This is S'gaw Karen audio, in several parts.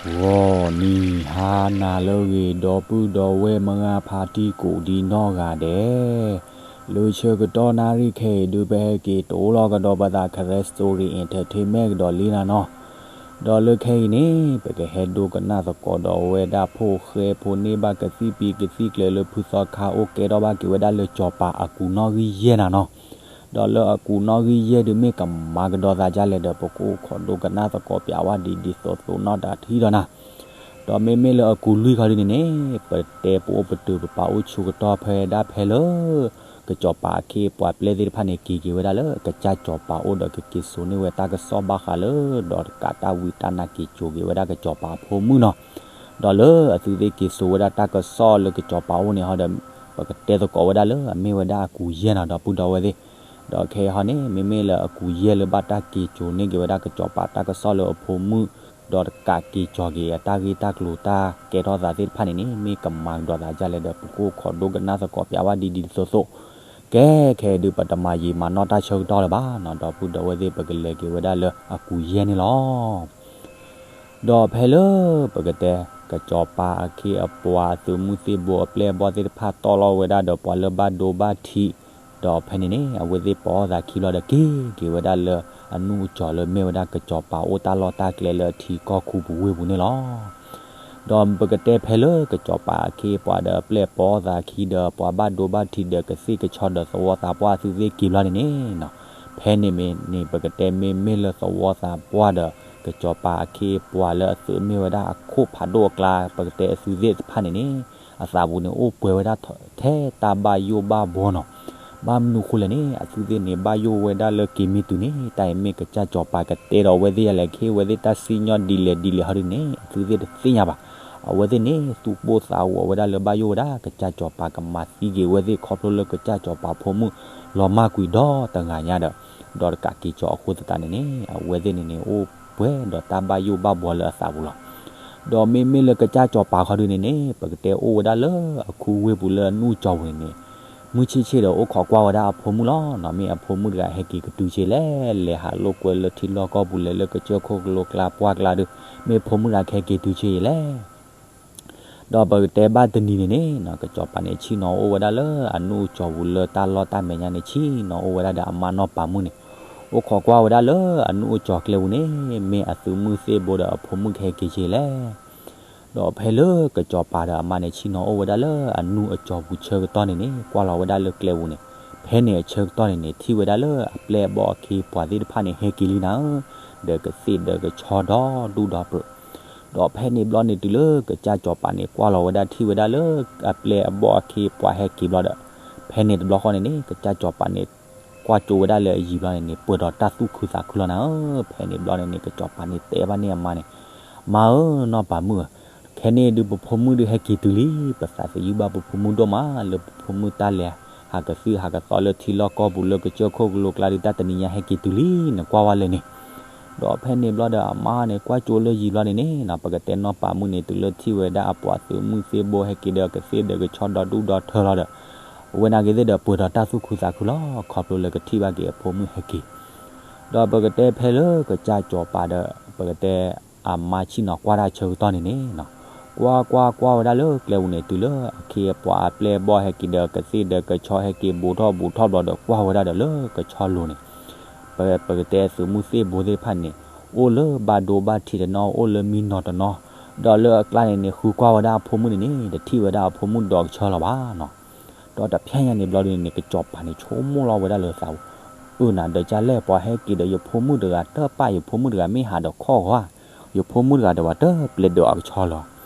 ဂီၤနံၤဟါနၤလၢအဂ့ၤ ဒီပုၢ်ဒီဝဲၢ်မုၢ်ဂၢ်ဖါတံၢ်ကိးဒံနီၢ်ဂၤဒဲး, လၢဆၢကတီၢ်နၣ်ရံၣ်ခဲအံၤဒုး ပဟဲက့ၤတိၢ်လီၤကဒီးပသး Karen Story Entertainment ကဒီးလံနၤနီၤ. ဒီးလၢခဲအံၤန့ၣ် ပကဟဲဒိကနၣ်သကိးဒီးဝဲဒၣ် ဖိၣ်ဃဲဖိန့ၢ်ဘၣ်ကသံၣ်ပံၤကသံၣ်ကျၢၤလၢဖုသီခါ အိၣ်ကဲထီၣ်ဘၣ်က့ၤဝဲဒၣ်လၢစီၤပၤအကူးနီၣ်ဂံၢ်ယဲၢ်နၤနီၤ. ဒီးလၢအကူးနီၣ်ဂံၢ်ယဲၢ်ဒုး မ့ၢ်ကမၤကဒီးသးဒ်လဲၣ်ဒီး ပကအိၣ်ခိးဒိကနၣ်သကိးပျးဝဲဒ်ဒ်သိးသိးနီၢ်တထံၣ်ဒီးနၤ. ဒီးမ့မ့ၢ်လၢအကူးလွံၢ်ခီဒုးန့ၣ်န့ၣ် ပတဲပအိၣ်ပတုာ်ပပာ်အိၣ်ဆူးကတီၢ်ဖဲဒၣ်ဖဲလၢ ကစီၤပၤအခ့အပှၤပျဲၢ်သ့ၣ်တဖၣ်န့ၣ် က့ၤက့ၤဝဲဒၣ်လၢ ကစၢ်စီၤပၤအိၣ်ဒီး ကက့ၤစိာ်န့ၢ်ဝဲတၢ်ကစီၣ်ဘၣ်ဃးလၢ ဒီးတကးတၢ်ဝံတၢ်နါ က့ၤစိာ်က့ၤဝဲဒၣ်ကစီၤပၤအဖိမုၣ်နီၤ. ဒီးလၢအသုးသ့ၣ်က့ၤစိာ်ဝဲဒၣ်တၢ်ကစီၣ်လၢ ကစီၤပၤအိၣ်န့ၣ်ဟီဒီး ပကတဲသကိးဝဲဒၣ်လၢအမ့ၢ်ဝဲဒၣ်အကူးယဲၢ်နီၤ ဒီပုၢ်ဒီဝဲၢ်သ့ၣ်. ဒီးခဲအံၤဟီန့ၣ် မ့မ့ၢ်လၢအကူးယဲၢ်လၢဘၣ်တၢ်က့ၤစိာ်န့ၢ်က့ၤဝဲဒၣ်ကစီၤပၤတၢ်ကစီၣ်လၢအဖိမုၣ် ဒီးတကးက့ၤစိာ်က့ၤအတၢ်ဂ့ၢ်တၢ်ကျိၤတၢ်ကဲထီၣ်သးသ့ၣ်တဖၣ်န့ၣ်န့ၣ် မ့ၢ်ကမၤကဒီးသးဒ်လဲၣ်ဒီး ပကအိၣ်ခိးဒိကနၣ်သကိးပျးဝဲဒ်ဒ်သိးသိး. ကဲ ခဲအံၤဒုး ပတမၤယံာ်မၤနီၢ်တၢ်ဆၢကတီၢ်လၢၤဘၣ်နီၤ ဒီပုၢ်ဒီဝဲၢ်သ့ၣ် ပကလဲၤက့ၤဝဲဒၣ်လၢအကူးယဲၢ်န့ၣ်လီၤ. ဒီးဖဲလၢ ပကတဲ ကစီၤပၤအခ့အပှၤ အသုးမုၢ်သ့ၣ်ဘိအပျဲၢ်အဘီၣ်သ့ၣ်တဖၣ်တီၢ်လီၤဝဲဒၣ်ဒီးပှၤလၢဘၣ်ဒိဘၣ်ထံး, ဒီးဖဲန့ၣ်န့ၣ် အဝဲသ့ၣ်ပိာ်အီၣ်သးခံဘျီဒီး က့ၤက့ၤဝဲဒၣ်လၢအနူၢ်အစီၤလၢမ့ၢ်ဝဲဒၣ် ကစီၤပၤအိၣ်တၢ်လီၢ်တၢ်ကျဲလၢအထံကီၢ်ခူပူၤဝ့ၢ်ပူၤန့ၣ်လီၤ. ဒီးပကတဲဖဲလၢကစီၤပၤအခ့အပှၤဒီးအပျဲၢ်ပိာ်အီၣ်သးခံဒီး ပှၤဘၣ်ဒိဘၣ်ထံးဒီးကသ့ၣ်ကဆီဒီးသဝီသးပှၢ်အသုးသ့ၣ်က့ၤဘျီန့ၣ်န့ၣ်နီၤ, ဖဲန့ၣ်မ့ၢ်န့ၣ် ပကတဲမ့မ့ၢ်လၢသဝီသးပှၢ်ဒီး ကစီၤပၤအခ့အပှၤလၢအသုးမ့ၢ်ဝဲဒၣ်အခိၣ်ဖးဒိၣ်အကျါ ပကတဲအသုးသ့ၣ်တဖၣ်န့ၣ်န့ၣ် အသးပူၤန့ၣ်အိၣ်ပှဲၤဝဲဒၣ်ထဲတၢ်ဘၣ်ယိၣ်ဘၣ်ဘှီနီၤ. ဘၣ်မနုၤဃိလဲၣ်န့ၣ် အသုးသ့ၣ်န့ၣ် ဘၣ်ယိၣ်ဝဲဒၣ်လၢက့ၤမ့ၢ်တုၤန့ၣ် တၢ်အံၤမ့ၢ်ကစၢ်စီၤပၤကတဲဒီးအဝဲသ့ၣ်ယၤလဲၣ် ကဟ့ၣ်ဝဲသ့ၣ်တၢ်စံၣ်ညီၣ်ဒ်လဲၣ်ဒ်လဲၣ်ဟီဒ်န့ၣ် အသုးသ့ၣ်တသ့ၣ်ညါဘၣ်. အဝဲသ့ၣ်န့ၣ် သူၣ်ပိၢ်သးဝးဝဲဒၣ်လၢဘၣ်ယိၣ်ဝဲဒၣ် ကစၢ်စီၤပၤကမၤသံက့ၤဝဲသ့ၣ် ခီဖျိလၢကစၢ်စီၤပၤဖိမုၣ် လီၤမၢ်ကွံာ်ဒီတဂၤညါဒီး ဒီးတကးက့ၤစီၤအဃိသတးန့ၣ်န့ၣ် အဝဲသ့ၣ်န့ၣ်န့ၣ် အိၣ်ပှဲၤဒီးတၢ်ဘၣ်ယိၣ်ဘၣ်ဘှီလၢအသးပူၤလီၤ. ဒီးမ့မ့ၢ်လၢကစၢ်စီၤပၤခီဒုန့ၣ်န့ၣ် ပကတဲအိၣ်ဝဲဒၣ်လၢအခိၣ်ဝ့ၢ်ပူၤလၢအနူၢ်အစီၤပူၤန့ၣ်န့ၣ် မုၢ်ဆ့ၣ်ဆ့ၣ်ဒီးအိၣ်ခိးကွၢ်ဝဲဒၣ်အဖိမုၣ်လီၤနီၤ. မ့ၢ်အဖိမုၣ်တဂၤဟဲက့ၤကတုၤဆ့လဲၣ်, လဲၤဟးလိာ်ကွဲလၢထံလီၢ်ကီၢ်ပူၤလဲၤလၢကစၢၢ်ခိၣ်ကလိကျါပှၢ်ကျါဒီး မ့ၢ်ဖိမုၣ်တဂၤကဟဲက့ၤတုၤဆ့လဲၣ်. ဒီးပကတဲဘၣ်တနံၤန့ၣ်န့ၣ် ကစီၤပၤန့ၣ် ဆ့ၣ်နီၤအိၣ်ဝဲဒၣ်လၢအနူၢ်အစီၤပူၤလၢတၢ်လီၢ်တၢ်မဲာ်ညါန့ၣ် ဆ့ၣ်နီၤအိၣ်ဝဲဒၣ်ဒီးအမါနီၢ်ပၤမုၣ်န့ၣ် အိၣ်ခိးကွၢ်ဝဲဒၣ်လၢအနူၢ်အစီၤကျဲပူၤန့ၣ် မ့ၢ်အသုးမုၢ်သ့ၣ်ဘိဒီးအဖိမုၣ်ကဟဲက့ၤဆ့လဲၣ်. ဒီးဖဲလၢကစီၤပၤဒီးအမါန့ၣ် ဆ့ၣ်နီၤအိၣ်ဝဲဒၣ်လၢအနူၢ်အစီၤပူၤဆၢကတီၢ်န့ၣ်န့ၣ် ကွၢ်လီၤဝဲဒၣ်လၢကျဲပူၤန့ၣ် ဖဲန့ၣ်အဆၢကတီၢ်န့ၣ်န့ၣ် ထံၣ်ဝဲဒၣ်လၢအပျဲၢ်အဘီၣ်အခ့အပှၤသ့ၣ်တဖၣ်န့ၣ် ဟဲက့ၤလံနၤဧၢ, ဒီးကသ့ၣ်ဒီးကဆီဒီဒူၣ်ဒီပြၢၤ. ဒီးဖဲန့ၣ်ဘျီန့ၣ် တုၤလၢကစၢ်စီၤပၤန့ၣ် ကွၢ်လီၤဝဲဒၣ်ထံၣ်ဝဲဒၣ်လၢအပျဲၢ်အဘီၣ်အခ့အပှၤဟဲက့ၤဘျီဒီး ဖဲန့ၣ်တဘျီဃီန့ၣ်န့ၣ် ကစၢ်စီၤပၤန့ၣ် ကွၢ်ကၠိဝဲဒၣ်လၢအယံၤဘျီန့ၣ်န့ၣ် ပှဲၤဒီးတၢ်သူၣ်ခုသးခုလီၤနၤဧၢ. ဖဲန့ၣ်ဘျီန့ၣ်န့ၣ် ကစီၤပၤန့ၣ်တဲဘၣ်န့ၢ်အမါန့ၣ်, မါဧၢ, နီၢ်ပၤမုၣ်ဧၢ, ခဲန့ၣ်ဒုးပဖိမုၣ်ဒုးဟဲက့ၤတုၤလံ, ပသးသယုၢ်ဘၣ်ပဖိမုၣ်ဒိၣ်မး လၢပဖိမုၣ်တၢ်လဲၤဟးကသုၣ်ဟးကသီလၢထံလီၢ်ကီၢ်ပူၤလၢကစၢၢ်ခိၣ်ကလိကျါဒုး တၢ်တနံၤညါဟဲက့ၤတုၤလံ, နကွၢ်ဝဲလဲၣ်န့ၣ်. ဒီးဖဲန့ၣ်ဘျီဒီးအမါန့ၣ် ကွၢ်ကၠိလၢယံၤဘျီန့ၣ်န့ၣ် ပကတဲနီၢ်ပၤမုၣ်န့ၣ် တုၤလၢထံၣ်ဝဲဒၣ်အပှၤသုးမုၢ်သ့ၣ်ဘိဟဲက့ၤဒီးကသ့ၣ်ဒီးကဆီဒီဒူၣ်ဒီထၢလီၤဒီး အဝဲနာ်က့ၤသ့ၣ်ဒီးပှဲၤဒီးတၢ်သူၣ်ခုသးခုလီၤ ခီဖျိလၢကထံၣ်ဘၣ်က့ၤအဖိမုၣ်ဟဲက့ၤ. ဒီးပကတဲဖဲလၢကစၢ်စီၤပၤဒီး ပကတဲအမါဆ့ၣ်နီၤကွၢ်တၢ်ဆၢကတီၢ်န့ၣ်န့ၣ် ကွၢ်ကွၢ်ကွၢ်ဝဲဒၣ်လၢကျဲပူၤန့ၣ် တုၤလၢအခ့အပှၤအပျဲၢ်အဘီၣ်ဟဲက့ၤဒီးကသ့ၣ်ဒီးကဆီဟဲက့ၤဘူးထီၣ်ဘူးထီၣ်ဘျီဒီး ကွၢ်ဝဲဒၣ်ဒီးလၢကဆီလိၤန့ၣ် ပကတဲသုးမုၢ်သ့ၣ်ဘိသ့ၣ်တဖၣ်န့ၣ် အိၣ်လၢဘၣ်ဒိဘၣ်ထံးတနီၤ အိၣ်လၢမံနီၤတနီၤ, ဒီးလၢအကျါန့ၣ်န့ၣ် ဃုကွၢ်ဝဲဒၣ်အဖိမုၣ်န့ၣ်န့ၣ် တထံၣ်ဝဲဒၣ်အဖိမုၣ်ဒီးကဆီလီၤဘၣ်နီၤ. ဒီးတဖျဲညါန့ၣ်ဘျီဒုန့ၣ်န့ၣ် ကစီၤပၤန့ၣ် ဆိကမိၣ်လီၤဝဲဒၣ်လၢသးပူၤ, အၢနၤဒီးကလဲၣ် ပှၤဟဲက့ၤဒီးယဖိမုၣ်တဂၤတပာ် ယဖိမုၣ်တဂၤမ့ၢ်ဟးဒီးခီၣ်ဂီၤဧါ, ယဖိမုၣ်တဂၤဒီးပှၤတပျဲးဒီးအကဆီလီၤ.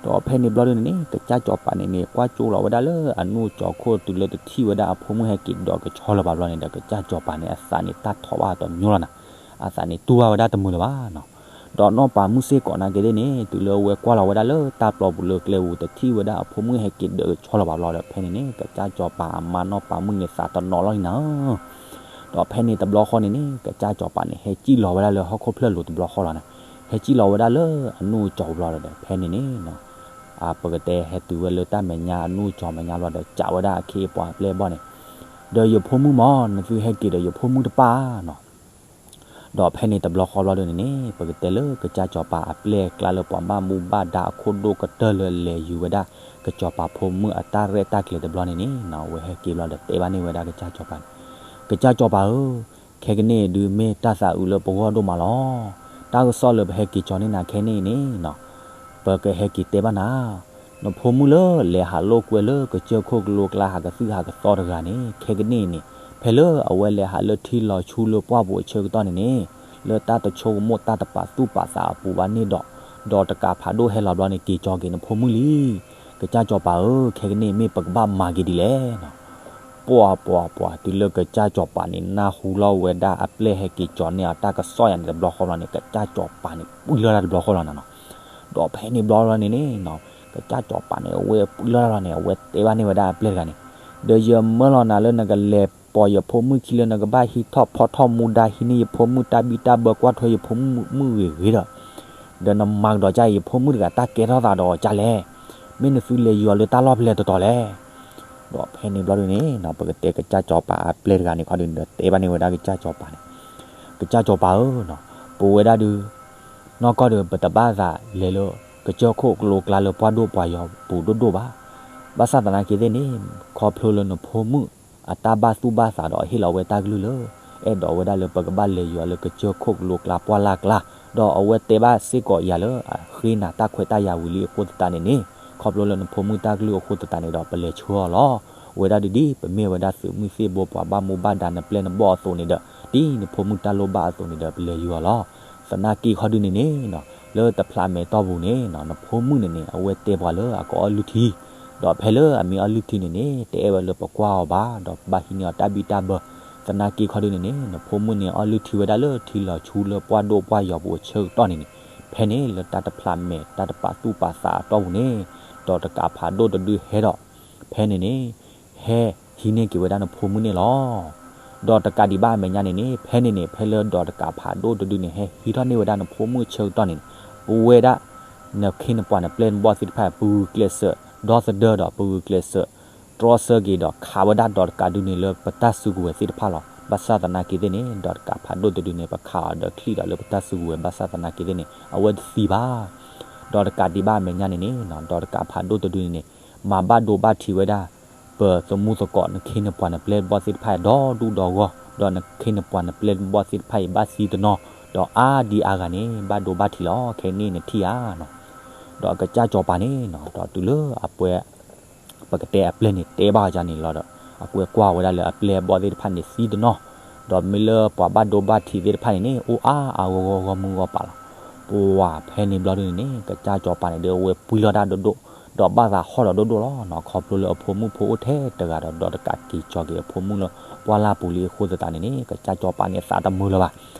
ဒီးဖဲန့ၣ်ဘျီဒုန့ၣ်န့ၣ် ကစၢ်စီၤပၤန့ၣ်န့ၣ်ကွၢ်ကၠိလီၤဝဲဒၣ်လၢအနူၢ်အစီၤခိၣ်တုၤလၢတထံၣ်ဝဲဒၣ်အဖိမုၣ်ဟဲက့ၤဒီးကဆီလီၤဘၣ်ဘျီန့ၣ်ဒီး ကစၢ်စီၤပၤန့ၣ် အသးန့ၣ်တၢ်ထီၣ်ဘၣ်တမံၤလီၤနၤ, အသးန့ၣ်တူၢ်ဘၣ်ဝဲဒၣ်တမုာ်လၢၤဘၣ်နီၤ. ဒီးနီၢ်ပၤမုၣ်စ့ၢ်ကီးနာ်က့ၤသ့ၣ်န့ၣ် တုၤလၢအဝဲကွၢ်လီၤဝဲဒၣ်လၢတၢ်ပျီပူၤလၢကျဲပူၤ တထံၣ်ဝဲဒၣ်အဖိမုၣ်ဟဲက့ၤဒီးကဆီလီၤဘၣ်ဘျီဒီး ဖဲန့ၣ်န့ၣ် ကစၢ်စီၤပၤအမါနီၢ်ပၤမုၣ်န့ၣ်သးတနီၤလီၤနၤဧၢ. ဒီးဖဲန့ၣ်တဘျီဃီန့ၣ်န့ၣ် ကစၢ်စီၤပၤန့ၣ် ဟဲစံၣ်လီၤဝဲဒၣ်လၢဟီၣ်ခိၣ်ဖျၢၣ်လိၤတဘျီဃီလီၤန့ၣ်, ဟဲစံၣ်လီၤဝဲဒၣ်လၢအနူၢ်အစီၤပူၤဘျီဒီး ဖဲန့ၣ်န့ၣ် ပကတဲဟဲတုၤဝဲလၢတၢ်မဲာ်ညါအနူၢ်အစီၤမဲာ်ညါဘျီဒီး စံးဝဲဒၣ်အခ့အပှၤအပျဲၢ်အဘီၣ်န့ၣ်, ဒီးယဖိမုၣ်မၢ် နသုဟဲက့ၤဒီးယဖိမုၣ်တပာ်ဧါနီၤ. ဒီးဖဲန့ၣ်တဘျီဃီဘျီဒုန့ၣ်န့ၣ် ပကတဲလၢကစၢ်စီၤပၤအပျဲၢ်အကျါလၢပှၤဘၣ်မူဘၣ်ဒါအခိၣ်ဒိၣ်ကတၢၢ်လၢလဲၤယူၤဝဲဒၣ် ကစီၤပၤဖိမုၣ်အတၢ်ရဲၣ်တၢ်ကျဲၤတဘျီန့ၣ်န့ၣ် အဝဲဟဲက့ၤဘျီဒီးတဲဘၣ်န့ၢ်ဝဲဒၣ်ကစၢ်စီၤပၤန့ၣ်, ကစၢ်စီၤပၤဧၢ, ခဲကနံၣ်အံၤဒုးမ့ၢ်တၢ်သးအုးလၢပဂီၢ်ဒိၣ်မးလီၤ. တၢ်ကစီၣ်လၢပဟဲက့ၤကၠီန့ၢ်နၤခဲကနံၣ်အံၤန့ၣ် ပကဟဲက့ၤတဲဘၣ်နၤ, နဖိမုၣ်လၢလဲၤဟးလိာ်ကွဲလၢကစၢၢ်ခိၣ်ကလိကျါဟးကသုၣ်ဟးကသီတဂၤန့ၣ် ခဲကနံၣ်အံၤန့ၣ် ဖဲလၢအဝဲလဲၤဟးလၢထံလီၤဆူလၢပှၢ်ပူၤအဆၢကတီၢ်န့ၣ်န့ၣ် လၢတၢ်တဆိကမိၣ်တၢ်တပာ်သူၣ်ပာ်သးအပူၤဘၣ်န့ၣ်ဒီး ဒီးတကးဖးဒိၣ်ဟဲလီၤဘျီန့ၣ် က့ၤကၠီက့ၤနဖိမုၣ်လံ. ကစၢ်စီၤပၤဧၢ, ခဲကနံၣ်အံၤမ့ၢ်ပကဘၣ်မၤက့ၤဒ်လဲၣ် ပှၤပှၤပှၤ တုၤလၢကစၢ်စီၤပၤန့ၣ် နၢ်ဟူလီၤဝဲဒၣ်အပျဲၢ်ဟဲက့ၤကၠီန့ၢ်အီၤတၢ်ကစီၣ်ယၤန့ၣ်တဘျီဃီဘျီန့ၣ် ကစၢ်စီၤပၤန့ၣ် ပှံၢ်လီၤတၢ်တဘျီဃီလီၤနၤနီၤ. ဒီးဖဲန့ၣ်ဘျီလီၤန့ၣ်န့ၣ် ကစၢ်စီၤပၤန့ၣ် အဝဲပှံၢ်လီၤတၢ်လီၤန့ၣ် အဝဲတဲဘၣ်န့ၢ်ဝဲဒၣ်အပျဲၢ်တဂၤန့ၣ်, ဒီးယမၢလီၤနၤလၢနကလဲၤပိာ်ယဖိမုၣ်ခံလၢနကဘၣ်ဟံးထီၣ်ဖီထီၣ်မူဒါ ဟံးန့ၢ်ယဖိမုၣ်တၢ်ဘံၣ်တၢ်ဘၢကွၢ်ထွဲယဖိမုၣ်မုၣ်ဂ့ၤဂ့ၤဒီး ဒီးနမၤကဒီးကၢ်အံၤ ယဖိမုၣ်တဂၤတၢ်ကဲထီၣ်သးဒီးကၢ်လဲၣ်. မ့ၢ်နသုလဲၤယူၤအီၤလၢတၢ်လီၢ်ဖဲလဲၣ်တတီၤလဲၣ်. ဒီးဖဲန့ၣ်ဘျီဒုန့ၣ် ပကတဲကစၢ်စီၤပၤအပျဲၢ်တဂၤန့ၣ်ခီဒုန့ၣ်ဒီးတဲဘၣ်န့ၢ်ဝဲဒၣ်ကစၢ်စီၤပၤန့ၣ်, ကစၢ်စီၤပၤဧၢ, ပဝဲဒၣ်ဒု နီၢ်ကီၢ်ဒီးပတဘၣ်သးလဲၤလၢ ကစၢၢ်ခိၣ်ကလိကျါလၢပှၢ်ဒိၣ်ပှၢ်ယီၤပူၤဒိၣ်ဒိၣ်ဘၣ်. ဘၣ်ဆၣ်သနာ်က့သ့ၣ်န့ၣ် ခီဖျိလၢနဖိမုၣ် အတၢ်ဘၣ်သူၣ်ဘၣ်သးဒီးဟ့ၣ်လီၤဝဲတၢ်ကလုၢ်လၢ အဲၣ်ဒိးဝဲဒၣ်လၢပကဘၣ်လဲၤယူၤအီၤလၢကစၢၢ်ခိၣ်ကလိကျါပှၢ်လၢ်ကျါ, ဒီးအဝဲတဲဘၣ်စ့ၢ်ကီးယၤလၢအဃ့နၤတၢ်ခွဲးတၢ်ယာ်ဝံၤလံအဃိသတးန့ၣ်န့ၣ် ခီဖျိလၢနဖိမုၣ်တၢ်ကလုၢ်အဃိသတးန့ၣ်ဒီး ပလဲၤဆှၢအီၤလီၤ. အဝဲဒၣ်ဒုဒ်ပမ့ၢ်ဝဲဒၣ်သုးမုၢ်သ့ၣ်ဘိပှၤဘၣ်မူဘၣ်ဒါနပျဲၢ်နဘီၣ်အသိးန့ၣ်ဒီး ဒ်နဖိမုၣ်တၢ်လိၣ်ဘၣ်အသိးန့ၣ်ဒီး ပလဲၤယူၤအီၤလီၤ. သနာ်က့ခီဒုန့ၣ်န့ၣ် လၢတဖျးမဲာ်တီၢ်ပူၤန့ၣ် နဖိမုၣ်န့ၣ်န့ၣ် အဝဲတဲပှၤလၢအကအီၣ်လုၢ်ထံ, ဒီးဖဲလၢအမ့ၢ်အီၣ်လုၢ်ထံန့ၣ်န့ၣ် တအဲၣ်ဝဲလၢပကွၢ်အီၤဘၣ် ဒီးပဘၣ်ဟံးန့ၢ်အီၤတၢ်ဘံၣ်တၢ်ဘၢ. သနာ်က့ခီဒုန့ၣ်န့ၣ် နဖိမုၣ်န့ၣ်အီၣ်လုၢ်ထံဝဲဒၣ်လၢထံလီၤဆူလၢပှၢ်ဒိၣ်ပှၢ်ယီၤပူၤအဆၢကတီၢ်န့ၣ်န့ၣ် ဖဲန့ၣ်လၢတၢ်တဖျးမဲာ်တၢ်တပာ်သူၣ်ပာ်သးအတီၢ်ပူၤန့ၣ် ဒီးတကးဖးဒိၣ်တဒုဟဲဒီး ဖဲန့ၣ်န့ၣ် ဟဲဟံးန့ၢ်က့ၤဝဲဒၣ်နဖိမုၣ်န့ၣ်လီၤ. ဒီးတကးဒံးဘၣ်အမဲာ်ညါန့ၣ်န့ၣ် ဖဲန့ၣ်န့ၣ် ဖဲလၢဒီးတကးဖးဒိၣ်တဒုန့ၣ် ဟဲဟံးထီၣ်န့ၢ်ဝဲဒၣ်နဖိမုၣ်အဆၢကတီၢ်န့ၣ်န့ၣ် ပဝဲဒၣ် နခ့နပှၤနပျဲၢ်နဘီၣ်သ့ၣ်တဖၣ် ပဂုာ်ကျဲးစၢး ဒီသဒၢဒီးပဂုာ်ကျဲးစၢး တြီဆၢက့ၤဒီးခးဝဲဒၣ်ဒီးတကးဒုန့ၣ်လၢပတၢ်စုကဝဲၤသ့ၣ်တဖၣ်လီၤ. ဘၣ်ဆၣ်သနာ်က့သ့ၣ်န့ၣ် ဒီးတကးဖးဒိၣ်တဒုန့ၣ် ပခးအီၤဒီးချံၣ်ဒီးလၢပတၢ်စုကဝဲၤ ဘၣ်ဆၣ်သနာ်က့သ့ၣ်န့ၣ် အဝဲတသံဘၣ် ဒီးတကးဒံးဘၣ်အမဲာ်ညါန့ၣ်န့ၣ် ဒီးတကးဖးဒိၣ်တဒုန့ၣ်န့ၣ် မၤဘၣ်ဒိဘၣ်ထံးဝဲဒၣ် ပသမူသကိး နခ့နပှၤနပျဲၢ်နဘီၣ်သ့ၣ်တဖၣ်ဒီဒူၣ်ဒီဂီၢ် ဒီးနခ့နပှၤနပျဲၢ်နဘီၣ်သ့ၣ်တဖၣ်အံၤ ဘၣ်သံတနီၤ ဒီးအါဒံအါဂၤန့ၣ် ဘၣ်ဒိဘၣ်ထံးလီၤ. ခဲကနံၣ်နထံၣ်ဧါနီၤ ဒီးကစၢ်စီၤပၤန့ၣ်နီၤ ဒီးတုၤလၢအပှဲၤ ပကတဲအပျဲၢ်န့ၣ် တဲဘၣ်အီၤန့ၣ်လီၤဒီး အကွဲကွၢ်ဝဲဒၣ်လၢအပျဲၢ်အဘီၣ်သ့ၣ်တဖၣ်န့ၣ် သံတနီၤ, ဒီးမ့ၢ်လၢပှၤဘၣ်ဒိဘၣ်ထံးသ့ၣ်တဖၣ်န့ၣ်န့ၣ် အိၣ်အါအါဂီၢ်ဂီၢ်ဂီၢ်မုၢ်ဂီၢ်ပၤလီၤ. ပဝဲဖဲန့ၣ်ဘျီဒုန့ၣ်န့ၣ် ကစၢ်စီၤပၤန့ၣ်ဒီး အဝဲပှံၢ်လီၤတၢ်ဒိၣ်ဒိၣ် ဒီးဘၣ်သးဟီၣ်ဒီးဒိၣ်ဒိၣ်လီၤနီၤ. ခီဖျိလၢအဖိမုၣ်ဖိအိၣ်ထဲတဂၤဒီး ဒီးတကးက့ၤကၠီၤက့ၤအဖိမုၣ်လၢ ပှၢ်လၢ်ပူၤလံအဃိသတးန့ၣ်န့ၣ် ကစၢ်စီၤပၤန့ၣ်သးတမုာ်လၢၤဘၣ်.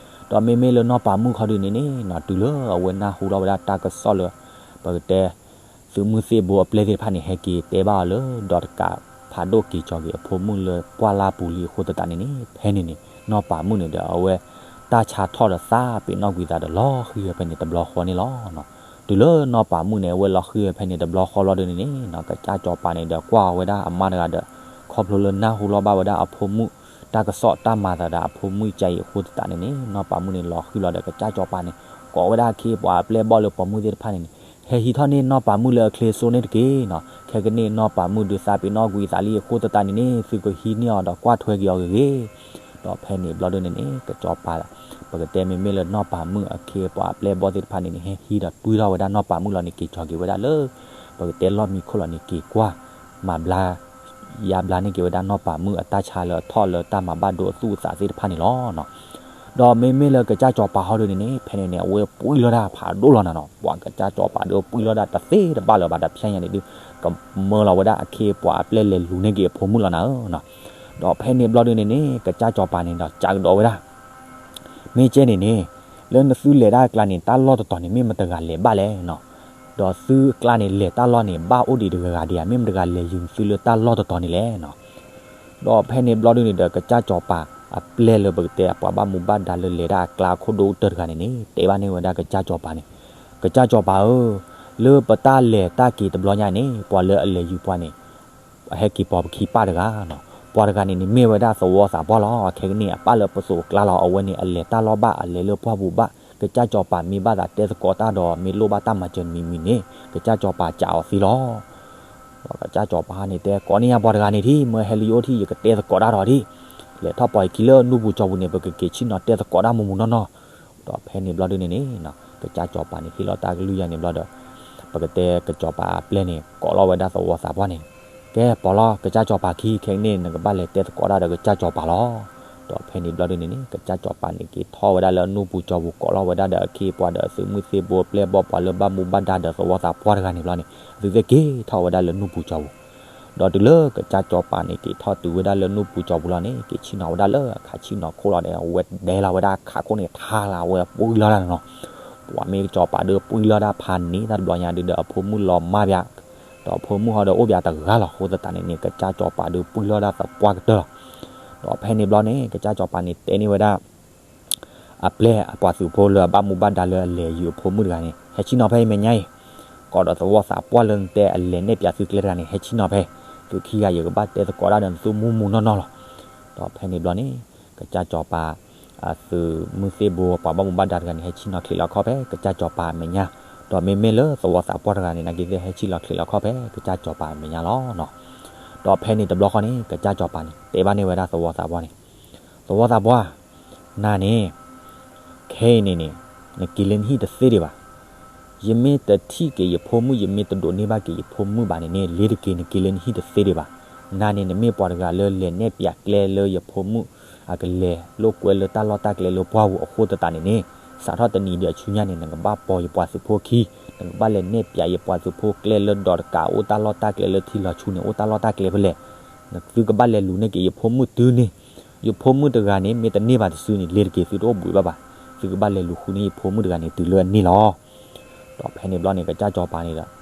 ဒီးမ့မ့ၢ်လၢနီၢ်ပၤမုၣ်ခီဒုန့ၣ်န့ၣ်နီၤ တုၤလၢအဝဲနၢ်ဟူထီၣ်ဝဲဒၣ်တၢ်ကစီၣ်လၢ ပကတဲ သုးမုၢ်သ့ၣ်ဘိအပျဲၢ်သ့ၣ်တဖၣ်န့ၣ် ဟဲက့ၤတဲဘၣ်အီၤလၢ ဒီးတကးဖးဒိၣ်က့ၤကၠီၤက့ၤအဖိမုၣ်လၢပှၢ်လၢ်ပူၤလံအဃိသတးန့ၣ်န့ၣ် ဖဲန့ၣ်န့ၣ် နီၢ်ပၤမုၣ်န့ၣ်ဒီး အဝဲ တၢ်ဆါထီၣ်ဒီးသးပ့ၤနီၣ်ကွံာ်သးဒီး လီၤဃံၤဝဲဖဲန့ၣ်တဘျီဃီန့ၣ်လီၤ. တုၤလၢနီၢ်ပၤမုၣ်န့ၣ် အဝဲလီၤဃံၤဝဲဖဲန့ၣ်တဘျီဃီလီၤဒုန့ၣ်န့ၣ်နီၤ ကစၢ်စီၤပၤန့ၣ်ဒီးကွၢ်ဝဲဒၣ်အမါတဂၤဒီး ခီဖျိလၢနၢ်ဟူလီၤဘၣ်ဝဲဒၣ်အဖိမုၣ် တၢ်ကစီၣ်တၢ်မၤသးဒီးအဖိမုၣ်ကၢ်အံၤအဃိသတးန့ၣ်န့ၣ် နီၢ်ပၤမုၣ်န့ၣ်လီၤဃံၤလီၤဒီး ကစၢ်စီၤပၤန့ၣ် ကိးဝဲဒၣ်အခ့အပှၤအပျဲၢ်အဘီၣ်လၢပိာ်မုၣ်သ့ၣ်တဖၣ်န့ၣ်န့ၣ် ဟဲဟံးထီၣ်န့ၢ်နီၢ်ပၤမုၣ်လၢအချ့စိန့ၣ်တက့ၢ်နီၤ. ခဲကနံၣ်နီၢ်ပၤမုၣ်ဒုးသးပ့ၤနီၣ်ကွံာ်သးလံအဃိသတးန့ၣ်န့ၣ် သုကဟံးန့ၢ်အီၤဒီးကွၢ်ထွဲက့ၤအီၤဂ့ၤဂ့ၤ ဒီးဖဲန့ၣ်ဘျီဒုန့ၣ်န့ၣ် ကစၢ်စီၤပၤ ပကတဲမ့မ့ၢ်လၢနီၢ်ပၤမုၣ်အခ့အပှၤအပျဲၢ်အဘီၣ်သ့ၣ်တဖၣ်န့ၣ်န့ၣ် ဟဲဟံးဒီးတွံၢ်ထီၣ်ဝဲဒၣ်နီၢ်ပၤမုၣ်လီၤန့ၣ် က့ၤကၠီၤက့ၤဝဲဒၣ်လၢ ပကတဲလီၢ်မံခိၣ်လီၤန့ၣ် က့ၤကွၢ် မၤဘျါ ယါဘျါန့ၢ်က့ၤဝဲဒၣ်နီၢ်ပၤမုၣ်အတၢ်ဆါလၢအထီၣ်လၢတၢ်မၤဘၣ်ဒိအသူၣ်အသးသ့ၣ်တဖၣ်န့ၣ်လီၤနီၤ. ဒီးမ့မ့ၢ်လၢကစၢ်စီၤပၤဟီဒုန့ၣ်န့ၣ် ဖဲန့ၣ်န့ၣ် အဝဲပှံၢ်လီၤတၢ်ဖးဒိၣ်လီၤနၤနီၤ. ပှၤကစၢ်စီၤပၤဒီးပှံၢ်လီၤတၢ်တသ့တဘၣ်လၢၤဘၣ် တဖျဲညါန့ၣ်ဒုး ကမၢလီၤဝဲဒၣ်အခ့အပှၤအပျဲၢ်လဲၤလူၤန့ၢ်က့ၤအဖိမုၣ်လီၤနၤဧၢနီၤ. ဒီးဖဲန့ၣ်ဘျီဒုန့ၣ်န့ၣ် ကစၢ်စီၤပၤန့ၣ်ဒီးကးကဒီးဝဲဒၣ် မ့ၢ်ကဲန့ၣ်န့ၣ် လၢနသုလဲၤတၢ်အကျါန့ၣ် တၢ်လီၢ်တတီၤန့ၣ် မ့ၢ်မတဂၤလဲၤဘၣ်လဲၣ်နီၤ. ဒီးသုအကျါန့ၣ် လဲၤတၢ်လီၢ်န့ၣ် ဘၣ်အိၣ်ဒံးတဂၤဂၤဒံးဧါ, မ့ၢ်မတဂၤလဲၤယူၤသုလၢတၢ်လီၢ်တတီၤန့ၣ်လဲၣ်နီၤ. ဒီးဖဲန့ၣ်ဘျီဒုန့ၣ်ဒီး ကစၢ်စီၤပၤအပျဲၢ်လၢပကတဲအပှၤဘၣ်မူဘၣ်ဒါလၢလဲၤတၢ်အကျါအခိၣ်ဒိၣ်ကတၢၢ်တဂၤန့ၣ်န့ၣ် တဲဘၣ်န့ၢ်ဝဲဒၣ်ကစၢ်စီၤပၤန့ၣ်, ကစၢ်စီၤပၤဧၢ, လၢပတၢ်လဲၤတၢ်က့ၤတဘျီညါန့ၣ် ပှၤလၢအလဲၤယူၤပှၤန့ၣ် ဟဲက့ၤပိာ်ပခံပၢ်တဂၤနီၤ. ပှၤတဂၤန့ၣ်န့ၣ်မ့ၢ်ဝဲဒၣ်သဝီသးပှၢ်လီၤ. ခဲကနံၣ်အပၢ်လၢပသိးအကျါလီၤ အဝဲန့ၣ် အလဲၤတၢ်လီၢ်ဘၣ် အလဲၤလၢပှၢ်ပူၤဘၣ် ကစၢ်စီၤပၤမ့ၢ်ဘၣ်သးတဲသကိးတၢ်ဒီး မ့ၢ်လိၣ်ဘၣ်တၢ်မၤစၢၤမံၤမံၤန့ၣ် ကစၢ်စီၤပၤစံးအီၤသ့လီၤ. ဒီးကစၢ်စီၤပၤန့ၣ်တဲ ကိးန့ၢ်ယၤပှၤတဂၤန့ၣ်ထံၣ် မၢဟဲလၢယအိၣ်ထံၣ် ယကတဲသကိးတၢ်ဒီးထံၣ်, လဲၤထီၣ်ပိာ်ယခံလၢနူၢ်ပူၤစီၤပူၤန့ၣ် ပကက့ၤဆ့ၣ်နီၤတဲသကိးတၢ်မူမူနီၢ်နီၢ်. ဒီးဖဲန့ၣ်ဘျီဒုန့ၣ်န့ၣ် ကစၢ်စီၤပၤန့ၣ်ဟ့ၣ်လီၤတၢ်ကလုၢ်ယၤန့ၣ်ဘျီဒီး ပကတဲကစီၤပၤအပျဲၢ်န့ၣ် ကိးလီၤဝဲဒၣ်သဝီသးပှၢ်န့ၣ်, ကဲပိာ်လီၤ ကစၢ်စီၤပၤခံ ခဲကနံၣ်န့ၣ် နကဘၣ်လဲၤတဲသကိးတၢ်ဒီးကစၢ်စီၤပၤလီၤ. ဒီးဖဲန့ၣ်ဘျီဒုန့ၣ်န့ၣ် ကစၢ်စီၤပၤန့ၣ်က့ၤထီၣ်ဝဲဒၣ်လၢနူၢ်ပူၤစီၤပူၤ ကိးလီၤဝဲဒၣ်ဒီးအက့ၢ်အပှၤဒီးသုးမုၢ်သ့ၣ်ဘိပျဲၢ်ဘီၣ်ပှၤလၢဘၣ်မူဘၣ်ဒါဒီးသဝီသးပှၢ်တဂၤန့ၣ်ဘျီန့ၣ် အသုသ့ၣ်က့ၤထီၣ်ဝဲဒၣ်လၢနူၢ်ပူၤစီၤပူၤ. ဒီးတုၤလၢကစၢ်စီၤပၤန့ၣ်က့ၤထီၣ်တုၤဝဲဒၣ်လၢအခးဆ့ၣ်နီၤခိၣ်လီၤဒီး အဝဲဒဲလီၤဝဲဒၣ်အခးခိၣ်န့ၣ် ထါလီၤဝဲပှံၢ်လီၤဒၣ်န့ၣ်လီၤ. ပှၤမ့ၢ်ကစီၤပၤဒုးပှံၢ်လီၤဒၣ်ဖးန့ၣ် တၢ်တဘျီညါဒုးဒီးအဖိမုၣ်လီၤမၢ်ပၠး, ဒီးအဖိမုၣ်ဟီဒီးအိၣ်ပၠးတဂၤလီၤ. အဃိသတးန့ၣ်န့ၣ် ကစၢ်စီၤပၤဒုးပှံၢ်လီၤဒၣ်သပှၢ်ကတၢၢ်လီၤ. ဒီးဖဲန့ၣ်ဘျီန့ၣ် ကစၢ်စီၤပၤန့ၣ်တဲန့ၢ်ဝဲဒၣ် အပျဲၢ်အပှၤသုးဖိလၢအဘၣ်မူဘၣ်ဒါလၢအလဲၤယူၤအဖိမုၣ်တဂၤန့ၣ် ဟဲဆ့ၣ်နီၤဖဲအံၤမဲာ်ညါအံၤ, ကိးဒီးသဝီသးပှၢ်လၢနတဲအလဲၤနဲၣ်ပၠးသုကျဲတဂၤန့ၣ် ဟဲဆ့ၣ်နီၤဖဲ, သုခံဂၤယကဘၣ်တဲသကိးတၢ်ဒီးနသုမူမူနီၢ်နီၢ်လီၤ. ဒီးဖဲန့ၣ်ဘျီန့ၣ် ကစၢ်စီၤပၤ အသုးမုၢ်သ့ၣ်ဘိပှၤဘၣ်မူဘၣ်ဒါတဂၤန့ၣ် ဟဲဆ့ၣ်နီၤချံးလီၤခီၣ်ဖဲကစၢ်စီၤပၤအမဲာ်ညါ, ဒီးမ့မ့ၢ်လၢသဝီသးပှၢ်တဂၤန့ၣ် နာ်က့သ့ၣ်ဟဲဆ့ၣ်လီၤချံးလီၤခီၣ်ဖဲကစၢ်စီၤပၤအမဲာ်ညါလီၤ. ဒီးဖဲန့ၣ်တဘျီဃီန့ၣ် ကစၢ်စီၤပၤန့ၣ် တဲဘၣ်န့ၢ်ဝဲဒၣ်သဝီသးပှၢ်န့ၣ်, သဝီသးပှၢ်, နၤန့ၣ် ခဲအံၤန့ၣ်န့ၣ် နက့ၤလၢနဟံၣ်တသ့ဒံးဘၣ်. ယမ့ၢ်တထံၣ်က့ၤယဖိမုၣ် ယမ့ၢ်တဒိးန့ၢ်ဘၣ်က့ၤယဖိမုၣ်ဘၣ်န့ၣ်န့ၣ် လ့ၤတက့ၤ နက့ၤလၢနဟံၣ်တသ့ဒံးဘၣ်. နၤန့ၣ် နမ့ၢ်ပှၤတဂၤလၢလဲၤနဲၣ်ပၠးကျဲလၢယဖိမုၣ် အကလဲၤလိာ်ကွဲလၢတၢ်လီၢ်တၢ်ကျဲလၢပှၢ်ပူၤ အဃိသတးန့ၣ်န့ၣ် စးထီၣ်တနံၤဒီးဆူညါန့ၣ် နကဘၣ်ပိာ်ယပှၤသုးဖိခံ, နကဘၣ်လဲၤနဲၣ်ပၠးယပှၤသုးဖိကျဲလၢဒီးတကးအိၣ်တၢ်လီၢ်တၢ်ကျဲလၢထံလီၤဆူန့ၣ် အိၣ်တၢ်လီၢ်တၢ်ကျဲဖဲလဲၣ်, နသုကဘၣ်လဲၤလူၤန့ၢ်က့ၤယဖိမုၣ်တုၤန့ၣ်, ယဖိမုၣ်တဂၤန့ၣ် မ့ၢ်တန့ၢ်ဘၣ်တစုန့ၣ် လ့ၤတက့ၤ သုတအိၣ်ဘှံးဘၣ်ဘၣ်. သုကဘၣ်လဲၤလူၤဃုန့ၢ်ယဖိမုၣ်တဂၤန့ၣ် တုၤလၢအန့ၢ်လီၤ. ဒီးဖဲန့ၣ်ဘျီန့ၣ် ကစၢ်စီၤပၤန့ၣ်ဒီး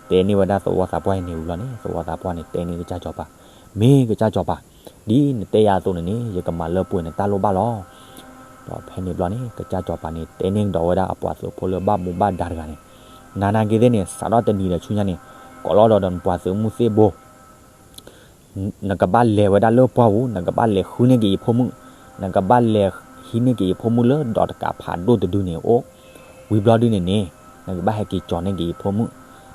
တဲန့ၢ်ဝဲဒၣ်သဝီသးပှၢ်အံၤန့ၣ်ဝံၤဘျီန့ၣ် သဝီသးပှၢ်န့ၣ် တဲန့ၢ်ကစၢ်စီၤပၤ, မ့ၢ်ကစၢ်စီၤပၤ, ဒ်နတဲယၤအသိးန့ၣ်န့ၣ် ယကမၤလၢပှဲၤနတၢ်လိၣ်ဘၣ်လီၤ. ဒီးဖဲန့ၣ်ဘျီန့ၣ် ကစၢ်စီၤပၤန့ၣ် တဲန့ၢ်ကဒီးဝဲဒၣ်အပှၤသုးဖိလၢဘၣ်မူဘၣ်ဒါတဂၤန့ၣ်, နၤနာ်က့သ့ၣ်န့ၣ် စးထီၣ်တနံၤဒီးဆူညါန့ၣ် ကိးလီၤဒီးဒီးနပှၤသုးမုၢ်သ့ၣ်ဘိ နကဘၣ်လဲၤဝဲဒၣ်လၢပှၢ်ပူၤ နကဘၣ်လဲၤဃုန့ၢ်က့ၤယဖိမုၣ်, နကဘၣ်လဲၤဟံးန့ၢ်က့ၤယဖိမုၣ်လၢဒီးတကးဖးဒိၣ်တဒုန့ၣ်အိၣ်, ဝံၤဘျီဒုန့ၣ်န့ၣ် နကဘၣ်ဟဲက့ၤကၠီၤန့ၢ်က့ၤယဖိမုၣ်,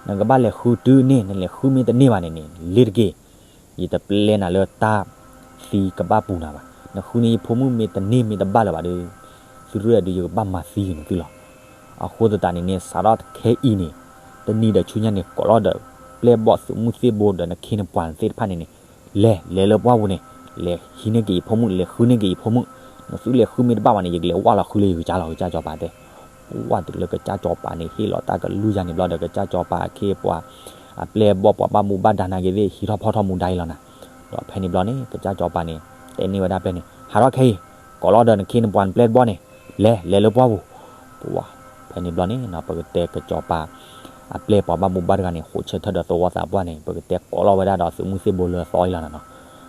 နကဘၣ်လဲၤဃုတုၤန့ၣ် နလဲၤဃုမ့ၢ်တန့ၢ်ဘၣ်န့ၣ်န့ၣ် လ့ၤတက့ၤ ယတပျဲနၤလၢတၢ်သံကဘၣ်ပူၤနၤဘၣ်. နဃုန့ၢ်ယဖိမုၣ်မ့ၢ်တန့ၢ်မ့ၢ်တဘၣ်လၢၤဘၣ်ဒီး သုးရ့ၣ်ဒုးယကဘၣ်မၤသံက့ၤနသုလီၤ. အဃိသတးန့ၣ်န့ၣ် စးထီၣ်ခဲအံၤန့ၣ် တနံၤဒီးဆူညါန့ၣ် ကိးလီၤဒီး ပျဲၢ်ဘီၣ်သုးမုၢ်သ့ၣ်ဘိဒီးနခ့နပှၤသ့ၣ်တဖၣ်န့ၣ်န့ၣ် လဲၤ လဲၤလၢပှၢ်ပူၤန့ၣ် လဲၤဟံးန့ၢ်က့ၤယဖိမုၣ် လဲၤဃုန့ၢ်က့ၤယဖိမုၣ်, နသုလဲၤဃုမ့ၢ်တဘၣ်ဘၣ်န့ၣ် ယကလဲၤဝၢ်လီၤဃုလၢယကစၢ်လီၤ ကစၢ်စီၤပၤတဲ. ဝံၤတုၤလၢကစၢ်စီၤပၤန့ၣ် ဟ့ၣ်လီၤတၢ်ကလုၢ်ယၤန့ၣ်ဘျီဒီး ကစၢ်စီၤပၤအခ့အပှၤ အပျဲၢ်အဘီၣ်ပှၤဘၣ်မူဘၣ်ဒါနာ်က့သ့ၣ် ဟံးထီၣ်ဖီၣ်ထီၣ်မူဒါအံၤလီၤနၤ. ဒီးဖဲန့ၣ်ဘျီန့ၣ် ကစၢ်စီၤပၤန့ၣ် တဲန့ၢ်ဝဲဒၣ်ပျဲၢ်န့ၣ် ဟးထီၣ်ခဲအံၤ, ကိးလီၤဒီးနခ့နပှၤနပျဲၢ်တဘီၣ်န့ၣ် လဲၤ လဲၤလၢပှၢ်ပူၤ. ပဝဲ ဖဲန့ၣ်ဘျီန့ၣ် ပကတဲကစီၤပၤ အပျဲၢ်ပှၤဘၣ်မူဘၣ်ဒါတဂၤန့ၣ် ဃိးဆၢထၢၣ်ဒီးသဝီသးပှၢ်န့ၣ် ပကတဲကိးလီၤဝဲဒၣ်ဒီးသုးမုၢ်သ့ၣ်ဘိလၢအသီအံၤလီၤနၤနီၤ.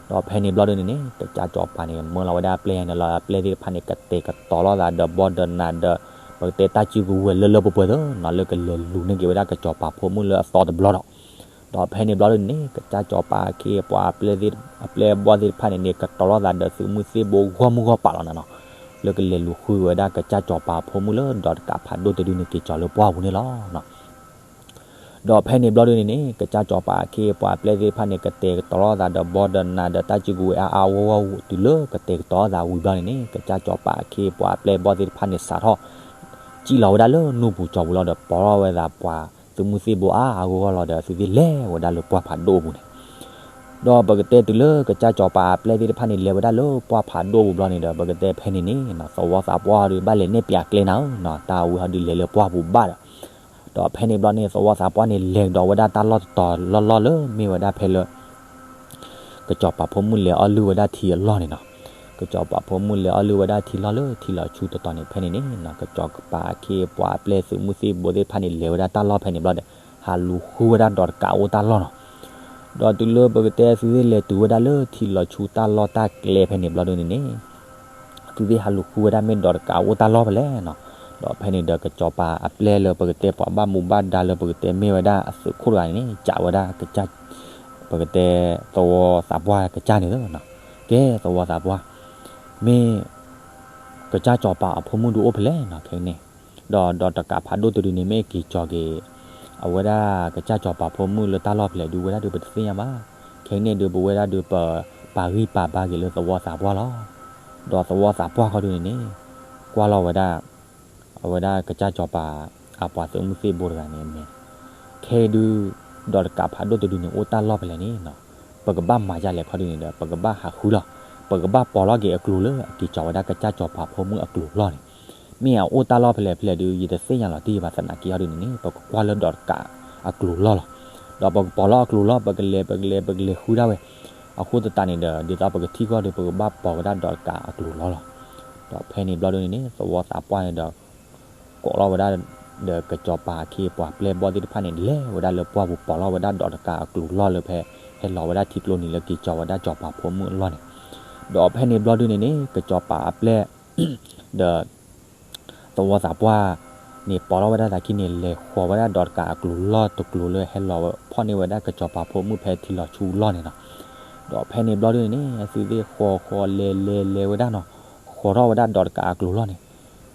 ဒီးဖဲန့ၣ်ဘျီဒုန့ၣ်န့ၣ် ကစၢ်စီၤပၤန့ၣ် မၢလီၤဝဲဒၣ်အပျဲၢ်ယၤန့ၣ်လီၤ. အပျဲၢ်သ့ၣ်တဖၣ်န့ၣ် ကတဲာ်ကတီၤလိာ်သးဒီးဘီဒီးနးဒီး ပကတဲတၢ်စုကဝဲၤလၢလၢပှဲၤပှဲၤသ့နီၤ လၢကလဲၤလူၤန့ၢ်က့ၤဝဲဒၣ်ကစီၤပၤဖိမုၣ်လၢအသီတဘျီဒီး ဒီးဖဲန့ၣ်ဘျီဒုန့ၣ် ကစၢ်စီၤပၤအခ့အပှၤအပျဲၢ်သ့ၣ် အပျဲၢ်အဘီၣ်သ့ၣ်တဖၣ်န့ၣ်န့ၣ် ကတီၤလိာ်သးဒီးသုးမုၢ်သ့ၣ်ဘိဂီၢ်မုၢ်ဂီၢ်ပာ်လီၤနၤနီၤ လၢကလဲၤလူၤဃုဝဲဒၣ်ကစၢ်စီၤပၤအဖိမုၣ်လၢဒီးတကးဖးဒိၣ်တဒုန့ၣ်က့ၤကၠီၤလၢပှၢ်ပူၤန့ၣ်လီၤ. ဒီးဖဲန့ၣ်ဘျီဒုန့ၣ်န့ၣ် ကစၢ်စီၤပၤအခ့အပှၤအပျဲၢ်သ့ၣ်တဖၣ်န့ၣ် ကတဲာ်ကတီၤလိာ်သးဒီးဘီဒီးနးဒီးတၢ်စုကဝဲၤအါအါဂီၢ်ဂီၢ်ဝံၤတုၤလၢကတဲာ်ကတီၤလိာ်သးဝံၤဘျီန့ၣ်န့ၣ် ကစၢ်စီၤပၤအခ့အပှၤအပျဲၢ်အဘီၣ်သ့ၣ်တဖၣ်န့ၣ် စးထီၣ် စံၣ်လီၤဝဲဒၣ်လၢနူၢ်ပူၤကၠီပူၤလီၤဒီး ပိာ်ထီၣ်ဝဲဒၣ်ပှၤသုးမုၢ်သ့ၣ်ဘိအါအါဂီၢ်ဂီၢ်လီၤဒီး အသုသ့ၣ်လဲၤဝဲဒၣ်လၢပှၢ်ဖးဒိၣ်အပူၤန့ၣ် ဒီးပကတဲတုၤလၢကစၢ်စီၤပၤအပျဲၢ်သ့ၣ်တဖၣ်န့ၣ် လဲၤဝဲဒၣ်လၢပှၢ်ဖးဒိၣ်အပူၤဘျီန့ၣ်ဒီး ပကတဲဖဲန့ၣ်န့ၣ် သဝီသးပှၢ်ဒုးဘၣ်လဲၤနဲၣ်ပၠးကျဲနၤဧၢနီၤ တၢ်ဝဲဟီဒုးလဲၤလၢပှၢ်ပူၤဘၣ်ဒီး ဒီးဖဲန့ၣ်ဘျီန့ၣ် သဝီသးပှၢ်န့ၣ် လဲၤကဒီးဝဲဒၣ်တၢ်လီၢ်တတီၤလီၢ်လီၢ်လၢမ့ၢ်ဝဲဒၣ်ဖဲလၢ ကစီၤပၤဖိမုၣ်လဲၤအီၣ်လုၢ်ဝဲဒၣ်ထံအလီၢ်န့ၣ်နီၤ. ကစီၤပၤဖိမုၣ်လဲၤအီၣ်လုၢ်ဝဲဒၣ်ထံလီၢ်လၢထံလီၤဆူတတီၤန့ၣ် ဖဲန့ၣ်န့ၣ် ကစီၤပၤအခ့အပှၤအပျဲၢ်သုးမုၢ်သ့ၣ်ဘိသ့ၣ်တဖၣ်န့ၣ် လဲၤဝဲဒၣ်တၢ်လီၢ်ဖဲန့ၣ်ဘျီဒီး ဟးလူၤဃုဝဲဒၣ်ဒီးတကးအိၣ်တၢ်လီၢ်နီၤ. ဒီးတုၤလၢပကတဲသုသ့ၣ်လဲၤတုၤဝဲဒၣ်လၢထံလီၤဆူတၢ်လီၢ်တၢ်ကျဲဖဲန့ၣ်ဘျီဒုန့ၣ်န့ၣ် သုသ့ၣ်ဟးလူၤဃုဝဲဒၣ်မ့ၢ်ဒီးတကးအိၣ်တၢ်လီၢ်ဖဲလဲၣ်နီၤ. ဒီးဖဲန့ၣ်ဒီးကစီၤပၤအပျဲၢ်လၢပကတဲပှၤဘၣ်မူဘၣ်ဒါလၢပကတဲမ့ၢ်ဝဲဒၣ်အသုးခိၣ်တဂၤန့ၣ်န့ၣ် စံးဝဲဒၣ်ကစၢ် ပကတဲသဝီသးပှၢ်ကစၢ်န့ၣ်လီၤနီၤ. ကဲသဝီသးပှၢ်, မ့ၢ် ကစၢ်စီၤပၤအဖိမုၣ်ဒုးအိၣ်ဖဲလဲၣ်နီၤ ခဲကနံၣ်, ဒီးဒီးတကးဖးဒိၣ်တဒုန့ၣ် မ့ၢ်က့ၤကၠီၤက့ၤ အဝဲဒၣ်ကစၢ်စီၤပၤဖိမုၣ်လၢတၢ်လီၢ်ဖဲလဲၣ်ဒုး ဝဲဒၣ်ဒုးပတသ့ၣ်ညါဘၣ်. ခဲကနံၣ်ဒုး ပဝဲဒၣ်ဒုးပပာ်ဂံၢ်ပာ်ဘါက့ၤလၢသဝီသးပှၢ်လီၤ. ဒီးသဝီသးပှၢ်ခီဒုးန့ၣ်န့ၣ် ကွၢ်လီၤဝဲဒၣ် အဝဲဒၣ်ကစၢ်စီၤပၤအပှၤသုးမုၢ်သ့ၣ်ဘိတဂၤန့ၣ်အမဲာ်, ခဲဒုး ဒီးတကးဖးဒိၣ်တဒုန့ၣ် အိၣ်တၢ်လီၢ်ဖဲလဲၣ်န့ၣ်နီၤ, ပကဘၣ်မၤဒ်လဲၣ်ခီဒုးန့ၣ်ဒီး ပကဘၣ်ဟးဃုလီၤ. ပကဘၣ်ပိာ်လီၤက့ၤအကျိၤလၢအက့ၤကၠီၤဝဲဒၣ်ကစၢ်စီၤပၤဖိမုၣ်အကျိၤလီၢ်န့ၣ်, မ့ၢ်အအိၣ်တၢ်လီၢ်ဖဲလဲၣ်ဖဲလဲၣ်ဒုး ယတသ့ၣ်ညါလီၤတံၢ်ဘၣ်သနာ်က့အီၤဒုးန့ၣ်န့ၣ် ပကကွၢ်လၢဒီးတကးအကျိၤလီၢ်လီၤ. ဒီးပကပိာ်လီၤအကျိၤလီၢ် ပကလဲၤ ပကလဲၤ ပကလဲၤဃုဒၣ်ဝဲ. အဃိသတးန့ၣ်ဒီး ဒ်သိးပကထံၣ်ကီၢ်ဒီး ပကဘၣ်ပိာ်ဝဲဒၣ်ဒီးတကးအကျိၤလီၢ်လီၤ. ဒီးဖဲန့ၣ်ဘျီဒုးန့ၣ်န့ၣ် သဝီသးပှၢ်န့ၣ်ဒီး ကိးလီၤဝဲဒၣ် ဒီးကစီၤပၤအခ့အပှၤပျဲၢ်ဘီၣ်သ့ၣ်တဖၣ်န့ၣ် လဲၤဝဲဒၣ်လၢပှၢ်ပူၤ ပိာ်လီၤဝဲဒၣ်ဒီးတကးအကျိၤလီၢ်လၢဖဲဟဲလီၤဝဲဒၣ်ထံကျိနံၤလၢက့ၤကၠီၤဝဲဒၣ်စီၤပၤဖိမုၣ်အလီၢ်န့ၣ်. ဒီးဖဲန့ၣ်ဘျီဒုးန့ၣ်န့ၣ် ကစီၤပၤအပျဲၢ် ဒီး သဝီသးပှၢ်န့ၣ် ပိာ်လီၤဝဲဒၣ်သးခံန့ၣ် လဲၤဃီၤဝဲဒၣ်ဒီးတကးအကျိၤလီၢ်တကျိၤလၢဟဲလီၤဖီၣ်န့ၢ်ဝဲဒၣ်ကစီၤပၤဖိမုၣ်ဖဲထံလီၤဆူလီၢ်န့ၣ်နီၤ. ဒီးဖဲန့ၣ်ဘျီဒုးန့ၣ်န့ၣ် အသုသ့ၣ်ဃီၤဃီၤလဲၤလဲၤလဲၤဝဲဒၣ်နီၤ, ဃီၤထီၣ်ဝဲဒၣ်ဒီးတကးအကျိၤလီၢ်န့ၣ်.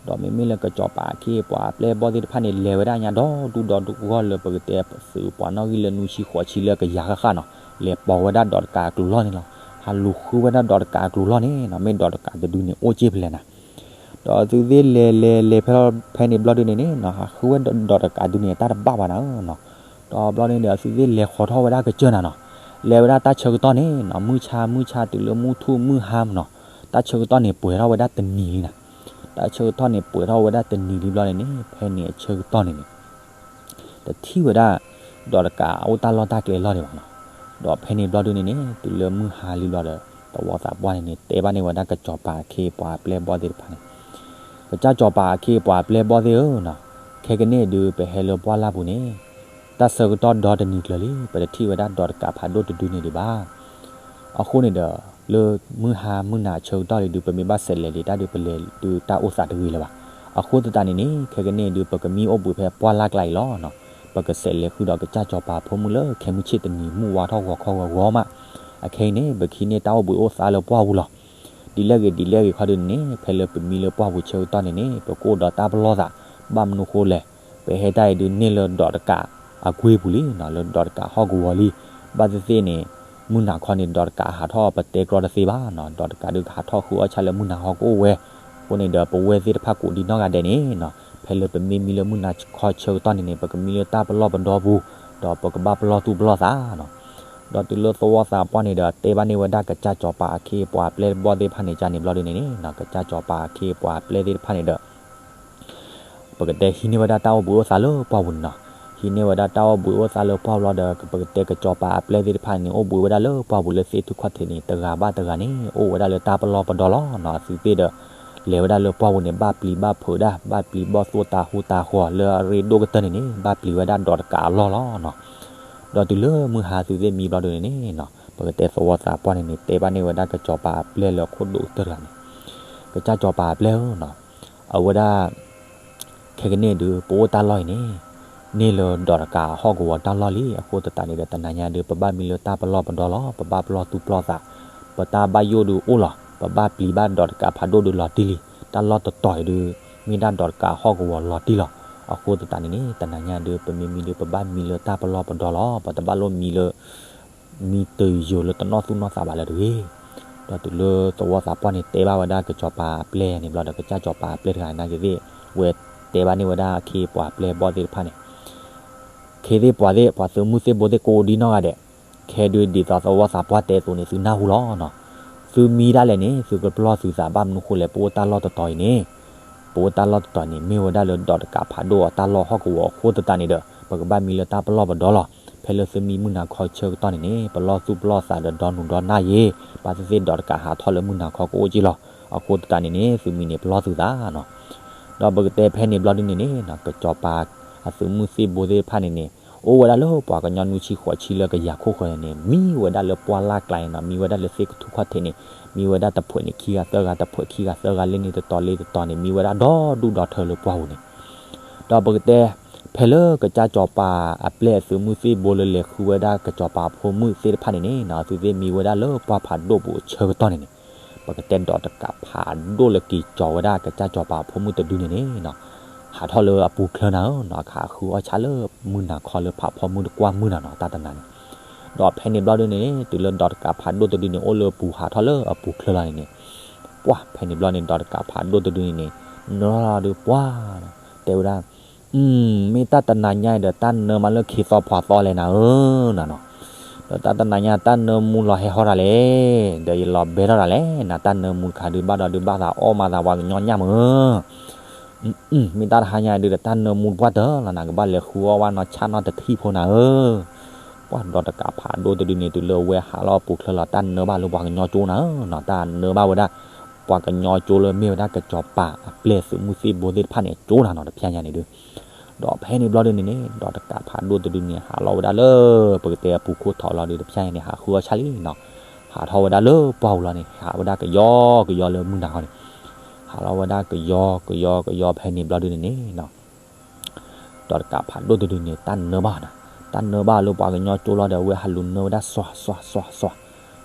ဒီးမ့မ့ၢ်လၢကစီၤပၤအခ့အပှၤအပျဲၢ်ဘီၣ်သ့ၣ်တဖၣ်န့ၣ် လဲၤဝဲဒၣ်ညါဒီဒူၣ်ဒီဂီၢ်လၢပကတဲ သုးပှၤနီၣ်ဂံၢ်လၢနွံဆံဃိးဆံလၢကယၤဃၣ်ဃၣ်နီၤ, လဲၤပိာ်ဝဲဒၣ်ဒီးတကးအကျိၤလီၢ်န့ၣ်လီၤ. ဟးလူၤဃုဝဲဒၣ်ဒီးတကးအကျိၤလီၢ်န့ၣ်နီၤ, မ့ၢ်ဒီးတကးတဒုန့ၣ် အိၣ်က့ၢ်ဖဲလဲၣ်နၤ. ဒီးသုသ့ၣ်လဲၤလဲၤလဲၤဖဲ ဖဲန့ၣ်ဘျီဒုးန့ၣ်န့ၣ်နီၤ, ဟးဃုဝဲဒီးတကးဒုးန့ၣ် တၢ်တဘၣ်ဘၣ်နၤနီၤ. ဒီးဘျီန့ၣ်ဒီး သုသ့ၣ်လဲၤဃီၤထီၣ်ဝဲဒၣ်ကစၢၢ်နၤနီၤ, လဲၤဝဲဒၣ်တၢ်ဆၢကတီၢ်န့ၣ်နီၤ, မုၢ်ဆါမုၢ်ဆါတုၤလၢမုၢ်ထူၣ်မုၢ်ဟါမနီၤ, တၢ်ဆၢကတီၢ်န့ၣ် ပှဲၤထီၣ်ဝဲဒၣ်တနံၤလံနၤ. တၢ်ဆၢကတီၢ်န့ၣ် ပှဲၤထီၣ်ဝဲဒၣ်တနံၤလံဘျီန့ၣ်န့ၣ် ဖဲန့ၣ်အဆၢကတီၢ်န့ၣ်န့ၣ် တထံၣ်ဝဲဒၣ် ဒီးတကးအိၣ်တၢ်လီၢ်တၢ်ကျဲလီၢ်ဒံးဘၣ်နီၤ. ဒီးဖဲန့ၣ်ဘျီဒုးန့ၣ်န့ၣ် တုၤလၢမုၢ်ဟါလံဘျီဒီး သဝီသးပှၢ်န့ၣ်န့ၣ် တဲဘၣ်န့ၢ်ဝဲဒၣ်ကစီၤပၤအခ့အပှၤအပျဲၢ်ဘီၣ်သ့ၣ်တဖၣ်န့ၣ်, ကစၢ်စီၤပၤအခ့အပှၤအပျဲၢ်ဘီၣ်သ့ၣ်ဧၢနီၤ, ခဲကနံၣ်ဒုး ပဟဲလၢပှၢ်လၢ်ပူၤန့ၣ် တၢ်ဆၢကတီၢ်ဒီတနံၤကျၢၤလံ ပတထံၣ်ဝဲဒၣ်ဒီးတကးဖးဒိၣ်တဒုန့ၣ်ဒံးဘၣ်. အဃိန့ၣ်ဒီး လၢမုၢ်ဟါမုၢ်နၤအဆၢကတီၢ်လံဒုး ပမ့ၢ်ဘၣ်ဆဲးလဲၤလံတၢ်ဒုး ပလဲၤဒုးတၢ်အိၣ်သးတဂ့ၤလၢၤဘၣ်. အဃိသတးန့ၣ်န့ၣ် ခဲကနံၣ်ဒုး ပကမံအိၣ်ဘှံးဖဲပှၢ်လၢ်ကျါအံၤလီၤနီၤ. ပကဆဲးလဲၤဃုာ်ဒီးကစၢ်စီၤပၤဖိမုၣ်လၢ ခဲမုၢ်ဆ့ၣ်တနံၤ မုၢ်ဝါထီၣ်ဂီၤခီဂီၤဂီၤမး, အခဲအံၤန့ၣ် ပကဟံးန့ၢ်တၢ်အိၣ်ဘှံးအိၣ်သါလၢပှၢ်ပူၤလီၤ. ဒ်လဲၣ်ဂ့ၤဒ်လဲၣ်ဂ့ၤခီဒုးန့ၣ်န့ၣ် ဖဲလၢပမံလၢပှၢ်ပူၤဆၢကတီၢ်န့ၣ်န့ၣ် ပကအိၣ်ဒီးတၢ်ပလီၢ်သး ဘၣ်မနုၤဃိလဲၣ်, ပဟဲတၢ်အံၤဒုးန့ၢ်လၢဒီးတကးအကွ့ၢ်ပူၤလံနီၤ, လၢဒီးတကးဟီၣ်ကဝီၤလံ. ဘၣ်သ့ၣ်သ့ၣ်န့ၣ် မုၢ်နၤခီန့ၣ် ဒီးတကးဟးထီၣ်ပတဲကြီတသ့ဘၣ်နီၤ, ဒီးတကးဒုးကဟးထီၣ်ဃုအီၣ်ဆၣ်လၢမုၢ်နၤခီကအိၣ်ဝဲ. အဃိန့ၣ်ဒီး ပဝဲသ့ၣ်တဖၣ်ကိးဒံနီၢ်ဂၤဒဲးန့ၣ်နီၤ, ဖဲလၢပမ့ၢ်မံလၢမုၢ်နၤခီဆၢကတီၢ်န့ၣ်န့ၣ် ပကမံလၢတၢ်ပလီၢ်ပဒီပူၤ, ဒီးပကဘၣ်ပလီၢ်သူၣ်ပလီၢ်သးနီၤ. ဒီးတုၤလၢသဝီသးပှၢ်န့ၣ်ဒီး တဲဘၣ်န့ၢ်ဝဲဒၣ်ကစၢ်စီၤပၤအခ့အပှၤအပျဲၢ်ဘီၣ်သ့ၣ်တဖၣ်န့ၣ် ကန့ၣ်ဘျီဒုးန့ၣ်န့ၣ်နီၤ, ကစၢ်စီၤပၤအခ့အပှၤအပျဲၢ်သ့ၣ်တဖၣ်န့ၣ်ဒီး ပကတဲဟံးန့ၢ်ဝဲဒၣ်တၢ်အိၣ်ဘှံးအိၣ်သါလၢပှၢ်ပူၤန့ၣ်နီၤ. ဟံးန့ၢ်ဝဲဒၣ်တၢ်အိၣ်ဘှံးအိၣ်သါလၢပှၢ်ပူၤလီၤဒီး ပကတဲကစီၤပၤအပျဲၢ်သ့ၣ်တဖၣ်န့ၣ် အိၣ်ဘှံးဝဲဒၣ်လၢပှၢ်ပူၤလၢသ့ၣ်ထူၣ်ခီၣ်ထံးန့ၣ် တဂၤဘၣ်တဂၤန့ၣ် အိၣ်ဝဲဒၣ်လၢတၢ်ပလီၢ်ပဒီလီၤနီၤ. အသုသ့ၣ်ဒီး လဲၤဝဲဒၣ်လၢပှၢ်ပူၤန့ၣ် ဘၣ်ပျံၤဘၣ်ဖုးဒၣ် ဘၣ်ပျံၤဘီၣ်သိၣ်တၤဟူတၤဃီၤ လၢအရ့ဒိၣ်ကတၢၢ်န့ၣ်န့ၣ် ဘၣ်ပျံၤဝဲဒၣ်ဒီးတကးအလီၢ်လီၤနီၤ. ဒီးတုၤလၢမုၢ်ဟါသုသ့ၣ်မံဘျီဒုးန့ၣ်န့ၣ်နီၤ, ပကတဲသဝီသးပှၢ်န့ၣ်န့ၣ် တဲဘၣ်န့ၢ်ဝဲဒၣ်ကစီၤပၤအပျဲၢ်လၢအခိၣ်ဒိၣ်ကတၢၢ်တဂၤန့ၣ်, ကစၢ်စီၤပၤအပျဲၢ်ဧၢနီၤ, အဝဲဒၣ် ခဲကနံၣ်ဒုး ပအိၣ်တၢ်လီၢ်အံၤန့ၣ် န့ၢ်လၢဒီးတကးဟီၣ်ကဝီၤတၢ်လီၢ်လံ. အဃိသတးန့ၣ်ဒီး တနၤညါဒုး ပဘၣ်မံလၢတၢ်ပလီၢ်ပဒီလီၤ. ပဘၣ်ပလီၢ်သူၣ်ပလီၢ်သး, ပတၢ်ဘၣ်ယိၣ်ဒုးအိၣ်လီၤ. ပဘၣ်ပျံၤဘၣ်ဒီးတကးဖးဒိၣ်ဒုးလီၤတံၢ်လံ. တၢ်လီၢ်တတီၤအံၤဒုး မ့ၢ်ဒၣ်ဒီးတကးဟီၣ်ကဝီၤလီၤတံၢ်လီၤ. အဃိသတးန့ၣ်န့ၣ် တနၤညါဒုး ပမ့ၢ်မံဒုး ပဘၣ်မံလၢတၢ်ပလီၢ်ပဒီလီၤ. ပတဘၣ်လိၣ်မံလၢ မံတယိာ်လၢတနီၢ်သူၣ်နီၢ်သးဘၣ်လၢၤတဂ့ၤ. ဒီးတုၤလၢသဝီသးပှၢ်န့ၣ် တဲဘၣ်ဝဲဒၣ်ကစီၤပၤအပျဲၢ်န့ၣ်ဘျီဒီး ကစၢ်စီၤပၤအပျဲၢ်တဂၤနာ်က့သ့ၣ် ဝဲတဲဘၣ်န့ၢ်ဝဲဒၣ်အခ့အပှၤအပျဲၢ်ဘီၣ်သ့ၣ်တဖၣ်န့ၣ်, ခ့သ့ၣ်ပှၤသ့ၣ် ပှၤသုးမုၢ်သ့ၣ်ဘိသ့ၣ်ကိးဒံနီၢ်ဂၤဒဲး, ခဲဒုးဒ်သိးသဝီသးပှၢ်တဲအသိးန့ၣ် သုနၢ်ဟူလီၤနီၤ. သုမံဒၣ်လဲာ်န့ၣ် သုကပလီၢ်သုသးဘၣ်မနုၤဃိလဲၣ် ပအိၣ်တၢ်လီၢ်တတီၤအံၤန့ၣ် ပအိၣ်တၢ်လီၢ်တတီၤန့ၣ် မ့ၢ်ဝဲဒၣ်လၢဒီးတကးဖးဒိၣ်အတၢ်လီၢ်ဟီၣ်ကဝီၤအဃိသတးန့ၣ်ဒီး ပကဘၣ်မံလၢတၢ်ပလီၢ်ပဒီလီၤ. ဖဲလၢသုမံမုၢ်နၤခီဆၢကတီၢ်န့ၣ်န့ၣ် ပလီၢ်သူၣ်ပလီၢ်သးဒီးဒီနုာ်ဒီနၢ်ယ့ၤ, ဘၣ်သ့ၣ်သ့ၣ်ဒီးတကးဟးထီၣ်လၢမုၢ်နၤခီကအိၣ်က့ၢ်လီၤ. အဃိသတးန့ၣ်န့ၣ် သုမံန့ၣ်ပလီၢ်သုသးနီၤ. ဒီးပကတဲဖဲန့ၣ်ဘျီဒုန့ၣ်န့ၣ် ကစီၤပၤအသုးမုၢ်သ့ၣ်ဘိသ့ၣ်တဖၣ်န့ၣ်န့ၣ် အိၣ်ဝဲဒၣ်လၢပှၤကညီနွံဆံဃိးဆံလၢကယၤခိၣ်ဃၢၤန့ၣ်န့ၣ် မံဝဲဒၣ်လၢပှၢ်လၢ်ကျါန့ၣ်နီၤ, မံဝဲဒၣ်လၢသ့ၣ်ကထူၣ်ခီၣ်ထံးန့ၣ် မံဝဲဒၣ်တဖှဲးန့ၣ်ခံဂၤသၢဂၤ တဖှဲးခံဂၤသၢဂၤ လ့န့ၣ်တတီၤလ့တတီၤန့ၣ် မံဝဲဒၣ်ဒီဒူၣ်ဒီထၢလၢပှၢ်ပူၤန့ၣ်. ဒီးပကတဲ ဖဲလၢကစၢ်စီၤပၤအပျဲၢ်အသုးမုၢ်သ့ၣ်ဘိလၢလဲၤဃုဝဲဒၣ်ကစီၤပၤအဖိမုၣ်သ့ၣ်တဖၣ်န့ၣ်န့ၣ်နီၤ သုသ့ၣ်မံဝဲဒၣ်လၢပှၢ်ဖးဒိၣ်ပူၤအဆၢကတီၢ်န့ၣ်န့ၣ်, ပကတဲဒီးတကးဖးဒိၣ်လၢက့ၤကၠီၤဝဲဒၣ်ကစၢ်စီၤပၤအဖိမုၣ်တဒုန့ၣ်န့ၣ်နီၤ, ဟးထီၣ်လၢအပူၤချၢနၤဧၢနီၤ, ခးဃုအီၣ်ဆၣ်လၢမုၢ်နၤခီလၢဖးဖီမုၢ်တကွၢ်မုၢ်နၤနီၤ တၢ်တနၤန့ၣ်, ဒီးဖဲန့ၣ်ဘျီဒုန့ၣ်န့ၣ် တုၤလၢဒီးတကးဖးဒိၣ်တဒုန့ၣ် အိၣ်လၢပူၤဟးထီၣ်လၢအပူၤချၢလီၤန့ၣ်န့ၣ်, ပှၢ်ဖဲန့ၣ်ဘျီန့ၣ် ဒီးတကးဖးဒိၣ်တဒုန့ၣ်န့ၣ် နၢလီၤဒုးပှၢ်, တဲဝဲဒၣ် မ့ၢ်တၢ်တနၤညါအံၤဒီး တၢ်နၢမးလၢခံသီဖီသီလဲၣ်နၤဧၢနီၤနီၤ, ဒီးတၢ်တနၤညါတၢ်နၢမူလီၤဟဲဟီၣ်တၢ်လဲၣ်, ဒီးယလီၤဘဲထီၣ်တၢ်လဲၣ်နၤ, တၢ်နၢမူတခါဒုးဘၣ်ဒီးဒုးဘၣ်သးအီၣ်မၤသးပှၤကညီညၣ်မၢ်, မ့ၢ်တၢ်တဟါညါဒုးဒီး တၢ်နၢမူတပှၢ်တၢၢ်လီၤနၤ, ကဘၣ်လဲၤဃုအီၣ်ဝဲနီၢ်ဆၣ်နီၢ်တထံၣ်ဖိနၤဧၢ, ပှၢ်ဒီးတကးဖးဒိၣ်တဒုန့ၣ် တုၤလၢအဝဲဟးလီၤအပူၤချၢလီၤ တၢ်နၢဘၣ်လၢပှၤကညီကၠိနၤဧၢနီၤ, တၢ်နၢဘၣ်ဝဲဒၣ် ပှၤကညီကၠိလၢမ့ၢ်ဝဲဒၣ်ကစီၤပၤအပျဲၢ်သုးမုၢ်သ့ၣ်ဘိသ့ၣ်တဖၣ်န့ၣ် အကၠိနၤနီၤ တဖျဲညါန့ၣ်ဒုး, ဒီးဖဲန့ၣ်ဘျီဒုန့ၣ်န့ၣ် ဒီးတကးဖးဒိၣ်တဒုန့ၣ် ဟးလီၤဝဲဒၣ်လၢ ပကတဲအပူၤခိၣ်ထီၣ်လီၤဒုး တဖျဲညါန့ၣ် ဟးဃုအီၣ်ဆၣ်လံနီၤ, ဟးထီၣ်ဝဲဒၣ်လၢပှၢ်ပူၤလီၤန့ၣ် ဟးဝဲဒၣ်ကယီကယီလၢမုၢ်နၤဃီန့ၣ်, ဟးလီၤဝဲဒၣ်ကယီကယီကယီဖဲန့ၣ်ဘျီဒုန့ၣ်န့ၣ် ဒီးတကးဖးဒိၣ်တဒုန့ၣ် တၢ်နၢဘၣ်နၤ, တၢ်နၢဘၣ်လၢပှၤကညီကၠိလီၤဒီး အဝဲဟးလူၤနၢဝဲဒၣ်စွၤစွၤစွၤစွၤ,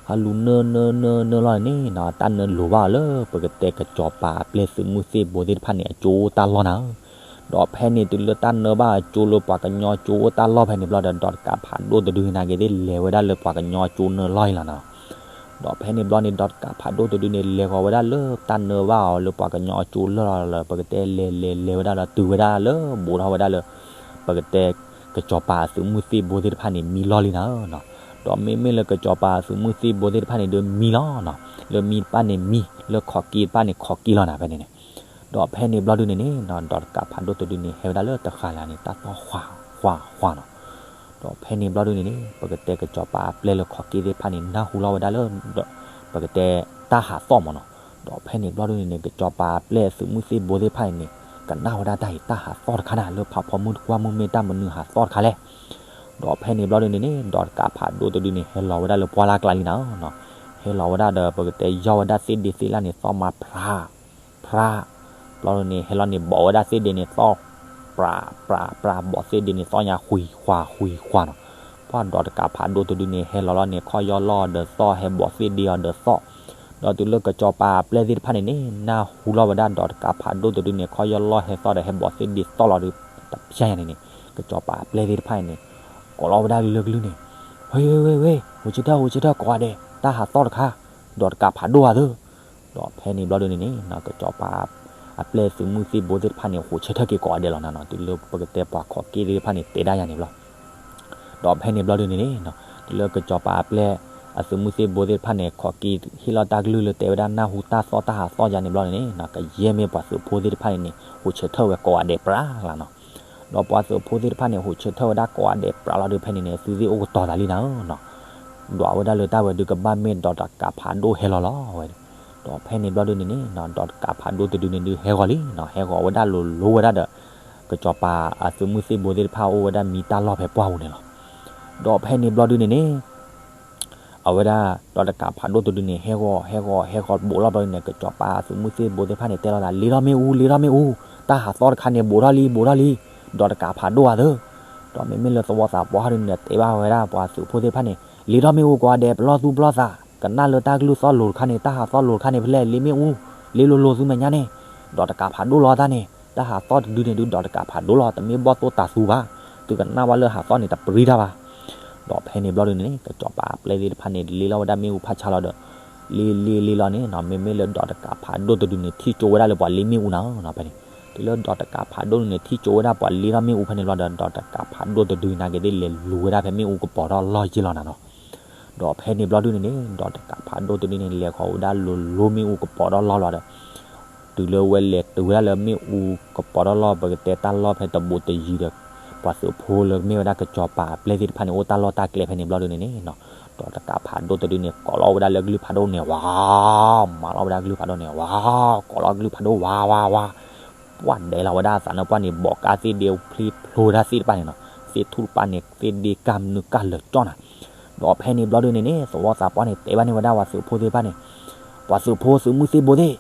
ဟးလူၤနၢနၢနၢနၢလီၤန့ၣ်နီၤ, တၢ်နၢလိၤဘၣ်အီၤလၢ ပကတဲကစီၤပၤအပျဲၢ်သုးမုၢ်သ့ၣ်ဘိသ့ၣ်တဖၣ်န့ၣ် အကၠိတၢ်လီၢ်နၤဧၢ, ဒီးဖဲန့ၣ်တုၤလၢတၢ်နၢဘၣ်အကၠိလၢပှၤကညီကၠိအိၣ်တၢ်လီၢ်ဖဲန့ၣ်ဘျီဒီး ဒီးတကးဖးဒိၣ်တဒုန့ၣ်က့ၤသ့ၣ်လဲၤဝဲဒၣ်လၢပှၤကညီကၠိနၢလီၢ်အံၤလီၤနၤ ဒီးဖဲန့ၣ်ဘျီန့ၣ် ဒီးတကးဖးဒိၣ်တဒုန့ၣ် လဲၤဃီၤဝဲဒၣ်လၢတၢ်နၢဘၣ်အီၤလၢပှၤကညီအကၠိလၢလီၤလၢ ပကတဲလဲၤလဲၤလဲၤဝဲဒၣ်လီၤ တုၤဝဲဒၣ်လၢဘူးထီၣ်ဝဲဒၣ်လၢ ပကတဲ ကစီၤပၤအသုးမုၢ်သ့ၣ်ဘိသ့ၣ်တဖၣ်န့ၣ် မံလီၢ်လံနၤဧၢနီၤ, ဒီးမ့မ့ၢ်လၢကစီၤပၤအသုးမုၢ်သ့ၣ်ဘိသ့ၣ်တဖၣ်န့ၣ် ဒုးမံလီၤနီၤ, လၢမံတဖၣ်န့ၣ်မံ, လၢခီးက့တဖၣ်န့ၣ်ခီးက့လီၤနၤ ဖဲန့ၣ်န့ၣ်, ဒီးဖဲန့ၣ်ဘျီဒုန့ၣ်န့ၣ်နီၤ ဒီးတကးဖးဒိၣ်တဒုန့ၣ် ဟဲဝဲဒၣ်လၢတဃာ်လၢ်န့ၣ် တၢ်သီၣ်ဃၤဃၤဃၤနီၤ ဒီးဖဲန့ၣ်ဘျီဒုန့ၣ်န့ၣ် ပကတဲကစီၤပၤအပျဲၢ်လၢခီးက့သ့ၣ်တဖၣ်န့ၣ် နၢ်ဟူလီၤဝဲဒၣ်လၢ ပကတဲတၢ်ဟးသီၣ်မးနီၤ, ဒီးဖဲန့ၣ်ဘျီဒုန့ၣ်န့ၣ် ကစီၤပၤအပျဲၢ်အသုးမုၢ်သ့ၣ်ဘိသ့ၣ်တဖၣ်န့ၣ်န့ၣ် ကနၣ်ဝဲဒၣ်တၢ်အံၤ တၢ်ဟးသီၣ်တခါနၤ လၢဖးဖီမုၢ်တကွၢ်မုၢ် မ့ၢ်တၢ်မနုၤဟးသီၣ်တခါလဲၣ်. ဒီးဖဲန့ၣ်ဘျီဒုန့ၣ်န့ၣ် ဒီးတကးဖးဒိၣ်တဒုန့ၣ် ဟဲလီၤဝဲဒၣ်လၢပှၢ်လၢ်ကျါလံနၤဧၢနီၤ, ဟဲလီၤဝဲဒၣ်ဒီး ပကတဲယီၢ်ဝဲဒၣ်သ့ၣ်ဒ့သ့ၣ်လၣ်န့ၣ် သီၣ်မးဖြး ဖြး, ဘျီဒုန့ၣ် ဟဲလီၤန့ၣ် ဘိးဝဲဒၣ်သ့ၣ်ဒ့န့ၣ် သီၣ် ပြး ပြး ပြး, ဘိးသ့ၣ်ဒ့န့ၣ် သီၣ်ညါဃုၤဃွၤဃုၤဃွၤနီၤ, ပှၢ်ဒီးတကးဖးဒိၣ်တဒုန့ၣ် ဟဲလီၤလီၤန့ၣ် ခီၣ်ယီၢ်လီၢ်အီၤဒီးသီၣ် ဟဲဘိးသ့ၣ်ဒ့အီၤဒီးသီၣ်, ဒီးတုၤလၢကစီၤပၤအပျဲၢ်သ့ၣ်တဖၣ်န့ၣ်န့ၣ် နၢ်ဟူလီၤဝဲဒၣ်ဒီးတကးဖးဒိၣ်တဒုန့ၣ် ခီၣ်ယီၢ်လီၢ်ဟဲသီၣ်ဒီးဟဲဘိးသ့ၣ်ဒ့သီၣ်လီၤဒီး တဖျဲညါန့ၣ်န့ၣ် ကစီၤပၤအပျဲၢ်သ့ၣ်တဖၣ်န့ၣ်န့ၣ် ကိးလီၤဝဲဒၣ်လၢကလုၢ်န့ၣ်, ဝ့ ဝ့ ဝ့ ဝ့ ဟူးဆၢထၢၣ် ဟူးဆၢထၢၣ် ကိးဂၤဒဲး တၢ်ဟးသီၣ်တခါ, ဒီးတကးဖးဒိၣ်ဂၤသၢ ဒီးဖဲန့ၣ်ဘျီဒုန့ၣ်န့ၣ် ကစီၤပၤအပျဲၢ်သုးမုၢ်သ့ၣ်ဘိသ့ၣ်တဖၣ်န့ၣ် ဟူးဆၢထၢၣ်က့ၤကိးဂၤဒဲးလီၤနၤနီၤ, တုၤလၢပကတဲပှၤခီးက့သ့ၣ်တဖၣ်န့ၣ် တဲဒၣ်ယၤန့ၣ်ဘျီ ဒီးဖဲန့ၣ်ဘျီဒုန့ၣ်န့ၣ် တုၤလၢကစီၤပၤအပျဲၢ်အသုးမုၢ်သ့ၣ်ဘိသ့ၣ်တဖၣ်န့ၣ် ခီးက့ဟ့ၣ်လီၤတၢ်ကလုၢ်လၢတဲဝဲဒၣ်နၢ်ဟူတၢ်သီၣ်တၢ်ဟးသီၣ်ယၤန့ၣ်ဘျီန့ၣ်န့ၣ် ကယဲၢ်မ့ၢ်ပှၤသုးဖိသ့ၣ်တဖၣ်န့ၣ်န့ၣ် ဟူးဆၢထၢၣ်ဝဲကိးဂၤဒဲးပြးလီၤနီၤ, ဒီးပှၤသုးဖိသ့ၣ်တဖၣ်န့ၣ် ဟူးဆၢထၢၣ်ဝဲဒၣ်ကိးဂၤဒဲးပြးလီၤဒုးဖဲန့ၣ်န့ၣ် သုသ့ၣ်အိၣ်ကတီၤသးလံနၤဧၢနီၤ, ဒွးဝဲဒၣ်လၢတၢ်ဝဲဒုးကဘၣ်မ့ၢ်ဒီးတကးဖးဒိၣ်ဟဲလီၤလီၤဝဲ, ဒီးဖဲန့ၣ်ဘျီဒုန့ၣ်န့ၣ် ဒီးတကးဖးဒိၣ်တဒုန့ၣ်ဒုးဟဲဂီၤလံနီၤ, ဟဲဂီၤဝဲဒၣ်လိၤလိၤဝဲဒၣ်ဒီး ကစီၤပၤအသုးမုၢ်သ့ၣ်ဘိသ့ၣ်တဖၣ်အိၣ်ဝဲဒၣ်မံတၢ်လီၢ်ဖဲပှၢ်ပူၤန့ၣ်လီၤ. ဒီးဖဲန့ၣ်ဘျီဒုန့ၣ်န့ၣ် အဝဲဒၣ်ဒီးတကးဖးဒိၣ်တဒုန့ၣ် ဟဲဂီၤ ဟဲဂီၤ ဟဲဂီၤဘူးလီၤဘျီဒုန့ၣ် ကစီၤပၤသုးမုၢ်သ့ၣ်ဘိသ့ၣ်တဖၣ်န့ၣ် တဲလီၤသး လ့ထီၣ်မ့ၣ်အူ လ့ထီၣ်မ့ၣ်အူ, တၢ်ဟးသီၣ်တခါန့ၣ် ဘူးထီၣ်လံ ဘူးထီၣ်လံ, ဒီးတကးဖးဒိၣ်ဂၤသၢ, ဒီးမ့မ့ၢ်လၢသဝီသးပှၢ်ဒုန့ၣ် တဲဘၣ်ဝဲဒၣ်ပှၤသုးဖိသ့ၣ်တဖၣ်န့ၣ် လ့ထီၣ်မ့ၣ်အူကိးဂၤဒဲး ပလီၢ်သူၣ်ပလီၢ်သး, ကနၣ်လၢတၢ်ကလုၢ်သီၣ်လိၤတခါန့ၣ် တၢ်ဟးသီၣ်လိၤတခါန့ၣ် ဖဲလဲၣ် လ့မ့ၣ်အူ, လ့လိၤလိၤသုမဲာ်ညါန့ၣ်, ဒီးတကးဖးဒိၣ်လီၤတၢ်န့ၣ် တၢ်ဟးသီၣ်တဒုန့ၣ်ဒုး ဒီးတကးဖးဒိၣ်လီၤ တမ့ၢ်ဘီၣ်သိၣ်တၤသူဘၣ်, သုကနၣ်ဘၣ်လၢဟးသီၣ်န့ၣ် တပရံတၢ်ဘၣ်. ဒီးဖဲန့ၣ်ဘျီဒုန့ၣ်န့ၣ် ကစီၤပၤအပျဲၢ်သ့ၣ်တဖၣ်န့ၣ် လ့လီၤဝဲဒၣ်မ့ၣ်အူဖးဆါလီၤဒီး လ့လ့လ့လီၤန့ၣ်နီၤ မ့မ့ၢ်လၢဒီးတကးဖးဒိၣ်တဒုန့ၣ် ထံၣ်ကၠိဝဲဒၣ်လၢပှၤလ့မ့ၣ်အူနၤဧၢနီၤ ဖဲန့ၣ်, တုၤလၢဒီးတကးဖးဒိၣ်န့ၣ် ထံၣ်ကၠိဝဲဒၣ်ပှၤလ့ထီၣ်မ့ၣ်အူဖဲန့ၣ်ဘျီဒီး ဒီးတကးဖးဒိၣ်တဒုနာ်က့ၤသ့ၣ်လဲၤလူၤဝဲဒၣ်ဖဲမ့ၣ်အူကပီၤထီၣ်လီၢ်ယ့ၢ်လီၤနၤနီၤ ဒီးဖဲန့ၣ်ဘျီဒုန့ၣ်န့ၣ် ဒီးတကးဖးဒိၣ်တဒုန့ၣ် လဲၤဃီၤဝဲဒၣ်လိၤလိၤမ့ၣ်အူကပီၤထီၣ်လီၢ်လီၤဒီး တုၤလၢဝဲလဲၤတုၤဝဲဒၣ်လၢမ့ၣ်အူကပီၤထီၣ်လီၢ် ပကတဲတၢ်လီၢ်ဖဲတဘူးတယံၤဒီး ပှၤသုးဖိလၢမ့ၢ်ဝဲဒၣ်ကစီၤပၤအပျဲၢ်သ့ၣ်တဖၣ်န့ၣ် အိၣ်တၢ်လီၢ်တၢ်ကျဲဖဲန့ၣ်ဘျီဒုန့ၣ်န့ၣ်နီၤ ဒီးတကးဖးဒိၣ်တဒုန့ၣ် ကိးလီၤဝဲဒၣ်လၢကလုၢ်ဖးဒိၣ်န့ၣ် ဝါ မၤလီၤဝဲဒၣ်ကလုၢ်ဖးဒိၣ်န့ၣ် ဝါ ကိးလီၤကလုၢ်ဖးဒိၣ် ဝါ ဝါ ဝါ ပှၢ်ဒဲးလီၤဝဲဒၣ်အသးန့ၣ် ပှၢ်န့ၣ် ဘီးကါသ့ၣ်ဒ့ဖျ့ဖျိဝဲဒၣ်သ့ၣ်တဖၣ်န့ၣ်နီၤ သ့ၣ်ထူၣ်တဖၣ်န့ၣ် သ့ၣ်ဒ့ကၢ်မနုၤကၢ်လၢာ်ကၠီၣ်နၤ ဒီးဖဲန့ၣ်ဘျီဒုန့ၣ်န့ၣ် သဝီသးပှၢ်န့ၣ် တဲဘၣ်န့ၢ်ဝဲဒၣ်ပှၤသုးဖိသ့ၣ်တဖၣ်န့ၣ် ပှၤသုးဖိသုးမုၢ်သ့ၣ်ဘိသ့ၣ်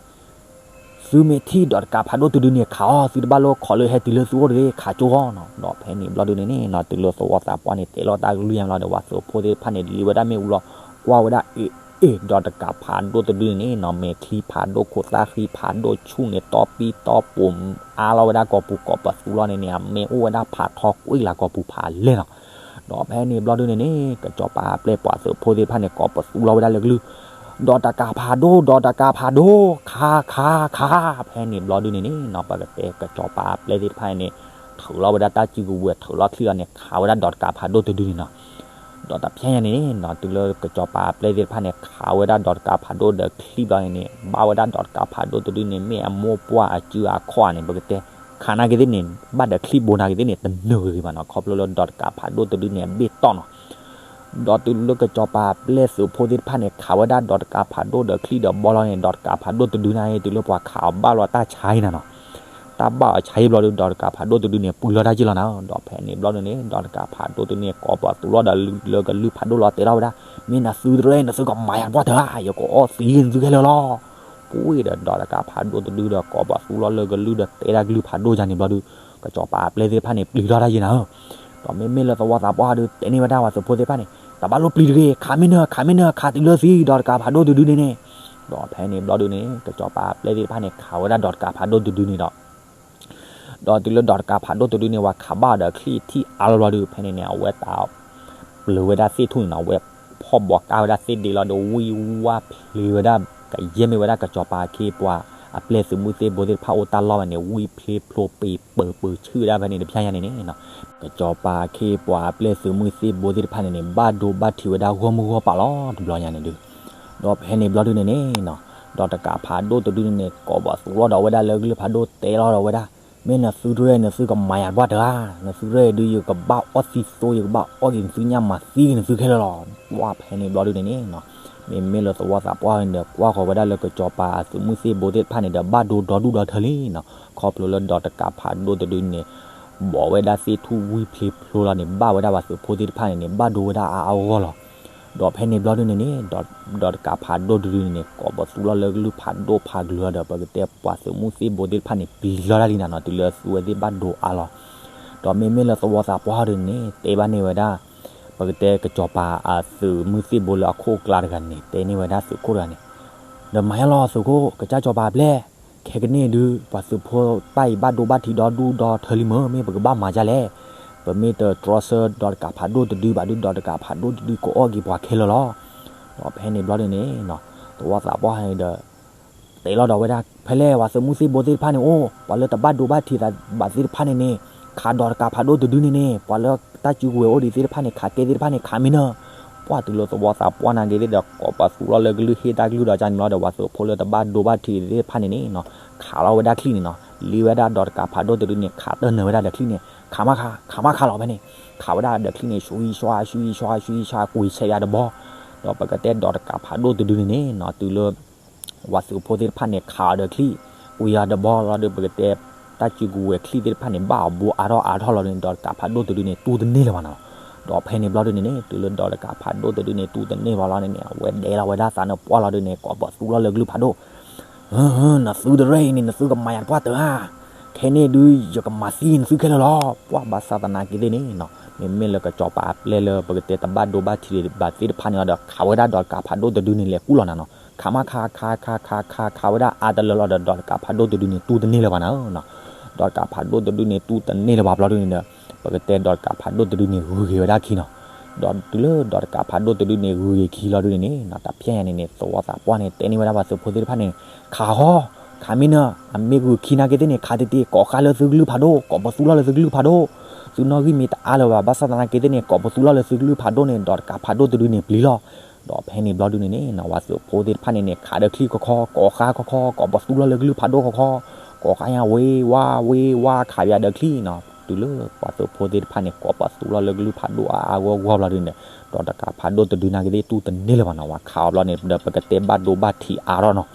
သုမ့ၢ်ထံၣ်ဒီးတကးဖးဒိၣ်တဒုန့ၣ် ခးအီၤ, သုတဘၣ်လိၣ်ခိးလၢဟဲတုၤလၢသုအိၣ်တဂ့ၤ, ခးကၠိအီၤနီၤ. ဒီးဖဲန့ၣ်ဘျီဒုန့ၣ်န့ၣ်နီၤ, တုၤလၢသဝီသးပှၢ်န့ၣ် တဲလီၤတၢ်ကလုၢ်ညါလီၤဒီး ပှၤသုးဖိသ့ၣ်တဖၣ်န့ၣ် လံဝဲဒၣ်မ့ၣ်အူလီၤ, ကွၢ်ဝဲဒၣ်အ့ၣ်အ့ၣ် ဒီးတကးဖးဒိၣ်တဒုန့ၣ်နီၤ, မဲာ်ချံဖးဒိၣ် ခိၣ်သၣ်ဃံဖးဒိၣ် ဆူၣ်န့ၣ်တီပံတီပိာ် အါလီၤဝဲဒၣ်ကိာ်ပူၤကိာ်ပသူလီၤန့ၣ်န့ၣ် အမ့ၣ်အိၣ်ဝဲဒၣ်ဖးထီကွံာ်လၢကိာ်ပူၤဖးလဲၢ်နီၤ. ဒီးဖဲန့ၣ်ဘျီဒုန့ၣ်န့ၣ် ကစီၤပၤအပျဲၢ်ပှၤသုးဖိသ့ၣ်တဖၣ်န့ၣ် ကိးပသူလီၤဝဲဒၣ်လၢကလုၢ်, ဒီးတကးဖးဒိၣ်, ဒီးတကးဖးဒိၣ်, ခး, ခး, ခး. ဖဲန့ၣ်ဘျီဒုန့ၣ်န့ၣ်နီၤ, ပကတဲကစီၤပၤအပျဲၢ်သ့ၣ်တဖၣ်န့ၣ် ထုးလီၤဝဲဒၣ်တၢ်စုကဝဲၤ ထုးလီၤချံလီၤန့ၣ် ခးဝဲဒၣ်ဒီးတကးဖးဒိၣ်တဒုန့ၣ်နီၤ. ဒီးတဖျဲညါန့ၣ်နီၤ, တုၤလၢကစီၤပၤအပျဲၢ်သ့ၣ်တဖၣ်န့ၣ် ခးဝဲဒၣ်ဒီးတကးဖးဒိၣ်ဒီးချံဘျီန့ၣ်န့ၣ် ဘၣ်ဝဲဒၣ်ဒီးတကးဖးဒိၣ်တဒုန့ၣ် မ့ၢ်အမိၢ်ပှၢ်အစုအခီၣ်န့ၣ် ပကတဲ ခးနာ်က့သ့ၣ်န့ၣ် ဘၣ်ဒီးချံဘိနာ်က့သ့ၣ်န့ၣ် တနၢၤဂ့ၤဂ့ၤဘၣ်နီၤ, ခီဖျိလၢဒီးတကးဖးဒိၣ်တဒုန့ၣ် အဘ့ၣ်တီၢ်နီၤ. ဒီးတုၤလၢကစီၤပၤအပျဲၢ်သုးဖိသ့ၣ်တဖၣ်န့ၣ် ခးဝဲဒၣ်ဒီးတကးဖးဒိၣ်ဒီးချံဒီးဘီလီၤန့ၣ် ဒီးတကးဖးဒိၣ်တဒုန့ၣ် တုၤလၢပှၤခးအီၤဘၣ်လီၤတၢ်ဆါအံၤနၤနီၤ. တၢ်ဘၣ်အီၤဆါအံၤဘျီဒု ဒီးတကးဖးဒိၣ်တဒုန့ၣ် ပှံၤလီၤတၢ်က့ၢ်လီၤနၤ. ဒီးဖဲန့ၣ်ဘျီဒုန့ၣ် ဒီးတကးဖးဒိၣ်တဒုန့ၣ် ကိးပသူလီၤဒီးလၢကလုၢ်ဖးဒိၣ်လီၤတဲလီၤဝဲဒၣ်, မ့ၢ်နသုတရၢအံၤ နသုကမၤယၤတပှၢ်တၢၢ်ဧါ, ယကအီၣ်သံနသုခဲလၢာ်လီၤ. ပှံၤဒီးဒီးတကးဖးဒိၣ်တဒုဒီး ကိးပသူလီၤလၢကလုၢ်ဒီးတဲဒၣ်ကလုၢ်ဖးဒိၣ်ယါန့ၣ်ဘျီဒု ကစီၤပၤအပျဲၢ်သ့ၣ်တဖၣ်န့ၣ် ပျံၤထီၣ်တၢ်ယါနၤဧၢ. ဒီးမ့မ့ၢ်လၢသဝီသးပှၢ်ဒု တဲန့ၢ်ဝဲဒၣ်ပှၤသုးဖိသ့ၣ်တဖၣ်န့ၣ် တဘၣ်လိၣ်ပျံၤတဂ့ၤ, ခးမ့ၢ်နၢၤ, ခးမ့ၢ်နၢၤ, ခးတုၤလၢသံ ဒီးတကးဖးဒိၣ်တဒုန့ၣ်န့ၣ်. ဒီးဖဲန့ၣ်ဘျီဒုန့ၣ် ကစီၤပၤအပျဲၢ်သ့ၣ်တဖၣ်န့ၣ် ခးဝဲဒၣ်ဒီးတကးဖးဒိၣ်တဒုန့ၣ်ဒီး ဒီးတုၤလၢဒီးတကးဖးဒိၣ်တဒုန့ၣ် ပှၤခးဘၣ်အီၤဒီးချံထံၣ်အါလီၤဘျီဒု ဖဲန့ၣ်န့ၣ် အဝဲတၢ်ပျၢၤဝဲဒၣ်သ့ၣ်ထူၣ်န့ၣ်နီၤ, အဝဲဖီၣ်ဘီးကါဝဲဒၣ်သ့ၣ်ဒ့လီၤဒီး ဝံၢ်ဝါဖျ့ဝဲဒၣ် ကယဲၢ်မ့ၢ်ဝဲဒၣ်ကစီၤပၤအခ့အပှၤ အပျဲၢ်သုးမုၢ်သ့ၣ်ဘိသ့ၣ်တဖၣ်အိၣ်တၢ်လီၢ်ဝဲန့ၣ် ဝံၢ်ဖျ့ဖျိပ့ၤပၢၤပၢၤဆူၣ်ဝဲဒၣ်ဖဲန့ၣ် တဖျဲညါန့ၣ်န့ၣ်နီၤ. ကစီၤပၤအခ့အပှၤအပျဲၢ်သုးမုၢ်သ့ၣ်ဘိသ့ၣ်တဖၣ်န့ၣ်န့ၣ် ဘၣ်ဒိဘၣ်ထံးဝဲဒၣ်ဂီၢ်မုၢ်ဂီၢ်ပၤလီၤ တဘျီညါန့ၣ်ဒု ဒီးဖဲန့ၣ်ဘျီဒုန့ၣ်န့ၣ်နီၤ, ဒီးတကးဖးဒိၣ်တဒုန့ၣ်န့ၣ် ကိးပသူလီၤဒီးဝဲဒၣ်လၢကလုၢ်ဖးဒိၣ်တဲလီၤဒီးဝဲဒၣ်, မ့ၢ်နသုတရၢအံၤ နသုကမၤယၤတပှၢ်တၢၢ်ဧါ, နသုတရၢအံၤဒု ယကဘၣ်အီၣ်သံသိ ယကဘၣ်အီၣ်က့ၤနသုညၣ်မၤသံက့ၤနသုခဲလၢာ်လီၤ. ပှၢ်ဖဲန့ၣ်ဘျီဒုန့ၣ်န့ၣ်နီၤ, မ့မ့ၢ်လၢသဝီသးပှၢ်န့ၣ်ဒီး ကွၢ်ဃီၤဝဲဒၣ်လၢကစီၤပၤအသုးမုၢ်သ့ၣ်ဘိသ့ၣ်တဖၣ်န့ၣ်ဒီး ဘၣ်ဒိဒီဒူၣ်ဒီထၢလံနီၤ, ခီဖျိလၢဒီးတကးဖးဒိၣ်တဒုန့ၣ် ဘီးဝဲဒၣ်သ့ၣ်ထူၣ်ဝံၢ်ဖျ့ဖျိလီၤန့ၣ် ဘၣ်ဝဲဒၣ်ပှၤသုးဖိသ့ၣ်တဖၣ်န့ၣ်န့ၣ် ဘၣ်ဒိဝဲဒၣ်အါအါဂီၢ်ဂီၢ်လီၤ. ဒီးဖဲန့ၣ်ဘျီဒုန့ၣ်န့ၣ် ဒီးတကးဖးဒိၣ်တဒုန့ၣ်န့ၣ် ကိးပသူလီၤလၢကလုၢ်ဖးဒိၣ်ဖးကလုာ်ဒီး ပကတဲပှၤသုးမုၢ်သ့ၣ်ဘိသ့ၣ်တဖၣ်န့ၣ် ပျံၤလီၤတၢ်လံနၤနီၤ, တုၤလၢသုဝဲသ့ၣ်ဘၣ်ဒိအါလီၤ. ဒီးမ့မ့ၢ်လၢသဝီသးပှၢ်ဒုန့ၣ် တဲဘၣ်န့ၢ်ဝဲဒၣ် ပကတဲကစီၤပၤအသုးမုၢ်သ့ၣ်ဘိလၢအခိၣ်အကျါတဂၤန့ၣ် တဲန့ၢ်ဝဲဒၣ်သုးခိၣ်တဂၤန့ၣ်, ဒီးမၤယါလီၤသုးခိၣ် ကစၢ်စီၤပၤအပျဲၢ်, ခဲကနံၣ်ဒု ပှၤသုးဖိတဖၣ်အံၤဘၣ်ဒိဘၣ်ထံးဒီဒူၣ်ဒီထၢလံမ့ၢ် မ့ၢ်ပကဘၣ်မၤဒ်လဲၣ်, ပမ့ၢ်တတြီဆၢဒီးတကးဖးဒိၣ်တဒုဘၣ်ဒု ဒီးတကးဖးဒိၣ်တဒုကအီၣ်က့ၤပှၤခဲလၢာ်လီၤ. ဒီးဖဲန့ၣ်ဘျီဒုန့ၣ် သဝီသးပှၢ်န့ၣ်ဒီး တဲလီၤဒီးဝဲဒၣ် ဖဲလဲၣ် ပှၤသုးမုၢ်သ့ၣ်ဘိသ့ၣ်တဖၣ်န့ၣ်အိၣ်, ပှၤလၢတဘၣ်ဒိဘၣ်ထံးသးဘၣ်သ့ၣ်တဖၣ်န့ၣ်န့ၣ် ခးဒီးတကးဖးဒိၣ်တဒုန့ၣ်န့ၣ် ပှၤလၢတၢ်စုကဝဲၤအိၣ်ဒံးသ့ၣ်တဖၣ်န့ၣ် ခးကဲသ့ၣ်တဖၣ်န့ၣ် ခးမ့ၢ်နၢၤ. ပှၢ်တုၤလၢသဝီသးပှၢ်နာ်က့သ့ၣ်ဒီး ကိးပသူလီၤလၢကလုၢ်ဟ့ၣ်တၢ်ကလုၢ်ဒီးကန့ၣ်လီၤဒီး ပှၤသုးဖိလၢတဘၣ်ဒိဘၣ်ထံးသ့ၣ်တဖၣ်န့ၣ်န့ၣ် ခးလီၤဝဲဒၣ်ချံန့ၣ်နီၤ, လံဝဲဒၣ်ဒီးတကးဖးဒိၣ်တဒုန့ၣ် ခးတၢၢ်နၢၤဝဲဒၣ်ဒီးချံန့ၣ် ခးမးခး ခးမးခးလီၤဖဲန့ၣ်, ခးဝဲဒၣ်ဒီးချံန့ၣ် ဆှံဆှါ ဆှံဆှါ ဆှံဆှါ ကွံာ်ဆဲးယၤတဘီ, ဒီးပကတဲဒီးတကးဖးဒိၣ်တဒုန့ၣ်န့ၣ်နီၤ တုၤလၢ ပှၤသုးဖိသ့ၣ်တဖၣ်န့ၣ် ခးအီၤဒီးချံ ကွံာ်ယၤတဘီလီၤဒီး ပကတဲ တၢ်စုကဝဲၤချံသ့ၣ်တဖၣ်န့ၣ် ဘၣ်အီၤဘိအါထီၣ်အါထီၣ်လီၤဒီး ဒီးတကးဖးဒိၣ်တဒုန့ၣ် တူၢ်တန့ၢ်လၢၤဘၣ်နီၤ. ဒီးဖဲန့ၣ်ဘျီဒုန့ၣ်န့ၣ် တုၤလၢဒီးတကးဖးဒိၣ်တဒုန့ၣ် တူၢ်တန့ၢ်ဘၣ်လီၤန့ၣ်န့ၣ် အဝဲဒဲလီၤဝဲဒၣ်သးန့ၣ်ပှၢ်လီၤဒုန့ၣ် ကိးပသူလီၤလၢကလုၢ်ဖးဒိၣ် နသုတရၢအံၤန့ၣ် နသုကမၤယၤတပှၢ်တၢၢ်ဧါ, ခဲန့ၣ်ဒု ယကမၤသံနသုခဲလၢာ်လီၤ. ပှၢ်ဘၣ်ဆၣ်သနာ်က့သ့ၣ်န့ၣ်နီၤ မ့မ့ၢ်လၢကစီၤပၤအပျဲၢ်လၢပကတဲတဘၣ်ဒိဘၣ်ထံးဘၣ်သ့ၣ်တဖၣ်န့ၣ်လီၤဒီး ခးဝဲဒၣ်ဒီးတကးဖးဒိၣ်တဒုန့ၣ် လဲၤကူၣ်လီၤနၤနီၤ. ခးမးခး ခး ခး ခး ခး ခးဝဲဒၣ်အါတလၢလီၤဒီး ဒီးတကးဖးဒိၣ်တဒုန့ၣ် တူၢ်တန့ၢ်လၢၤဘၣ်နၤနီၤ. ဒီးတကးဖးဒိၣ်တဒုန့ၣ် တူၢ်တန့ၢ်လၢၤဘၣ်ဘျီဒုန့ၣ်ဒီး ပကတဲဒီးတကးဖးဒိၣ်တဒုန့ၣ် ဂုၤက့ၤဝဲဒၣ်ခံနီၤ. ဒီးတုၤလၢဒီးတကးဖးဒိၣ်တဒုန့ၣ် ဂုၤက့ၤခံလီၤဒုန့ၣ်န့ၣ်နီၤ တၢ်ဖျဲညါန့ၣ်န့ၣ် သဝီသးပှၢ်န့ၣ် တဲန့ၢ်ဝဲဒၣ်ပှၤသုးဖိသ့ၣ်တဖၣ်န့ၣ် ခးဃီ ခးမ့ၢ်နၢၤ အမ့ၢ်ဂုၤခံနာ်က့သ့ၣ်န့ၣ် ခးတ့ၢ်တ့ၢ် ကိးဃါလၢသုကလုၢ်ဖးဒိၣ် ကိးပသူလီၤလၢသုကလုၢ်ဖးဒိၣ်, သုနီၣ်ဂံၢ်မ့ၢ်တအါလၢၤဘၣ် ဘၣ်ဆၣ်သနာ်က့သ့ၣ်န့ၣ် ကိးပသူလီၤလၢသုကလုၢ်ဖးဒိၣ်န့ၣ် ဒီးတကးဖးဒိၣ်တဒုန့ၣ်ပျံၤလီၤ. ဒီးဖဲန့ၣ်ဘျီဒုန့ၣ်န့ၣ်နီၤ ပှၤသုးဖိသ့ၣ်တဖၣ်န့ၣ်န့ၣ် ခးဒီးချံခီခီ ကိးဃါခီခီ ကိးပသူလီၤလၢကလုၢ်ဖးဒိၣ်ခီခီ, ကိးဃါညါဝ့ၤဝါဝ့ၤဝါ ခးပၠးဒီးချံနီၤ. တုၤလၢပှၤသုးဖိသ့ၣ်တဖၣ်န့ၣ် ကိးပသူလီၤလၢကလုၢ်ဖးဒိၣ်အါအါဂီၢ်ဂီၢ်ဘျီဒုန့ၣ် ဒီးတကးဖးဒိၣ်တဒုနာ်က့သ့ၣ် တူၢ်တန့ၢ်လၢၤဘၣ်နီၤ ပှၤခးအီၤဘျီန့ၣ် ဒီးပကတဲဘၣ်ဒိဘၣ်ထံးအါထီၣ်နီၤ.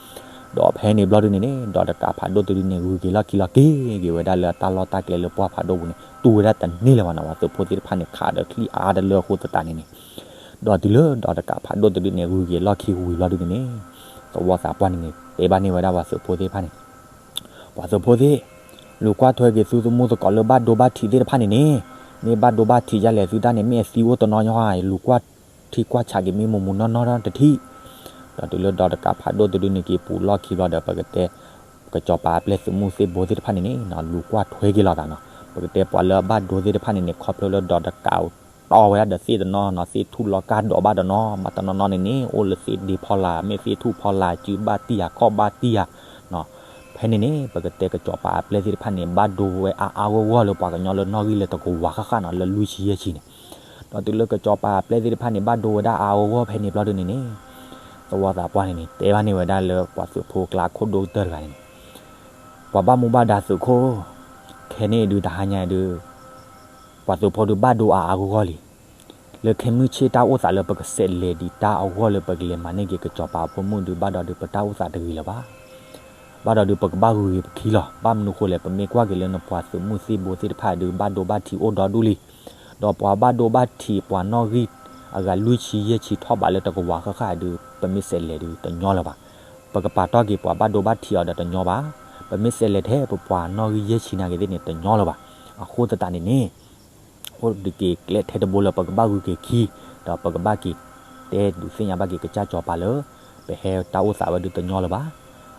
ဒီးဖဲန့ၣ်ဘျီဒုန့ၣ်န့ၣ် ဒီးတကးဖးဒိၣ်တဒုန့ၣ် ဂုၤက့ၤလီၢ်ခံလီၢ်က့ၤ က့ၤဝဲဒၣ်လၢတၢ်လီၢ်တၢ်ကျဲလၢပှၢ်ဖးဒိၣ်ပူၤန့ၣ် တူၢ်ဝဲဒၣ်တန့ၢ်လၢၤဘၣ်နီၤ ပှၤသုးဖိသ့ၣ်တဖၣ်န့ၣ် ခးဒီးချံအါတလၢအဃိသတးန့ၣ်န့ၣ် ဒီးတုၤလၢဒီးတကးဖးဒိၣ်တဒုန့ၣ် ဂုၤက့ၤလီၢ်ခံဝံၤဘျီဒုန့ၣ်န့ၣ် သဝီသးပှၢ်န့ၣ်န့ၣ် တဲဘၣ်န့ၢ်ဝဲဒၣ်ပှၤသုးဖိသ့ၣ်တဖၣ်န့ၣ် ပှၤသုးဖိသ့ၣ်, လူၤကွၢ်ထွဲက့ၤသုသမူသကိးလၢဘၣ်ဒိဘၣ်ထံးသ့ၣ်တဖၣ်န့ၣ်န့ၣ်, မ့ၢ်ဘၣ်ဒိဘၣ်ထံးဒ်လဲၣ် သုတၢ်န့ၣ် မ့ၢ်အသံအိၣ်တနီၤညီဧါ, လူၤကွၢ်ထံကွၢ်ဆးက့ၤမ့ၢ်မူးမူးနီၢ်နီၢ်တထံၣ်. ဒီးတုၤလၢဒီးတကးဖးဒိၣ်တဒုန့ၣ်က့ၤပူၤလီၢ်ခံဘျီဒီး ပကတဲ ကစီၤပၤအပျဲၢ်သုးမုၢ်သ့ၣ်ဘိသ့ၣ်တဖၣ်န့ၣ်န့ၣ် လူၤကွၢ်ထွဲက့ၤလိာ်သးနီၤ. ပကတဲပှၤလၢအဘၣ်ဒိသ့ၣ်တဖၣ်န့ၣ်န့ၣ် ခီဖျိလၢဒီးတကးတီဝဲဒၣ်ဒီးသ့ၣ်တနီၤနီၤ, သ့ၣ်ထူၣ်လီၤကၢ်ဒိးဘၣ်တနီၤ, ဘၣ်တနီၤနီၤန့ၣ်န့ၣ် အိၣ်လၢသ့ၣ်ဒ့ဖီလာ် မ့ၢ်သ့ၣ်ထူၣ်ဖီလာ် စုဘၣ်တံၢ်ဧါ ခီၣ်ဘၣ်တံၢ်ဧါ. ဖဲန့ၣ်န့ၣ် ပကတဲကစီၤပၤအပျဲၢ်သ့ၣ်တဖၣ်န့ၣ် ဘၣ်ဒိဝဲအါအါဂီၢ်ဂီၢ်လၢပှၤကညီလၢနီၣ်ဂံၢ်လၢတကဝၤဃၣ်ဃၣ်နီၤ လၢလွံၢ်ဆံယဲၢ်ဆံန့ၣ်. ဒီးတုၤလၢကစီၤပၤအပျဲၢ်သ့ၣ်တဖၣ်န့ၣ် ဘၣ်ဒိဝဲဒၣ်အါအါဂီၢ်ဂီၢ်ဖဲန့ၣ်ဘျီဒုန့ၣ်န့ၣ်, သဝီသးပှၢ်န့ၣ်န့ၣ် တဲဘၣ်န့ၢ်ဝဲဒၣ်လၢပှၤသုးဖိအကျါအခိၣ်ဒိၣ်ကတၢၢ်တဂၤန့ၣ်န့ၣ်, ပှၤဘၣ်မူဘၣ်ဒါသုးခိၣ်, ခဲန့ၣ်ဒုတဟါညါဒု ပှၤသုးဖိဒုဘၣ်ဒိအါအါဂီၢ်ဂီၢ်လံ. လၢခဲမုၢ်ဆ့ၣ်တၢ်အိၣ်သးလၢပကဆဲးလဲၤဒံးတၢ်အဂီၢ်လၢပကလဲၤမၤန့ၢ်က့ၤကစီၤပၤအဖိမုၣ်ဒု ဘၣ်ဒီးဒုပတၢ်အိၣ်သးတဂ့ၤလၢၤဘၣ်. ဘၣ်ဒီးဒုပကဘၣ်ဂုၤက့ၤပခံလီၤ. ဘၣ်မနုၤဃိလဲၣ် ပမ့ၢ်ကွၢ်က့ၤလၢနပှၤသုးမုၢ်သ့ၣ်ဘိသ့ၣ်တဖၣ်ဒု ဘၣ်ဒိဘၣ်ထံးအိၣ်ဒီဒူၣ်လံ. ဒီးပှၤဘၣ်ဒိဘၣ်ထံးပှၤနီၣ်ဂံၢ် အဂၤလွံၢ်ဆံယဲၢ်ဆံထီၣ်ဘးလၢတကဝၤဃၣ်ဃၣ်ဒု ပမ့ၢ်ဆဲးလဲၤဒုတညီလၢၤဘၣ်. ပကပာ်တီၢ်က့ၤပှၤဘၣ်ဒိဘၣ်ထံးအီၤဒီးတညီဘၣ်. ပမ့ၢ်ဆဲးလဲၤထဲပပှၤနီၣ်ဂံၢ်ယဲၢ်ဆံနာ်က့ၤသ့ၣ်န့ၣ် တညီလၢၤဘၣ်. အဃိသတးန့ၣ်န့ၣ် အိၣ်ဒုးက့ၤကျဲထဲတဘိလၢပကဘၣ်ဂုၤက့ၤခံ, ဒီးပကဘၣ်က့ၤတဲဒုးသ့ၣ်ညါဘၣ်က့ၤကစၢ်စီၤပၤလၢ ပဟဲတၢ်အိၣ်သးဝဲဒုတညီလၢၤဘၣ်.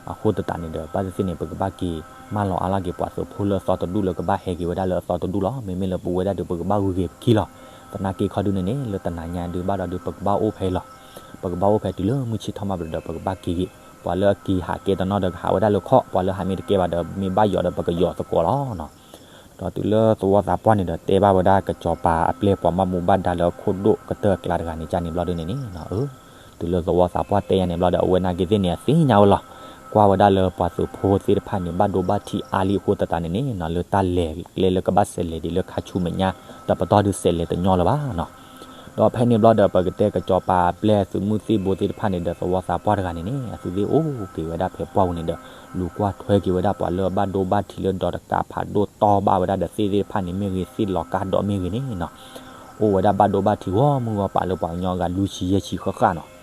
အဃိသတးန့ၣ်ဒီး ဘၣ်သ့ၣ်သ့ၣ်န့ၣ် ပကဘၣ်က့ၤမၢလီၤအါလီၤက့ၤပှၤသုးဖိလၢအသီတဒူၣ်လၢကဘၣ်ဟဲက့ၤဝဲဒၣ်လၢအသီတဒူၣ်လီၤ. မ့မ့ၢ်လၢပဝဲဒၣ်ဒုပကဘၣ်ဂုၤက့ၤပခံလီၤ. သနာ်က့ခီဒုန့ၣ်န့ၣ် လၢတနၤညါဒုဘၣ်ဒီးဒုပကဘၣ်အိၣ်ဖဲလီၤ. ပကဘၣ်အိၣ်ဖဲတုၤလၢမုၢ်ဆ့ၣ်ထီၣ်မးဘျီဒီး ပကဘၣ်က့ၤဂ့ၤ. ပှၤလၢအက့ၤဟးကဲတနီၤဒီးကဟးဝဲဒၣ်လၢခီၣ်, ပှၤလၢဟးမ့ၢ်တကဲဘၣ်ဒီး မ့ၢ်ဘၣ်ယိးဒီးပကယိးသကိးလီၤ. ဒီးတုၤလၢသဝီသးပှၢ်န့ၣ်ဒီး တဲဘၣ်ဝဲဒၣ်ကစီၤပၤအပျဲၢ်ပှၤဘၣ်မူဘၣ်ဒါလၢအခိၣ်ဒိၣ်ကတၢၢ်အကျါတဂၤန့ၣ် ကန့ၣ်ဘျီဒုန့ၣ်န့ၣ်, တုၤလၢသဝီသးပှၢ်တဲယၤန့ၣ်ဘျီဒီး အဝဲနာ်က့ၤသ့ၣ်န့ၣ် အသ့ၣ်ညါဝဲလီၤ. ကွၢ်ဝဲဒၣ်လၢပှၤသုးဖိသ့ၣ်တဖၣ်န့ၣ် ဘၣ်ဒိဘၣ်ထံးအါလံအဃိသတးန့ၣ်န့ၣ် လၢတၢ်လဲၤကျဲလၢကဘၣ်ဆဲးလဲၤဒံးလၢခါဆူမဲာ်ညါ ဒီးပတီၢ်ဒုးဆဲးလဲၤတညီလၢၤဘၣ်နီၤ. ဒီးဖဲန့ၣ်ဘျီဒီး ပကတဲကစီၤပၤအပျဲၢ်သုးမုၢ်သ့ၣ်ဘိသ့ၣ်တဖၣ်န့ၣ်ဒီး သဝီသးပှၢ်တဂၤန့ၣ်န့ၣ် အသုသ့ၣ်အိၣ်က့ၤဝဲဒၣ်ဖဲပှၢ်ပူၤန့ၣ်ဒီး လူၤကွၢ်ထွဲက့ၤဝဲဒၣ်ပှၤလၢအဘၣ်ဒိဘၣ်ထံးလၢဒီးတကးဖးဒိၣ်တီဘၣ်ဝဲဒၣ်ဒီးသ့ၣ်သ့ၣ်တဖၣ်န့ၣ် မ့ၢ်ဂ့ၤသ့ၣ်လီၤကါဒိးမ့ၢ်ဂ့ၤန့ၣ်နီၤ, အိၣ်ဝဲဒၣ်ဘၣ်ဒိဘၣ်ထံးဂီၢ်မုၢ်ဂီၢ်ပာ်လၢပှၤကညီအဂၤလွံၢ်ဆံယဲၢ်ဆံဃၣ်ဃၣ်နီၤ.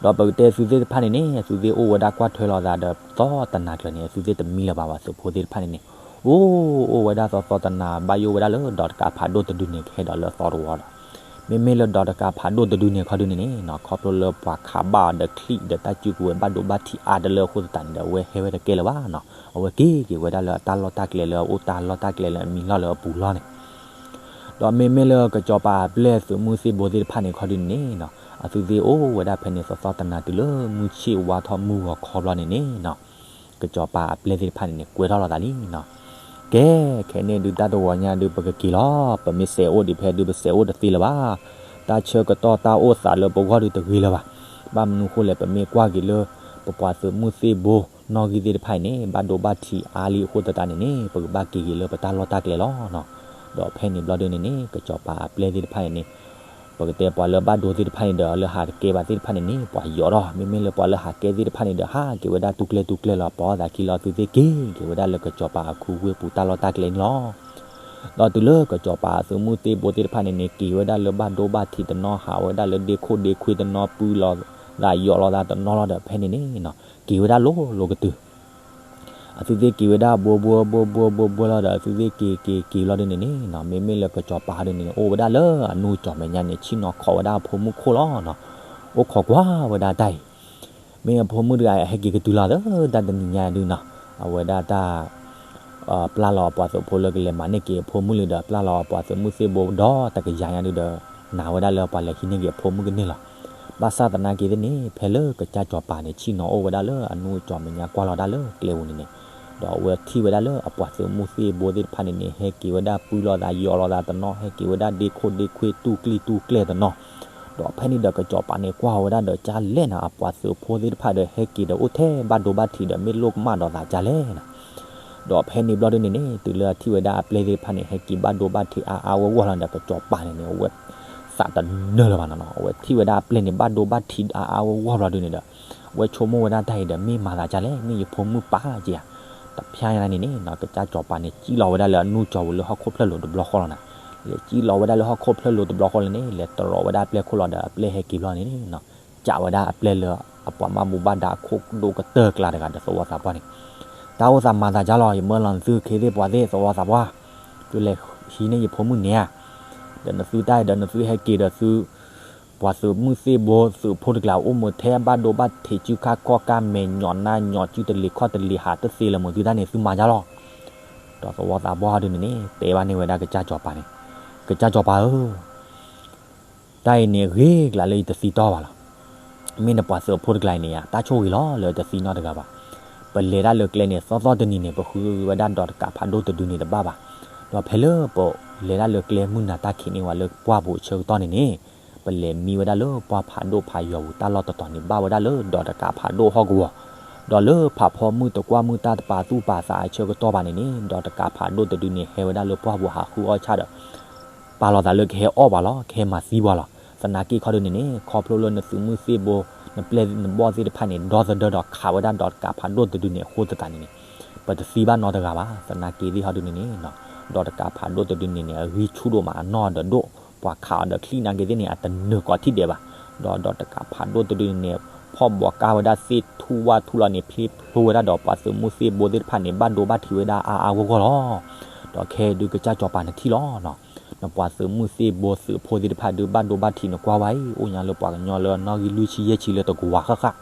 ဒီးပကတဲသုသ့ၣ်တဖၣ်န့ၣ်န့ၣ် အသုသ့ၣ်အိၣ်ဝဲဒၣ်ကွၢ်ထွဲလီၤသးဒီးသီတနၤကျၢၤန့ၣ် အသုသ့ၣ်တမံလၢၤဘၣ်ဘၣ် သုးဖိသ့ၣ်တဖၣ်န့ၣ်န့ၣ်, အိၣ်အိၣ်ဝဲဒၣ်သီသီတနၤ ဘၣ်ယိၣ်ဝဲဒၣ်လၢဒီးတကးဖးဒိၣ်တဒုန့ၣ် ကဟဲဒီးလၢအသီတဝီဒီး မ့မ့ၢ်လၢဒီးတကးဖးဒိၣ်တဒုန့ၣ်ခီဒုန့ၣ်န့ၣ်နီၤ ခီဖျိလၢပှၤခးဘၣ်အီၤဒီးချံၣ်ဒီးတၢ်စုကဝဲၤဘၣ်ဒိဘၣ်ထံးအါတလၢအဃိသတးန့ၣ်ဒီး အဝဲဟဲဝဲတကဲလၢၤဘၣ်နီၤ, အဝဲက့ၤက့ၤဝဲဒၣ်လၢအတၢ်လီၢ်တၢ်ကျဲလၢအအိၣ်တၢ်လီၢ်တၢ်ကျဲလၢအမံၤလီၢ်လၢအပူၤလီၢ်န့ၣ် ဒီးမ့မ့ၢ်လၢကစီၤပၤအပျဲၢ်သုးမုၢ်သ့ၣ်ဘိသ့ၣ်တဖၣ်န့ၣ်ခီဒုန့ၣ်န့ၣ်နီၤ အသုသ့ၣ်အိၣ်ဝဲဒၣ်ဖဲန့ၣ်သီသီတနၤတုၤလၢမုၢ်ဆ့ၣ်ဝါထီၣ်မုၢ်ဂီၤခီဘျီန့ၣ်န့ၣ်နီၤ ကစီၤပၤအပျဲၢ်သ့ၣ်တဖၣ်န့ၣ်န့ၣ် ကွဲထီၣ်လီၤသးလံနီၤ. ကဲ, ခဲန့ၣ်ဒုတၢ်တဂီၤညါဒုပကက့ၤလီၤ, ပမ့ၢ်စဲးအိၣ်ဒံးဖဲဒုပစဲးအိၣ်တသ့လၢၤဘၣ်. တၢ်ဆၢကတီၢ်တၢ်အိၣ်သးလၢပဂီၢ်ဒုတဂ့ၤလၢၤဘၣ်. ဘၣ်မနုၤဃိလဲၣ် ပမ့ၢ်ကွၢ်က့ၤလၢ ပပှၤသုးမုၢ်သ့ၣ်ဘိနီၣ်ဂံၢ်သ့ၣ်တဖၣ်အံၤန့ၣ် ဘၣ်ဒိဘၣ်ထံးအါလံအဃိသတးန့ၣ်န့ၣ် ပကဘၣ်က့ၤက့ၤလၢပတၢ်လီၢ်တၢ်ကျဲလီၤနီၤ. ဒီးဖဲန့ၣ်ဘျီဒုန့ၣ်န့ၣ် ကစီၤပၤအပျဲၢ်သ့ၣ်တဖၣ်န့ၣ်န့ၣ် ပကတဲပှၤလၢဘၣ်ဒိသ့ၣ်တဖၣ်န့ၣ်ဒီး လၢဟးတကဲဘၣ်သ့ၣ်တဖၣ်န့ၣ်န့ၣ် ပှၤယိးထီၣ်, မ့မ့ၢ်လၢပှၤလၢဟးကဲသ့ၣ်တဖၣ်န့ၣ်ဒီး ဟးက့ၤဝဲဒၣ်တူၢ်ကျဲတူၢ်ကျဲလီၤ. ပှၤအီသးခံလီၤသုသ့ၣ်က့ၤက့ၤဝဲဒၣ်လၢကစီၤပၤအခူဝ့ၢ်ပူၤတၢ်လီၢ်တၢ်ကျဲန့ၣ်လီၤ. ဒီးတုၤလၢကစီၤပၤအသုးမုၢ်သ့ၣ်ဘိသ့ၣ်တဖၣ်န့ၣ်န့ၣ် က့ၤဝဲဒၣ်လၢဘၣ်ဒိဘၣ်ထံးတနီၤ ဟးဝဲဒၣ်လၢဒ့ခိၣ်ဒ့ခွ့တနီၤ ပုၢ်လိာ်သးယိးလိာ်သးတနီၤလီၤဒီး ဖဲန့ၣ်န့ၣ်နီၤ က့ၤဝဲဒၣ်လိၤလိၤကတုၤ အသုသ့ၣ်က့ၤဝဲဒၣ်ဘှီဘှီဘှီဘှီဘှီဘှီလီၤဒီး အသုသ့ၣ်က့ၤက့ၤက့ၤလီၤဒုန့ၣ်န့ၣ်နီၤ မ့မ့ၢ်လၢကစီၤပၤဒုန့ၣ်န့ၣ် အိၣ်ဝဲဒၣ်လၢအနူအကၠီၤမဲာ်ညါန့ၣ် ဆ့ၣ်နီၤခိးဝဲဒၣ်အဖိမုၣ်ခိၣ်လီၤနီၤ. အိၣ်ခိးကွၢ်ဝဲဒၣ်တၢ်အံၤ မ့ၢ်အဖိမုၣ်တဂၤအံၤ အဟဲက့ၤကတုၤလီၤသၢတၢ်တနံၤညါဒုနီၤ အဝဲဒၣ်တၢ် ပျၢ်လီၤအပှၤသုးဖိလၢကလဲၤမၤန့ၢ်က့ၤအဖိမုၣ်လံဒီး ပျၢ်လီၤအပှၤသုးမုၢ်သ့ၣ်ဘိဒီတကယၤညါဒုဒီး နာ်ဝဲဒၣ်လၢပှၤလဲၤဟံးန့ၢ်က့ၤအဖိမုၣ်ကန့ၢ်လီၤ. ဘၣ်ဆၣ်သနာ်က့သ့ၣ်န့ၣ် ဖဲလၢကစၢ်စီၤပၤန့ၣ် ဆ့ၣ်နီၤအိၣ်ဝဲဒၣ်လၢအနူအကၠီၤမဲာ်ညါကွၢ်လီၤဒၣ်လၢကျဲပူၤန့ၣ်န့ၣ် ဒီးအဝဲထံၣ်ဝဲဒၣ်လၢအပှၤသုးမုၢ်သ့ၣ်ဘိသ့ၣ်တဖၣ်န့ၣ်န့ၣ် ဟဲက့ၤဝဲဒၣ်ပုၢ်လိာ်သးယိးလိာ်သးတနီၤ ဟဲက့ၤဝဲဒၣ်ဒ့ခိၣ်ဒ့ခွ့တူၢ်ကျံၢ်တူၢ်ကျဲတနီၤ ဒီးဖဲန့ၣ်ဒီးကစီၤပၤန့ၣ်ကွၢ်ဝဲဒၣ်ဒီး ကၢ်လဲၣ်နၤ အပှၤသုးဖိသ့ၣ်တဖၣ်ဒီး ဟဲက့ၤဒီးအိၣ်ထဲဘၣ်ဒိဘၣ်ထံးဒီး မ့ၢ်လိၣ်ကမၣ်ဒီးသးကၢ်လဲၣ်နၤ. ဒီးဖဲန့ၣ်ဘျီဒုန့ၣ်န့ၣ် တုၤလၢအထံၣ်ဝဲဒၣ်အပျဲၢ်သ့ၣ်တဖၣ်န့ၣ် ဟဲက့ၤဘၣ်ဒိဘၣ်ထံးအါအါဂီၢ်ဂီၢ်လီၤဒီး ကစီၤပၤန့ၣ်န့ၣ် အဝဲသးတနၢၤလၢၤဘၣ်နီၤနီၤ အဝဲထံၣ်ဝဲဒၣ်အပျဲၢ်န့ၣ် ဘၣ်ဒိဘၣ်ထံးအါအါဂီၢ်ဂီၢ်ဘျီဒုန့ၣ်ဒီး အဝဲဆိကမိၣ်ဝဲဒၣ်တၢ်အံၤဒီး မ့ၢ်မၤသးကၢ်လဲၣ် မ့ၢ်ယဖိမုၣ်ပာ်က့ၤဧါ. တဖျါညါန့ၣ်န့ၣ်နီၤ ကစၢ်စီၤပၤန့ၣ် စံၣ်လီၤဝဲဒၣ်လၢအနူကၠီၤပူၤလၢဟီၣ်ခိၣ်ဖျၢၣ်လိၤတဘျီဃီလီၤနၤ. လဲၤစံၣ်လီၤဝဲဒၣ်လၢဟီၣ်ခိၣ်ဖျၢၣ်လိၤတဘျီဃီလီၤန့ၣ် လဲၤတရီးဝဲဒၣ်အပျဲၢ်ခိၣ်လီၤဒီး အပျဲၢ်ဟဲက့ၤဘျီန့ၣ်နီၤ ကးဝဲဒၣ်အပျဲၢ်လၢအပှၤဘၣ်မူဘၣ်ဒါအခိၣ်ဒိၣ်ကတၢၢ်ကျါတဂၤဒီးသဝီသးပှၢ်န့ၣ် တၢ်အိၣ်သးမၤသးကၢ်လီၤ, ယမၢလီၤနသုခ့သ့ၣ်ပှၤသ့ၣ်သဝီသးပှၢ်, သုလဲၤဟံးန့ၢ်ယဖိမုၣ်န့ၣ်ဧါ, ဒီးနသုတၢ်ဒီးနသုဟဲက့ၤဒီးသု ပှၤသုးမုၢ်သ့ၣ်ဘိသုးဖိတကျါအိၣ်မုာ်ထဲဘၣ်ဒိဘၣ်ထံး စုခါခီၣ်ကါမဲာ်ညိးနါညိး စုတလ့ၤခီၣ်တလ့ၤ ဟးတသ့လၢၤမုာ်သုတၢ်န့ၣ် သုမၤကၢ်လီၤ. ဒီးသဝီသးပှၢ်ဟီဒုန့ၣ်န့ၣ် တဲဘၣ်န့ၢ်ဝဲဒၣ်ကစၢ်စီၤပၤန့ၣ်, ကစၢ်စီၤပၤဧၢ တၢ်အံၤန့ၣ် အဂ့ၤကလးလၢယတသံတီၢ်ဘၣ်လီၤ. မ့ၢ်နပှၤသုးဖိတကျါအံၤန့ၣ်ယါ တၢ်ဆိၣ်ဂ့ၤလီၤလၢတသံနီတဂၤဘၣ်. ပလဲၤတၢ်လၢကျဲန့ၣ် သီသီတနံၤန့ၣ် ပဃုဝဲဒၣ်ဒီးတကးဖးဒိၣ်တဒုန့ၣ်တဘၣ်ဘၣ်. ဒီးဖဲလၢပလဲၤတၢ်လၢကျဲမုၢ်နၤတၢ်ခံးန့ၢ်ဝဲလၢပှၢ်ပူၤအဆၢကတီၢ်န့ၣ်န့ၣ်, ပလဲၤမံဝဲဒၣ်လၢပှၢ်ဖးဒိၣ်ဖးယွၤပူၤ တၢ်လီၢ်တတီၤန့ၣ် ဘၣ်ဝဲဒၣ်လၢဒီးတကးဖးဒိၣ်ဟီၣ်ကဝီၤ, ဒီးလၢဖးဖီမုၢ်တကွၢ်မုၢ်တၢ်တပာ်သူၣ်ပာ်သးအဆၢကတီၢ်ဘၣ်န့ၣ်န့ၣ် ဒီးတကးဖးဒိၣ်တဒုန့ၣ် ဟဲဝဲဒၣ်လၢပှၢ်ပူၤဟးဃုအီၣ်ဆၣ်ဒီး ပာ်လီၤသးလၢကဟဲအီၣ်ပှၤလီၤ, ကဟဲမၤသံပှၤလီၤ. သနာ်က့ခီဒုန့ၣ်န့ၣ် ခီဖျိလၢနသုးမုၢ်သ့ၣ်ဘိ နပျဲၢ်နဘီၣ်သ့ၣ်တဖၣ်န့ၣ် ဒီသဒၢဒီးခးဝဲဒၣ်ဒီးတကးဖးဒိၣ်တဒုန့ၣ် အဃိသတးန့ၣ်န့ၣ် ပတသံဘၣ်နီတဂၤဘၣ်. သနာ်က့သ့ၣ်ဟီဒုန့ၣ်န့ၣ် ဒီးတကးဖးဒိၣ်တဒုန့ၣ်န့ၣ် အဂံၢ်ဆူၣ်ဒိၣ်မး အနီၢ်ဒီးဒိၣ်, ပှၤခးအီၤဒီးချံၣ်နာ်က့သ့ၣ်န့ၣ် အတနၢၤကိးထံၣ်ဒဲးဘၣ်. ဒီးဒီးတကးဖးဒိၣ်တဒုန့ၣ်န့ၣ် ဖီၣ်ဘီးကါဝဲဒၣ်သ့ၣ်ထူၣ်ဝၣ်ထူၣ်လီၤန့ၣ် ဖျ့ဖျိဝဲဒၣ်ဒီးပှၤသုးမုၢ်သ့ၣ်ဘိသ့ၣ်တဖၣ်န့ၣ် ဘၣ်ဒိဘၣ်ထံးဝဲဒၣ်အါအါဂီၢ်ဂီၢ်လီၤ. ဒီးခဲဒုကစၢ်စီၤပၤနထံၣ်လီၤ နပှၤသုးမုၢ်သ့ၣ်ဘိသုးဖိသ့ၣ်တဖၣ်ဒုးဘၣ်ဒိဘၣ်ထံးနကွၢ်ဝဲအံၤ အိၣ်ညါလၢပှၤကညီလၢအနီၣ်ဂံၢ်လွံၢ်ဆံယဲၢ်ဆံလၢတကဝၤဃၣ်ဃၣ်.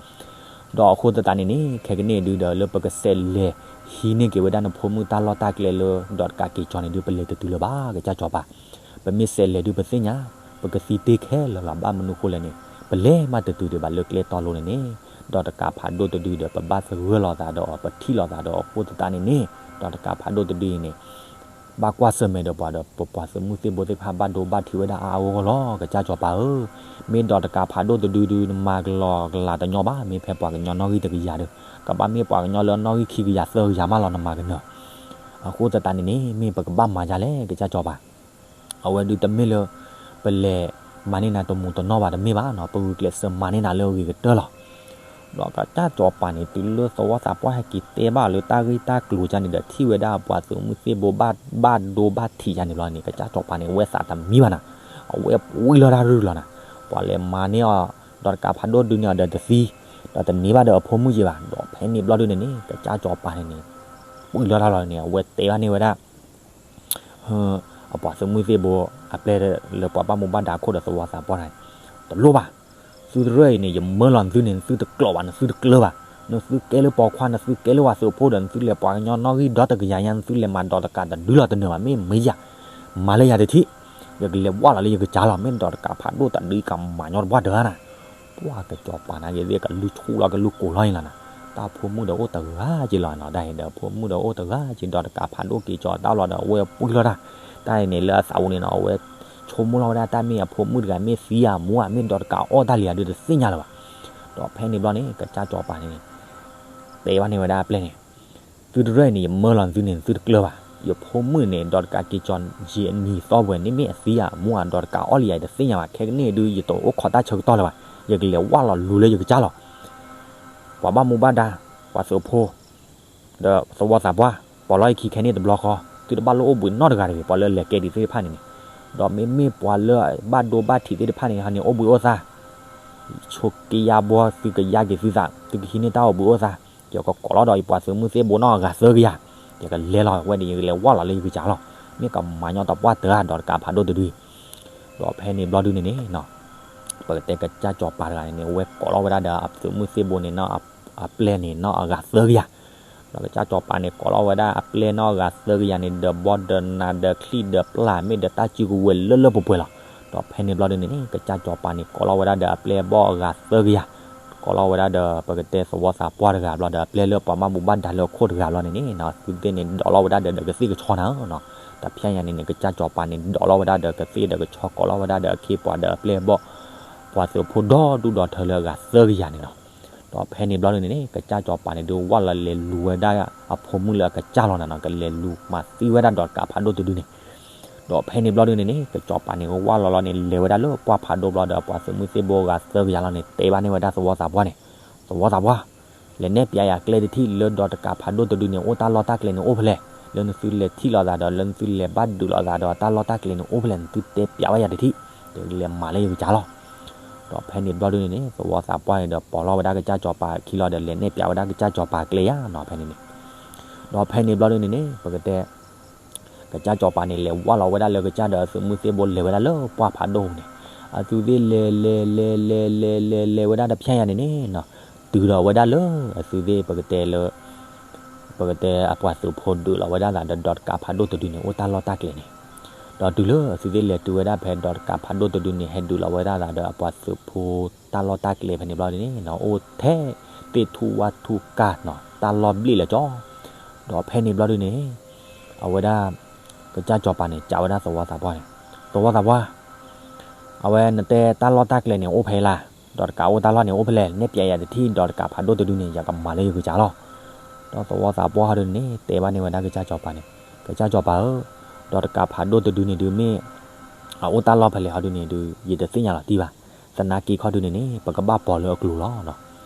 ဒီးအဃိသတးန့ၣ်န့ၣ် ခဲကနံၣ်အံၤဒုဒီးလၢပကစးလဲၤဟံးန့ၢ်က့ၤဝဲဒၣ်နဖိမုၣ်တၢ်လီၢ်တၢ်ကျဲလၢဒီးတကးက့ၤကၠီန့ၣ်ဒု ပလဲၤတတုၤလၢၤဘၣ် ကစၢ်စီၤပၤ. ပမ့ၢ်စးလဲၤဒုပသ့ၣ်ညါ ပကသံတ့ၢ်ခဲလၢာ်လီၤ. ဘၣ်မနုၤဃိလဲၣ်န့ၣ် ပလဲၤမးတတုၤဒံးဘၣ်လၢကျဲတီလိၤန့ၣ်န့ၣ် ဒီးတကးဖးဒိၣ်တဒုဒီး ပဘၣ်သဂၢၢ်လိာ်သးဒီး ပထံၣ်လိာ်သးဒီးအဃိသတးန့ၣ်န့ၣ် ဒီးတကးဖးဒိၣ်တဒုအံၤန့ၣ် ဘၣ်ကွၢ်ဆၢၣ်မဲာ်ဒီးပှၤဒီး ပပှၤသုးမုၢ်သ့ၣ်ဘိသ့ၣ်တဖၣ်ဘၣ်ဒိဘၣ်ထံးဝဲဒၣ်အါအါဂီၢ်ဂီၢ်လီၤ ကစၢ်စီၤပၤဧၢ. မ့ၢ်ဒီးတကးဖးဒိၣ်တဒုဒု နမၤကလီကလးတညီဘၣ်. မ့ၢ်ဖဲပှၤကညီနီၣ်ဂံၢ်တကယၤဒီး ကဘၣ်မ့ၢ်ပှၤကညီလၢနီၣ်ဂံၢ်ခံကယၤသၢကယၤမးလီၤ နမၤကနၢၤ. အဃိသတးန့ၣ်န့ၣ် မ့ၢ်ပကဘၣ်မၤဒ်လဲၣ် ကစၢ်စီၤပၤ. အဝဲဒုတမ့ၢ်လၢ ပလဲၤမၤန့ၢ်နၤတမူးတနီၣ်ဘၣ်တမ့ၢ်ဘၣ်နီၤ ပဂုာ်ကျဲးစၢးမၤန့ၢ်နၤလၢအဂ့ၤကတၢၢ်လီၤ. ဒီးကစၢ်စီၤပၤန့ၣ် တုၤလၢသဝီသးပှၢ်ဟဲက့ၤတဲဘၣ်လၢတၢ်ဂ့ၢ်တၢ်ကျိၤကန့ၣ်ဒီး ထံၣ်ဝဲဒၣ်ပှၤသုးမုၢ်သ့ၣ်ဘိဘၣ်ဒိဘၣ်ထံးယါန့ၣ်ဘျီန့ၣ် ကစၢ်စီၤပၤန့ၣ် ဝဲသးတမံဘၣ်နၤ, အဝဲပှံၢ်လီၤတၢ်ရုၢ်လီၤနၤ. ပှၤလဲၤမၤန့ၢ်အီၤ ဒီးတကးဖးဒိၣ်ဒုန့ၣ်အီၤဒီးတသံ, ဒီးတန့ၢ်ဘၣ်ဒီးအဖိမုၣ်ယံၤဘၣ်. ဒီးဖဲန့ၣ်ဘျီဒုန့ၣ်န့ၣ် ကစၢ်စီၤပၤန့ၣ်န့ၣ် ပှံၢ်လီၤတၢ်လီၤန့ၣ် အဝဲတဲဘၣ်န့ၢ်ဝဲဒၣ် အပှၤသုးမုၢ်သ့ၣ်ဘိ အပျဲၢ်လၢပှၤဘၣ်မူဘၣ်ဒါအခိၣ်ဒီးသဝီသးပှၢ်န့ၣ်, တလိၣ်ဘၣ်, သုတရၢၢ်အံၤန့ၣ် ယမၢလီၤနသုန့ၣ် နသုတကျိးဘၣ် နသုတကျၢၤဘၣ်, နသုကဲလၢပိာ်ခွါ နသုကဲလၢပှၤသုးဖိဒီး နသုလဲၤပှၤကညီနီၣ်ဂံၢ်ဒီတကယၤညါ နသုလဲၤမၤဒီးတကးတဒုလီၤတနၢၤဘၣ် မ့ၢ်မ့ၢ်ယၤ, မၤလၢယၤတထံၣ်, ယကလဲၤဝၢ်လီၤလၢယကစၢ်လီၤ မ့ၢ်ဒီးတကးဖးဒိၣ်တဒုကမၤညီတပှၢ်တဂၤနၤ ပှၢ်ကစီၤပၤနာ်က့သ့ၣ်ကလူၤဆူၣ်လီၤကလူၤကိာ်လီၤအံၤလီၤနၤ, တၢ်ဖိမုၣ်ဒီးအိၣ်တဂၤက့ၤလီၤနီၤ တၢ်အံၤဒီးအဖိမုၣ်ဒီးအိၣ်တဂၤက့ၤ ဒီးတကးဖးဒိၣ်က့ၤကၠီတၢ်လီၤဒီးအဝဲပှံၢ်လီၤတၢ်, တၢ်အံၤန့ၣ်လၢအသးပူၤန့ၣ်နီၤ အဝဲဆိကမိၣ်လီၤဝဲဒၣ်တၢ်မ့ၢ်အဖိမုၣ်တဂၤမ့ၢ်သံဧါမူဧါ မ့ၢ်ဒီးတကးအီၣ်တၢ်လံဧါဒုးတသ့ၣ်ညါလၢၤဘၣ်, ဒီးဖဲန့ၣ်ဘျီန့ၣ် ကစၢ်စီၤပၤန့ၣ် တဲဘၣ်န့ၢ်ဝဲဒၣ်အပျဲၢ်န့ၣ်, သုတရၢၢ်အံၤန့ၣ် ယမၢလီၤနသုန့ၣ် သုတကျၢၤဘၣ်, ယဖိမုၣ်န့ၣ် ဒီးတကးက့ၤကၠီ ယံာ်နံၤသီပှဲၤန့ၣ်မ့ၢ်အသံဧါမူဧါ ဒီးတကးအီၣ်လံဧါယတသ့ၣ်ညါဘၣ်, ခဲကနံၣ်အံၤဒုး ယတအိၣ်ခိးတၢ်ဆၢကတီၢ်လၢၤဘၣ်, ယကလဲၤဝၢ်လီၤလူၤလၢယကစၢ်လီၤ ပှၤဘၣ်မူဘၣ်ဒါ, ပှၤသုးဖိ, ဒီးသဝီသးပှၢ်, ပိာ်လီၤယခံခဲန့ၣ်တဘျီဃီ, သုတဘၣ်လိၣ်အိၣ်ဘှံးနီတဂၤတဂ့ၤ, ပှၤလၢလဲၤကဲဒံးသ့ၣ်တဖၣ်န့ၣ်န့ၣ်, ဒီးမ့မ့ၢ်ပှၤလၢဘၣ်ဒိဘၣ်ထံးသ့ၣ်တဖၣ်န့ၣ်န့ၣ် အိၣ်ဘှံးအိၣ်သါ, ဆိးက့ယါဘီ သုကယါက့ၤသုသး, သုကဟံးန့ၢ်တၢ်အိၣ်ဘှံးအိၣ်သါ, ယကကိးလီၤဒီးယပှၤသုးမုၢ်သ့ၣ်ဘိနီၣ်အဂၤသၢကယၤ, ယကလဲၤလီၤဝဲန့ၣ် ယကလဲၤဝၢ်လီၤလၢယကစၢ်လီၤ, မ့ၢ်ကမၤညီတပှၢ်တၢၢ်ဒီးတကးဖးဒိၣ်တဒု ဒီးဖဲန့ၣ်ဘျီဒုန့ၣ်န့ၣ် ပကတဲကစၢ်စီၤပၤတဂၤန့ၣ်န့ၣ် အဝဲကိးလီၤဝဲဒၣ်ဒီးအသုးမုၢ်သ့ၣ်ဘိန့ၣ် အပျဲၢ်န့ၣ်နီၣ်အဂၤသၢကယၤ, ဒီးကစၢ်စီၤပၤန့ၣ် ကိးလီၤဝဲဒၣ်အပျဲၢ်နီၣ်အဂၤသၢကယၤန့ၣ် ဒီးဘီဒီးနၤဒီးချံၣ်ဒီးပျၢ် မ့ၢ်ဒီးတၢ်စုကဝဲၤလၢလၢပှဲၤပှဲၤလီၤ, ဒီးဖဲန့ၣ်ဘျီဒုန့ၣ်န့ၣ် ကစၢ်စီၤပၤန့ၣ် ကိးလီၤဝဲဒၣ်ဒီးအပျဲၢ်ဘီၣ်အဂၤသၢကယၤ, ကိးလီၤဝဲဒၣ်ဒီးပကတဲသဝီသးပှၢ်တဂၤဘျီဒီး အပျဲၢ်လၢပှၤဘၣ်မူဘၣ်ဒါလၢအခိၣ်တဂၤဘျီန့ၣ်န့ၣ် သုသ့ၣ်န့ၣ် ဒိးလီၤဝဲဒၣ်ဒီးကသ့ၣ်ကဆီနၤဧၢ, တဖျဲညါန့ၣ်န့ၣ် ကစၢ်စီၤပၤန့ၣ် ဒိးလီၤဝဲဒၣ်ဒီးကသ့ၣ်ဒီးကဆီ ကိးလီၤဝဲဒၣ်ဒီးအခ့အပှၤဒီးအပျဲၢ်အဘီၣ် ပှၤသုးဖိဒီဒူၣ်ဒီထၢလၢအဂၤသၢကယၤန့ၣ်လီၤ, ဒီးဖဲန့ၣ်ဘျီဒုန့ၣ်န့ၣ် ကစၢ်စီၤပၤန့ၣ်ဒုး ဝၢ်လီၤလဲၤလူၤဝဲဒၣ်အဖိမုၣ်လၢအကစၢ်လီၤနၤနီၤ, ကလဲၤလူၤမၤသံဝဲဒၣ်ဒီးတကးဖးဒိၣ်တဒုန့ၣ်, ဒီးဖဲန့ၣ်ဘျီဒုန့ၣ်န့ၣ် ကစၢ်စီၤပၤန့ၣ် ကဝၢ်လီၤလီၤန့ၣ် လဲၤဝဲဒၣ်လၢပှၢ်ဖးဒိၣ်ဘျီဒီး ပှၤသုးမုၢ်သ့ၣ်ဘိအဂၤသၢကယၤလီၤန့ၣ် တဲဘၣ်န့ၢ်ဝဲဒၣ်သဝီသးပှၢ်န့ၣ်, သဝီသးပှၢ်, လဲၤနဲၣ်ပျးယၤကျဲတထံၣ် လၢဒီးတကးဖးဒိၣ်တဒုန့ၣ် အိၣ်တၢ်လီၢ်တၢ်ကျဲန့ၣ်အိၣ်ဖဲလဲၣ်, လၢနသုလဲၤထံၣ်လိာ်သးဒီး လၢနသုလဲၤဘၣ်ဒုးလိာ်သးဒီးတၢ်လီၢ်တၢ်ကျဲန့ၣ်အိၣ်ဖဲလဲၣ် နသုတဲပျးဝဲယၤတထံၣ်, ဒီးလဲၤမၤလၢယကစၢ်လီၤ, ဒီးဖဲန့ၣ်ဘျီဒုန့ၣ်န့ၣ် သဝီသးပှၢ်န့ၣ်ဒီး ပိာ်လီၤဝဲဒၣ်ကစၢ်စီၤပၤအခံလီၤဒီး လဲၤနဲၣ်ပျးဝဲဒၣ်ကစၢ်စီၤပၤကျဲယၤနီၤ ဖဲန့ၣ်န့ၣ် ဒီးဖဲန့ၣ်ဘျီဒုန့ၣ်န့ၣ် ပကတဲ ကစၢ်စီၤပၤန့ၣ် လဲၤဝၢ်လီၤဝဲဒၣ်လၢကစၢ်ဒီးအသုးမုၢ်သ့ၣ်ဘိလဲၤဝဲဒၣ်လၢပှၢ်ဖးဒိၣ်ပူၤန့ၣ်, အသုးသ့ၣ်လဲၤလဲၤလဲၤလဲၤလဲၤလဲၤ လဲၤလဲၤဝဲဒၣ်တဖျဲညါန့ၣ်န့ၣ်နီၤ, တုၤဒီးဝဲဒၣ်လၢအသုးသ့ၣ် ပကတဲလၢ ပကတဲအပှၤသုးဖိဒုးလီၤဝဲဒၣ်သးဒီး ဒီးတကးဖးဒိၣ်တဒုန့ၣ် အိၣ်တၢ်လီၢ်တၢ်ကျဲန့ၣ်, ဒီးတုၤလၢအသုးသ့ၣ်လဲၤတုၤဝဲဒၣ်ဖဲ ဒီးတကးဖးဒိၣ်တဒုန့ၣ် ဟဲဒုးလီၤဝဲဒၣ်သးဒီးအပှၤသုးဖိတၢ်လီၢ်တၢ်ကျဲဖဲန့ၣ်ဘျီဒုန့ၣ်နီၤ အိၣ်ထဲသ့ၣ်ထူၣ်ဝၣ်ထူၣ်ကၢ်နီၤ တၢ်လီၢ်ဘျ့ၣ်လၢာ်ကၠီ, ဒီးဖဲန့ၣ်ဘျီဒုန့ၣ် အဝဲဒၣ် ကစၢ်စီၤပၤန့ၣ် စံးဝဲဒၣ်သဝီသးပှၢ်န့ၣ်, သဝီသးပှၢ် အဝဲနတဲတၢ်လီၢ်တၢ်ကျဲန့ၣ် အိၣ်ဖဲအံၤလၢ်, ဒီးတကးအိၣ်တၢ်လီၢ်န့ၣ် အိၣ်ဖဲလဲၣ်, နဲၣ်ပျဲယၤတထံၣ် ဒီးတကးဖးဒိၣ်တဒုန့ၣ် ယကမၤလၢယကစၢ်လီၤ. ဒီးသဝီသးပှၢ်ဟီဒုန့ၣ် တဲဘၣ်န့ၢ်ဝဲဒၣ်ကစၢ်စီၤပၤန့ၣ်, ကစၢ်စီၤပၤဧၢ, ဒီးတကးဖးဒိၣ်တဒုန့ၣ်ဒုမ့ၢ် အအိၣ်တၢ်လီၢ်ဖဲလဲၣ်ဟီဒုန့ၣ်ဒု ယတသ့ၣ်ညါလီၤတံၢ်ဘၣ်. သနာ်က့ခီဒုန့ၣ်န့ၣ် ပကဘၣ်ပိာ်လၢအကျိၤလီၤ.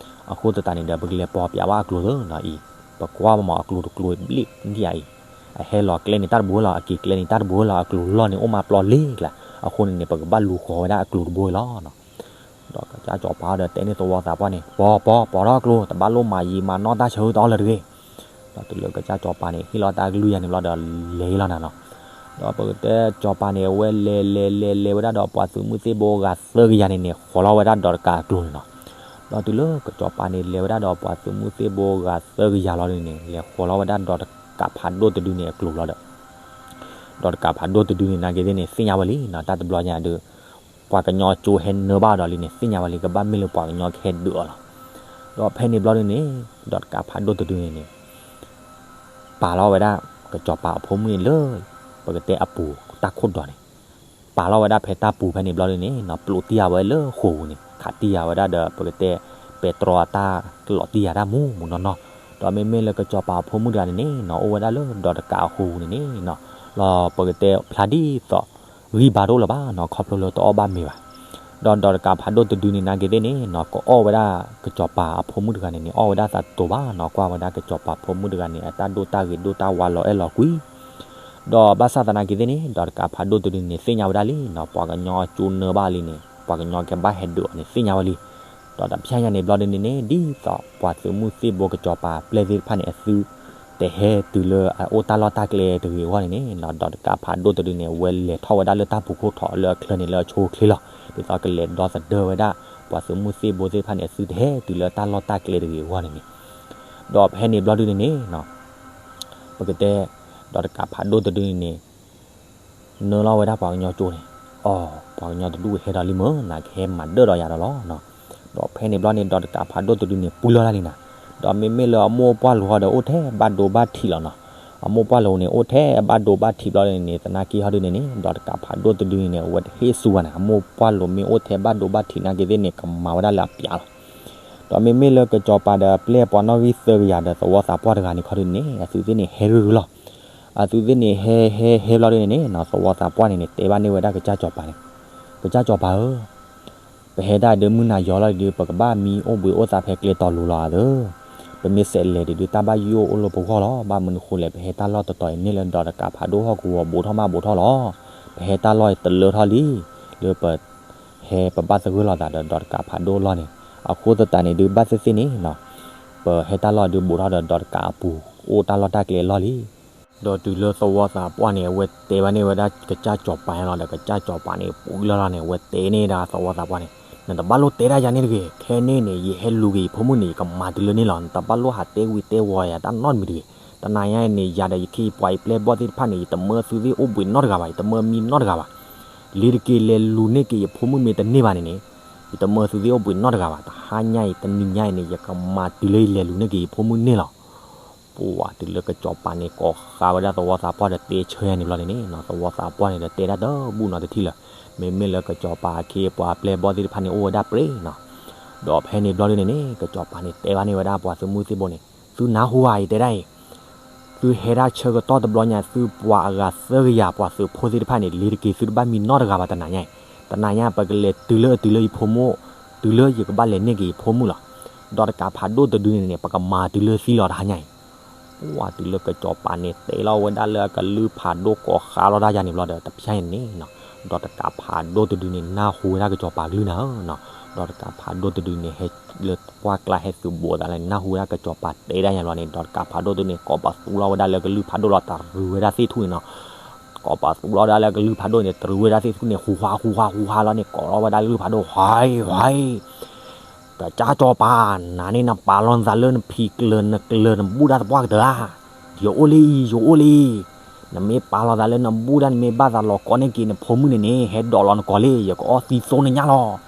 အဃိသတးန့ၣ်ဒီး ပကလဲၤပိာ်ပၠးဘၣ်အကျိၤသၢနီၤအံၤ, ပကွၢ်မးအကျိၤတကျိၤဘျ့ၣ်ဒံးအံၤ, အဟဲလီၤကျဲန့ၣ်တၢ်တဘိလီၤ, အက့ၤကျဲန့ၣ်တၢ်တဘိလီၤ, အကျိၤလီၢ်န့ၣ်အိၣ်မးပျီလ့ကျါ, အဃိန့ၣ်န့ၣ် ပကဘၣ်လူၤဃီၤဝဲဒၣ်အကျိၤတဘိလီၤ. ဒီးကစၢ်စီၤပၤဒီးတဲန့ၢ်သဝီသးပှၢ်န့ၣ်, ပိာ်ပိာ်ပိာ်ထီၣ်အကျိၤ, တဘၣ်လိၣ်မၤယံာ်မၤနီၢ်တၢ်ဆၢတအီလၢၤတဂ့ၤ. ဒီးတုၤလၢကစၢ်စီၤပၤန့ၣ် ဟ့ၣ်လီၤတၢ်ကလုၢ်ယၤန့ၣ်ဘျီဒီး လဲၤလီၤနၤနီၤ. ဒီးပကတဲစီၤပၤန့ၣ် အဝဲလဲၤလဲၤလဲၤလဲၤဝဲဒၣ်ဒီးပှၤသုးမုၢ်သ့ၣ်ဘိဂၤသၢကယၤန့ၣ်န့ၣ် ဃီၤလီၤဝဲဒၣ်ဒီးတကးအကျိၤန့ၣ်နီၤ. ဒီးတုၤလၢကစၢ်စီၤပၤန့ၣ် လဲၤဝဲဒၣ်ဒီးပှၤသုးမုၢ်သ့ၣ်ဘိဂၤသၢကယၤလီၤဒုန့ၣ် လဲၤဃီၤလီၤဝဲဒၣ်ဒီးတကးဖးဒိၣ်တဒုန့ၣ်အကျိၤလီၤဒီး ဒီးတကးဖးဒိၣ်တဒုန့ၣ် နာ်က့သ့ၣ်န့ၣ် သ့ၣ်ညါဝဲလံနီၤ, တၢ်တဘျီညါဒုး ပှၤကညီကၠိဟဲနၢဘၣ်ဒီးလံန့ၣ် သ့ၣ်ညါဝဲလံ, ကဘၣ်မ့ၢ်လၢပှၤကညီကဟဲဒုးအီၤလီၤ. ဒီးဖဲန့ၣ်ဘျီဒုန့ၣ် ဒီးတကးဖးဒိၣ်တဒုန့ၣ်န့ၣ် ပာ်လီၤဝဲဒၣ် ကစၢ်စီၤပၤအဖိမုၣ်န့ၣ်လၢ ပကတဲအပူၤတၢ်ခိၣ်ဒီးန့ၣ်, ပာ်လီၤဝဲဒၣ်ဖဲတၢ်ပူၤဖဲန့ၣ်ဘျီဒုန့ၣ်နီၤ, ပျိးတံၢ်ယၤဝဲလၢဃိာ်ပူၤန့ၣ်, ခးတံၢ်ယၤဝဲဒၣ်ဒီး ပကတဲပဲတြီအတၢ်လီၤတံၢ်ယၤတၢ်မူးမူးနီၢ်နီၢ်, ဒီးမ့မ့ၢ်လၢကစၢ်စီၤပၤအဖိမုၣ်တဂၤန့ၣ်န့ၣ်နီၤ အိၣ်ဝဲဒၣ်လၢဒီးတကးအဃိပူၤန့ၣ်န့ၣ်နီၤ, လီၤပကတဲဖျါဒ်သိး ဂံၢ်ဘါတအိၣ်လၢၤဘၣ်နီၤ, ခီဖျိလၢတအီၣ်ဘၣ်မ့ၤဘၣ်. ဒီးဒီးတကးဖးဒိၣ်တဒုန့ၣ် နာ်က့သ့ၣ်န့ၣ်နီၤ ကအီၣ်ဝဲဒၣ်ကစၢ်စီၤပၤအဖိမုၣ်တဂၤန့ၣ်န့ၣ် အီၣ်ဝဲဒၣ်သးတတိၤဘၣ်နီၤ, ကွၢ်ဝဲဒၣ်ကစၢ်စီၤပၤဖိမုၣ်တဂၤန့ၣ် အတၢ်ဒိၣ်တၢ်ဂ့ၤဒိၣ်တၢ်ဝါလီၤအဲၣ်လီၤကွံ ဒီးဘၣ်ဆၣ်သနာ်က့သ့ၣ်န့ၣ် ဒီးတကးဖးဒိၣ်တဒုန့ၣ် သ့ၣ်ညါဝဲဒၣ်လံနီၤ, ပှၤကညီအကၠိနၢဘၣ်လံန့ၣ် ပှၤကညီကဘၣ်ဟဲဒုးအီၤန့ၣ် သ့ၣ်ညါဝဲလံ. ဒီးတဖျဲညါန့ၣ်ဘျီဒုန့ၣ်န့ၣ် ဒ်သိးပှၤသုးမုၢ်သ့ၣ်ဘိကစၢ်စီၤပၤအပျဲၢ်သ့ၣ်တဖၣ်န့ၣ် အသု တဟဲတုၤလၢအအိၣ်တၢ်လီၢ်တၢ်ကျဲတဂ့ၤအဂီၢ်န့ၣ်န့ၣ်နီၤ, ဒီးတကးဖးဒိၣ်တဒုန့ၣ် အဝဲလဲၤထီၣ်ဝဲဒၣ်လၢတၢ်ပူၤခိၣ်ထီၣ်လၢအချၢန့ၣ်လၢအဆိအချ့လီၤ. ဒ်သိးကလဲၤဒီသဒၢဝဲဒၣ် ပှၤသုးမုၢ်သ့ၣ်ဘိသ့ၣ်တဖၣ်န့ၣ် အသုတဟဲတုၤလၢတၢ်လီၢ်တၢ်ကျဲတဂ့ၤအဂီၢ်န့ၣ်န့ၣ်, ဒီးဖဲန့ၣ်ဘျီဒုန့ၣ်န့ၣ်နီၤ ပကတဲ ဒီးတကးဖးဒိၣ်တဒုန့ၣ်န့ၣ် နၢလီၤဝဲဒၣ်ပှၤကညီကၠိန့ၣ်, အိ ပှၤကညီတဒူၣ်ကဟဲဒီးလံမ့ၢ် နကဟဲမၤဒၢၣ်ဒီးယၤဒီးလီၤ. ဒီးဖဲန့ၣ်ဘျီန့ၣ် ဒီးတကးဖးဒိၣ်တဒုန့ၣ် ပှံၢ်လီၤတၢ်လံနၤ, ဒီးမ့မ့ၢ်လၢအမိၢ်ပှၢ်လိၤဟီဒီး အိၣ်ထဲဘၣ်ဒိဘၣ်ထံးလီၤနီၤ. အမိၢ်ပှၢ်လိၤန့ၣ် အိၣ်ထဲဘၣ်ဒိဘၣ်ထံးဘျီန့ၣ် သနာ်က့ဟီဒုန့ၣ်န့ၣ် ဒီးတကးဖးဒိၣ်တဒုန့ၣ်န့ၣ် အဝဲတဟ့ၣ်ဆူၣ်ဘၣ်နၤ, အမိၢ်ပှၢ်လိၤမ့ၢ်အိၣ်ထဲဘၣ်ဒိဘၣ်ထံးနာ်က့သ့ၣ်န့ၣ် ကမၤဝဲဒၣ်လၢအပျးလီၤ. ဒီးမ့မ့ၢ်လၢကစၢ်စီၤပၤဒီးအပျဲၢ်ပှၤနီၣ်ဂံၢ်သၢကယၤဒီးသဝီသးပှၢ်တဂၤန့ၣ်ခီဒုန့ၣ် အသုးသ့ၣ်န့ၣ်ဟဲရုၢ်ရုၢ်လီၤ. အသုးသ့ၣ်န့ၣ်ဟဲဟဲဟဲဘျီဒုန့ၣ်န့ၣ်နီၤ သဝီသးပှၢ်န့ၣ်န့ၣ် တဲဘၣ်န့ၢ်ဝဲဒၣ်ကစၢ်စီၤပၤန့ၣ်, ကစၢ်စီၤပၤဧၢ ပဟဲတၢ်ဒုးမုၢ်နၤယီၤလီၤဒုး ပကဘၣ်မံအိၣ်ဘှံးအိၣ်သါဖဲကျဲတီၤလိၤလီၤအသၢ, ပမ့ၢ်စဲးလဲၤဒုး တၢ်ဘၣ်ယိၣ်အိၣ်လၢပဂီၢ်လီၤ. ဘၣ်မနုၤဃိလဲၣ် ပဟဲတၢ်လီၢ်တတီၤအံၤန့ၢ်လၢဒီးတကးဖးဒိၣ်ဟီၣ်ကဝီၤဘူးထီၣ်မးဘူးထီၣ်လီၤ. ပဟဲတၢ်လီၢ်အံၤတလၢထီၣ်လံ, လၢပ ဟဲပဘၣ်သဂၢၢ်လိာ်သးဒီးဒီးတကးဖးဒိၣ်လီၢ်န့ၣ်, အဃိသတးန့ၣ်ဒုး ဘၣ်သ့ၣ်သ့ၣ်န့ၣ်နီၤ, ပဟဲတၢ်လီၢ်ဒုးဘူးထီၣ်ဒီးဒီးတကးအပူၤ အိၣ်တၢ်လီၢ်တၢ်ကျဲအလီၢ်လံ. ဒီးတုၤလၢသဝီသးပှၢ်န့ၣ် အဝဲတဲဘၣ်န့ၢ်ဝဲဒၣ်ကစၢ်စီၤပၤန့ၣ်လီၤဒီး ကစၢ်စီၤပၤန့ၣ် ပှံၢ်လီၤလီၤန့ၣ် အဝဲတဲန့ၢ်ဒၣ်သဝီသးပှၢ်န့ၣ်, နတဘၣ်လိၣ်တဲဒၣ်ယၤန့ၣ်တဂ့ၤ, ခဲန့ၣ်န့ၣ် ယဟဲလူၤက့ၤယဖိမုၣ်န့ၣ် ယကမၤတုၤလၢန့ၣ်လီၤ. နတဘၣ်လိၣ်ဟးတဲဝံၤတဲဝီၤယၤတၢ်နီတမံၤတဂ့ၤ. တနၤညါအံၤန့ၣ် ယၤဒီးယခ့ယပှၤယပျဲၢ်ဘီၣ်သ့ၣ်တဖၣ်န့ၣ် ယတမၢသုသ့ၣ်အိၣ်ဘှံးနီတဂၤဘၣ်, ယတမၢမံနီတဂၤဘၣ်. လ့ၤတက့ၤလဲၤလူၤန့ၢ်က့ၤယဖိမုၣ်မ့ၢ်တန့ၢ်ဘၣ်န့ၣ်န့ၣ်, ယတမၢသုသ့ၣ်အိၣ်ဘှံးနီတဂၤဘၣ်. တဟါညါအံၤ တနံၤညါအံၤန့ၣ် ယကမၤတုၤလၢယလဲၤလူၤန့ၢ်က့ၤယဖိမုၣ်န့ၣ်လီၤ. ပှၤတုၤလၢကစၢ်စီၤပၤန့ၣ် ကိးဃာ်ဝဲဒၣ်သဝီသးပှၢ်ဒီးတဲဆၢယၤန့ၣ်ဘျီန့ၣ်န့ၣ်နီၤ, သဝီသးပှၢ်န့ၣ်ဒီးတဲဒၣ်တဘူၣ်နီတထံၣ်လၢၤ. မ့မ့ၢ်လၢကစၢ်စီၤပၤအခ့အပှၤအပျဲၢ်ဘီၣ်သ့ၣ်တဖၣ်န့ၣ် အိၣ်ဝဲဒၣ်ပြ့ၤနီၤ. ဒီးဖဲန့ၣ်ဘျီဒုန့ၣ်န့ၣ် ကစၢ်စီၤပၤန့ၣ်တဲဘၣ်န့ၢ်ဝဲဒၣ်ပှၤသုးမုၢ်သ့ၣ်ဘိန့ၣ်, သုနၢ်ဟူဧါ ယတဲဒၣ်အံၤ, သုဟဲဒၣ်ဆၢကတီၢ်တဘျီညါ သုပှၤအဂၤသၢကယၤပှၤသုးဖိသ့ၣ်တဖၣ်န့ၣ် လ့ၤတက့ၤသုတဘၣ်မံနီတဂၤဘၣ်တနၤညါအံၤ. တနၤညါပကလဲၤတုၤလၢအတုၤလၢယဖိမုၣ်, တုၤလၢယကဘၣ်လဲၤန့ၢ်က့ၤယဖိမုၣ်လီၤ. ဒီးတကးဖးဒိၣ်တဒုန့ၣ်န့ၣ် ပကမၤတုၤလၢသံလီၤတဟါညါအံၤ. ပှၤတုၤလၢကစၢ်စီၤပၤန့ၣ် တဲလီၤဝဲဒၣ်လၢအကလုၢ်ဖးဒိၣ်ကိးဃာ်လီၤတၢ်ယၤန့ၣ်ဘျီဒီး တဖျဲန့ၣ်န့ၣ်နီၤ, ဒီးတကးဖးဒိၣ်တဒုန့ၣ် နၢ်ဟူဝဲဒၣ်ကစၢ်စီၤပၤကလုၢ်နၤဧၢနီၤ. ဒီးတကးဖးဒိၣ်တဒုန့ၣ် ဟဲလၢပှၢ်ကျါဟဲသုးဘူးသးလဲၣ်န့ၣ် နၢ်ဟူဝဲဒၣ်ကစီၤပၤတဲဒၣ်ညါဘျီန့ၣ် ဒီးတကးဖးဒိၣ်တဒုန့ၣ် ကိးပသူလီၤဝဲဒၣ်လၢကလုၢ်ဖးဒိၣ်လီၤ တရူးဝဲဒၣ်သ့ၣ်ထူၣ်န့ၣ်နီၤ. ကိးပသူလီၤဝဲဒၣ်လၢကလုၢ်ဖးဒိၣ်န့ၣ် တရူးဝဲဒၣ်သ့ၣ်ထူၣ်န့ၣ် ဟူးဟါဟူးဟါဟူးဟါလီၤန့ၣ် ကိးလီၤဝဲဒၣ်လၢကလုၢ်ဖးဒိၣ် ဟဲ ဟဲ ကစၢ်ကစီၤပၤ နၤန့ၣ်နပာ်လီၤနသးလၢနဖံးကျၢၤ နကျၢၤ နဘူၣ်တၢ်သပှၢ်ကတၢၢ်ဧါ. ယအိၣ်လံအံၤ ယအိၣ်လံအံၤ. နမ့ၢ်ပာ်လီၤသးလၢနဘူၣ်တၢ် နမ့ၢ်ဘၣ်သးလီၤကိးန့ၢ်က့ၤနဖိမုၣ်န့ၣ်န့ၣ် ဟဲဒိးလီၤနကိးလံ ယကအီၣ်သံသိနညၣ်လီၤ.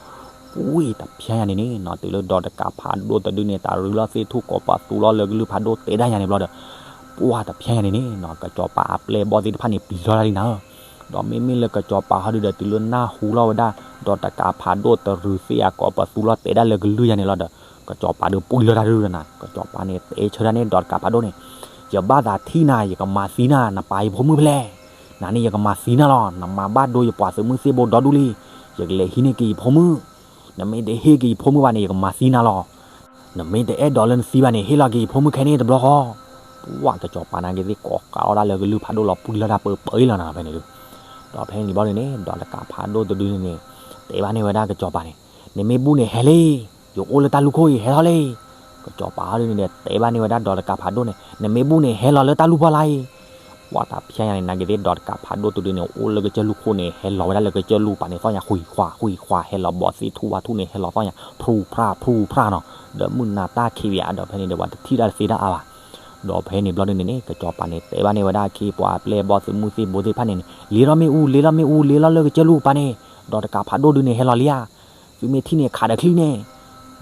ပှ့ၤတဖျဲညါန့ၣ်န့ၣ်နီၤ တုၤလၢဒီးတကးဖးဒိၣ်တဒုန့ၣ် တရူးလီၤသ့ၣ်ထူၣ် ကိးပသူလီၤလၢကလုၢ်ဖးဒိၣ်တဲဒၣ်ညါန့ၣ်ဘျီဒီး ပှၤတဖျဲညါန့ၣ်န့ၣ်နီၤ ကစီၤပၤအပျဲၢ်အဘီၣ်သ့ၣ်တဖၣ်န့ၣ် ပျံၤလီၤတၢ်လံနၤဧၢ. ဒီးမ့မ့ၢ်လၢကစီၤပၤဟီဒုဒီး တုၤလၢနၢ်ဟူလီၤဝဲဒၣ် ဒီးတကးဖးဒိၣ်တရူးသ့ၣ်အကိးပသူလီၤတဲဒၣ်လၢကလုၢ်ယါန့ၣ်လီၤဒီး ကစီၤပၤဒုးပှံၢ်လီၤတၢ်ဒုဒီးနၤ ကစီၤပၤန့ၣ် တဲဆၢဒၣ်န့ၢ်ဒီးတကးဖးဒိၣ်န့ၣ် ယဘၣ်သးထံၣ်နၤ ယကမၤသံနၤ နပာ်ယဖိမုၣ်ဖဲလဲၣ်. နၤန့ၣ် ယကမၤသံနၤလီၤ နမၤဘၣ်ဒိယပှၤသုးမုၢ်သ့ၣ်ဘိဒီဒူၣ်လံ. ယကလဲၤဟံးန့ၢ်က့ၤယဖိမုၣ် နမ့ၢ်တဟ့ၣ်က့ၤယဖိမုၣ်ဘၣ်န့ၣ် ယကမၤသံနၤလီၤ. နမ့ၢ်တအဲၣ်ဒိးလၢနသံဘၣ်န့ၣ် ဟ့ၣ်လီၤက့ၤယဖိမုၣ်ခဲန့ၣ်တဘျီဃီ. ပှၤကစီၤပၤနာ်က့ၤသ့ၣ်ကိးကးလီၤဒၣ်လၢကလုၢ်ဖးဒိၣ်လီၤ ပှံၢ်လီၤတၢ်ပၢပၢအံၤလီၤနၤဖဲန့ၣ်ဒု ဒီးဖဲန့ၣ်ဘျီဒုန့ၣ် ဒီးတကးဖးဒိၣ်တဒုန့ၣ်န့ၣ် တဲဘၣ်န့ၢ်ဝဲဒၣ်ကစီၤပၤန့ၣ် နမ့ၢ်ဘူၣ်န့ၣ်ဟဲလံ ယအိၣ်လၢတၢ်လူၢ်ခိၣ်အံၤ ဟဲထီၣ်လံ. ကစီၤပၤဟီဒုန့ၣ်ဒီး တဲဘၣ်န့ၢ်ဝဲဒၣ်ဒီးတကးဖးဒိၣ်န့ၣ် နမ့ၢ်ဘူၣ်န့ၣ် ဟဲလီၤလၢတၢ်လူၢ်ဖီလာ်အံၤ. ပှၤတဖျဲညါန့ၣ် နာ်က့ၤသ့ၣ်ဒီးတကးဖးဒိၣ်တဒုန့ၣ် အိၣ်လၢကစၢၢ်လူၢ်ခိၣ်န့ၣ် ဟဲလီၤဝဲဒၣ်လၢကစၢၢ်လူၢ်ပၤန့ၣ်သီၣ်ညါ ဃုၤခွါ ဃုၤခွါ ဟဲလီၤဘီးသ့ၣ်ထူၣ်ဝါထူၣ်န့ၣ် ဟဲလီၤသီၣ်ညါ ဖြူဖြါ ဖြူဖြါနီၤ. ဒီးမုၢ်နၤတၢ်ခံးဝံၤအါဒီးဖဲန့ၣ်ဒီး ပှၤတထံၣ်တၢ်တသ့တၢ်အါဘၣ်. ဒီးဖဲန့ၣ်ဘျီဒုန့ၣ်န့ၣ် ကစီၤပၤန့ၣ် တဲဘၣ်န့ၢ်ဝဲဒၣ်အခ့အပှၤအပျဲၢ်အဘီၣ်သုးမုၢ်သ့ၣ်ဘိသ့ၣ်တဖၣ်န့ၣ်န့ၣ် လ့ၤထီၣ်မ့ၣ်အူ လ့ၤထီၣ်မ့ၣ်အူ လ့ၤထီၣ်လၢကစၢၢ်လူၢ်ပၤန့ၣ် ဒီးတကးဖးဒိၣ်ဒုန့ၣ် ဟဲလီၤလံဧါ. သုမ့ၢ်ထံၣ်န့ၣ် ခးဒီးချံန့ၣ်.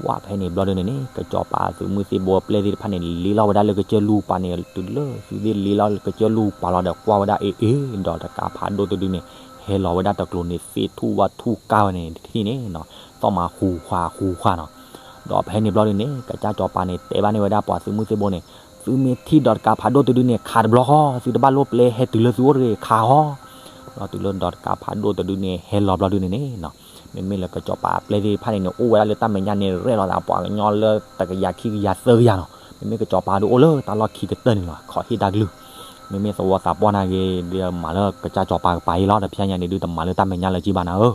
ဝဲဖဲန့ၣ်ဘျီဒုန့ၣ်န့ၣ် ကစီၤပၤသုးမုၢ်သ့ၣ်ဘိအပျဲၢ်သ့ၣ်တဖၣ်န့ၣ် လ့ၤလီၤဝဲဒၣ်လၢကစၢၢ်လူၢ်ပၤန့ၣ် တုၤလၢသုသ့ၣ်လ့ၤလီၤလၢကစၢၢ်လူၢ်ပၤလီၤဒီး ကွၢ်ဝဲဒၣ်အ့ၣ်အ့ၣ် ဒီးတကးဖးဒိၣ်တဒုန့ၣ် ဟဲလီၤဝဲဒၣ်တကျိၤန့ၣ် သ့ၣ်ထူၣ်ဝါထူၣ်ကၢ်ဝဲန့ၣ်တထံၣ်န့ၣ်နီၤ သီၣ်မၤဃူခွါဃူခွါနီၤ. ဒီးဖဲန့ၣ်ဘျီဒုန့ၣ် ကစၢ်စီၤပၤန့ၣ် တဲဘၣ်န့ၢ်ဝဲဒၣ်ပှၤသုးမုၢ်သ့ၣ်ဘိန့ၣ် သုမ့ၢ်ထံၣ်ဒီးတကးဖးဒိၣ်တဒုန့ၣ် ခးတဘျီဃီ သုတဘၣ်လိၣ်ပျဲဟဲတုၤလၢသုအိၣ်တဂ့ၤ ခးဃီ. ဒီးတုၤလၢဒီးတကးဖးဒိၣ်တဒုန့ၣ် ဟဲလီၤဘျီဒုန့ၣ်န့ၣ်နီၤ မ့မ့ၢ်လၢကစီၤပၤအပျဲၢ်သ့ၣ်တဖၣ်န့ၣ်န့ၣ် အိၣ်ဝဲဒၣ်လၢတၢ်မဲာ်ညါန့ၣ် ရဲၣ်လီၤသးပှၤကညီလၢတကယၤခံကယၤသၢကယၤနီၤ. မ့မ့ၢ်ကစီၤပၤဒုးအိၣ်လၢတၢ်လီၢ်ခံကတၢၢ်န့ၣ်လီၤ ခိးဟ့ၣ်တၢ်ကလုၢ်. မ့မ့ၢ်သဝီသးပှၢ်နာ်က့ၤဒီး မၤလၢကစၢ်စီၤပၤကပၤအံၤလီၤ တဖျဲညါန့ၣ်ဒုးတမၤလၢတၢ်မဲာ်ညါလၢၤဘၣ်နၤဧၢ.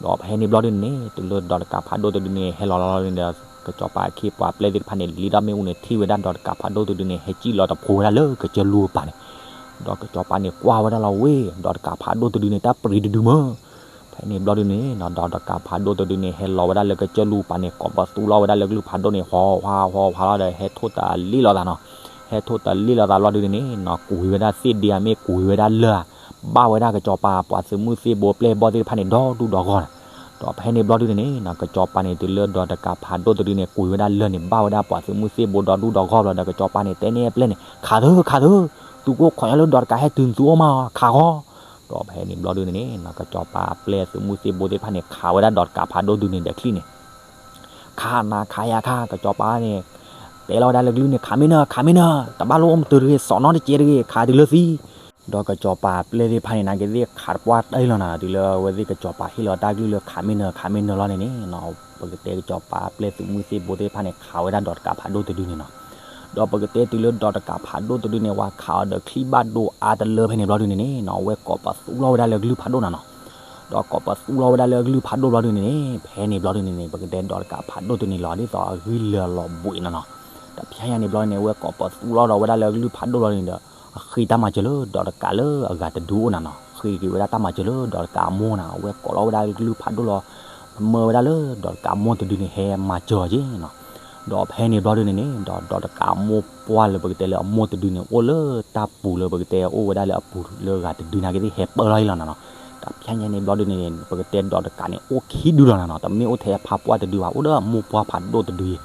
ဒီးဖဲန့ၣ်ဘျီဒုန့ၣ်န့ၣ် တုၤလၢဒီးတကးဖးဒိၣ်တဒုန့ၣ် ဟဲလီၤလီၤန့ၣ်ဒီး ကစီၤပၤအခ့အပှၤအပျဲၢ်သ့ၣ်တဖၣ်န့ၣ် လ့ၤထီၣ်မ့ၣ်အူန့ၣ် ထံၣ်ဝဲဒၣ်ဒီးတကးဖးဒိၣ်တဒုန့ၣ် ဟဲစံၣ်လီၤတဖိဝဲဒၣ်လၢကစၢၢ်လူၢ်ပၤန့ၣ် ဒီးကစီၤပၤန့ၣ် ကွၢ်ဝဲဒၣ်လီၤဝ့ၢ် ဒီးတကးဖးဒိၣ်တဒုန့ၣ် တၢ်ပြံတဒုမၢ. ဖဲန့ၣ်ဘျီဒုန့ၣ်နီၤ ဒီးတကးဖးဒိၣ်တဒုန့ၣ် ဟဲလီၤဝဲဒၣ်လၢကစၢၢ်လူၢ်ပၤန့ၣ် ကိးပသူလီၤဝဲဒၣ်လၢကလုၢ်ဖးဒိၣ်န့ၣ် ဟီၤဟါဟီၤဟါလီၤဒီး ဟဲထိၣ်တလ့ၣ်လီၤသးနီၤ. ဟဲထိၣ်တလ့ၣ်လီၤသးဘျီဒုန့ၣ်န့ၣ်နီၤ ကွံာ်ဝဲဒၣ်သ့ၣ်ဒ့ဧါမ့ၢ်ကွံာ်ဝဲဒၣ်လၢၢ်ဧါ ဘၣ်ဝဲဒၣ်ကစီၤပၤပှၤသုးမုၢ်သ့ၣ်ဘိအပျဲၢ်အဘီၣ်သ့ၣ်တဖၣ်န့ၣ် ဒီဒူၣ်ဒီဂီၢ်နီၤ. ဒီးဖဲန့ၣ်ဘျီဒုန့ၣ်န့ၣ်နီၤ ကစီၤပၤန့ၣ် တုၤလၢဒီးတကးဖးဒိၣ်တဒုန့ၣ် ကွံာ်ဝဲဒၣ်လၢၢ်န့ၣ် ဘၣ်ဝဲဒၣ်ပှၤသုးမုၢ်သ့ၣ်ဘိဒီဒူၣ်ဒီဂီၢ်ဘျီဒီး ကစီၤပၤန့ၣ် တဲန့ၢ်အပျဲၢ်န့ၣ် ခးသု ခးသု, သုကအိၣ်ခိးညီလၢဒီးတကးဟဲတုၤသုအိၣ်မး ခးဃီ. ဒီးဖဲန့ၣ်ဘျီဒုန့ၣ်န့ၣ်နီၤ ကစီၤပၤအပျဲၢ်သုးမုၢ်သ့ၣ်ဘိသ့ၣ်တဖၣ်န့ၣ် ခးဝဲဒၣ်ဒီးတကးဖးဒိၣ်တဒုန့ၣ်ဒီးချံၣ်န့ၣ် ခးနၤခးယၤခး ကစီၤပၤန့ၣ် တဲလီၤဝဲဒၣ်လၢကလုၢ်န့ၣ် ခးမ့ၢ်နၢၤ ခးမ့ၢ်နၢၤ တဘၣ်လိၣ်အိၣ်မတုၤတဂ့ၤ စီၤနီတစဲးတဂ့ၤ ခးတုၤလၢသံ. ဒီးကစီၤပၤအပျဲၢ်သ့ၣ်တဖၣ်န့ၣ် နာ်က့ၤသ့ၣ်ခးတပှၢ်တၢၢ်လီၤနၤ တုၤလၢအဝဲသ့ၣ်ကစီၤပၤဟ့ၣ်လီၤတၢ်ကလုၢ်လၢခးမ့ၢ်နၢၤ ခးမ့ၢ်နၢၤလီၤန့ၣ်န့ၣ်နီၤ ပကတဲကစီၤပၤအပျဲၢ်သုးမုၢ်သ့ၣ်ဘိသ့ၣ်တဖၣ်န့ၣ် ခးဝဲဒၣ်ဒီးတကးဖးဒိၣ်တဒုန့ၣ်နီၤ. ဒီးပကတဲတုၤလၢဒီးတကးဖးဒိၣ်တဒုန့ၣ် ဝဲခးအီၤဒီးချံၣ်ဘၣ်ဒိအါတလၢဖဲန့ၣ်ဘျီဒုန့ၣ်န့ၣ်နီၤ အဝဲကိးပသူလီၤဝဲဒၣ်လၢကလုၢ်ဖးဒိၣ်နၤနီၤ. ဒီးကိးပသူလီၤဝဲဒၣ်လၢကလုၢ်ဖးဒိၣ်ဘျီဒုန့ၣ်န့ၣ် ဖဲန့ၣ်ဘျီဒုန့ၣ်န့ၣ် ပကတဲဒီးတကးဖးဒိၣ်တဒုန့ၣ်လီၤ ဒ်သိးအဂံၢ်လၢာ်လီၤဘှံးနၤနီၤ. တဖျဲညါန့ၣ်ဘျီန့ၣ် အဝဲကိးပသူလီၤဒီးဝဲဒၣ်လၢကလုၢ်ဖးဒိၣ်ဘျီန့ၣ်ဒီး အဃ့တၢ်မၤစၢၤလၢဒီးတကးလၢအဂၤတဒုအိၣ်နၤနီၤ ဃ့က့ၤဝဲဒၣ်တၢ်မၤစၢၤလၢဒီးတကးအမိၢ်နၤ အဝဲကိးလီၤဝဲဒၣ်လၢကလုၢ်ဖးဒိၣ်လီၤ မၢဝဲဒၣ်လၢဒီးတကးအမိၢ်တဒုန့ၣ် ဟဲမၤစၢၤအီၤက့ၤနီၤ. ဒီးဖဲန့ၣ်ဘျီဒုန့ၣ်န့ၣ် ဒီးဒီးတကးအမိၢ်ပှၢ်လၢပကတဲလၢအမိၢ်တဒုန့ၣ် အိၣ်လၢတၢ်ပူၤလၢပကတဲ အိၣ်ဝဲဒၣ်လၢအပူၤလၢဂၤတဒုနာ်က့ၤသ့ၣ်ဟဲပၢလီၤအံၤလီၤနၤနီၤ. တဖျဲညါန့ၣ်ဘျီဒုန့ၣ်န့ၣ် ပကတဲဒီးတကးန့ၣ် အိၣ်ခံဒုလီၤနၤနီၤ တမ့ၢ်အိၣ်ထဲအဖါပှၢ်တဒုဘၣ် အိၣ်ဒီးအမိၢ်ပှၢ်ဖးဒိၣ်တဒုအံၤ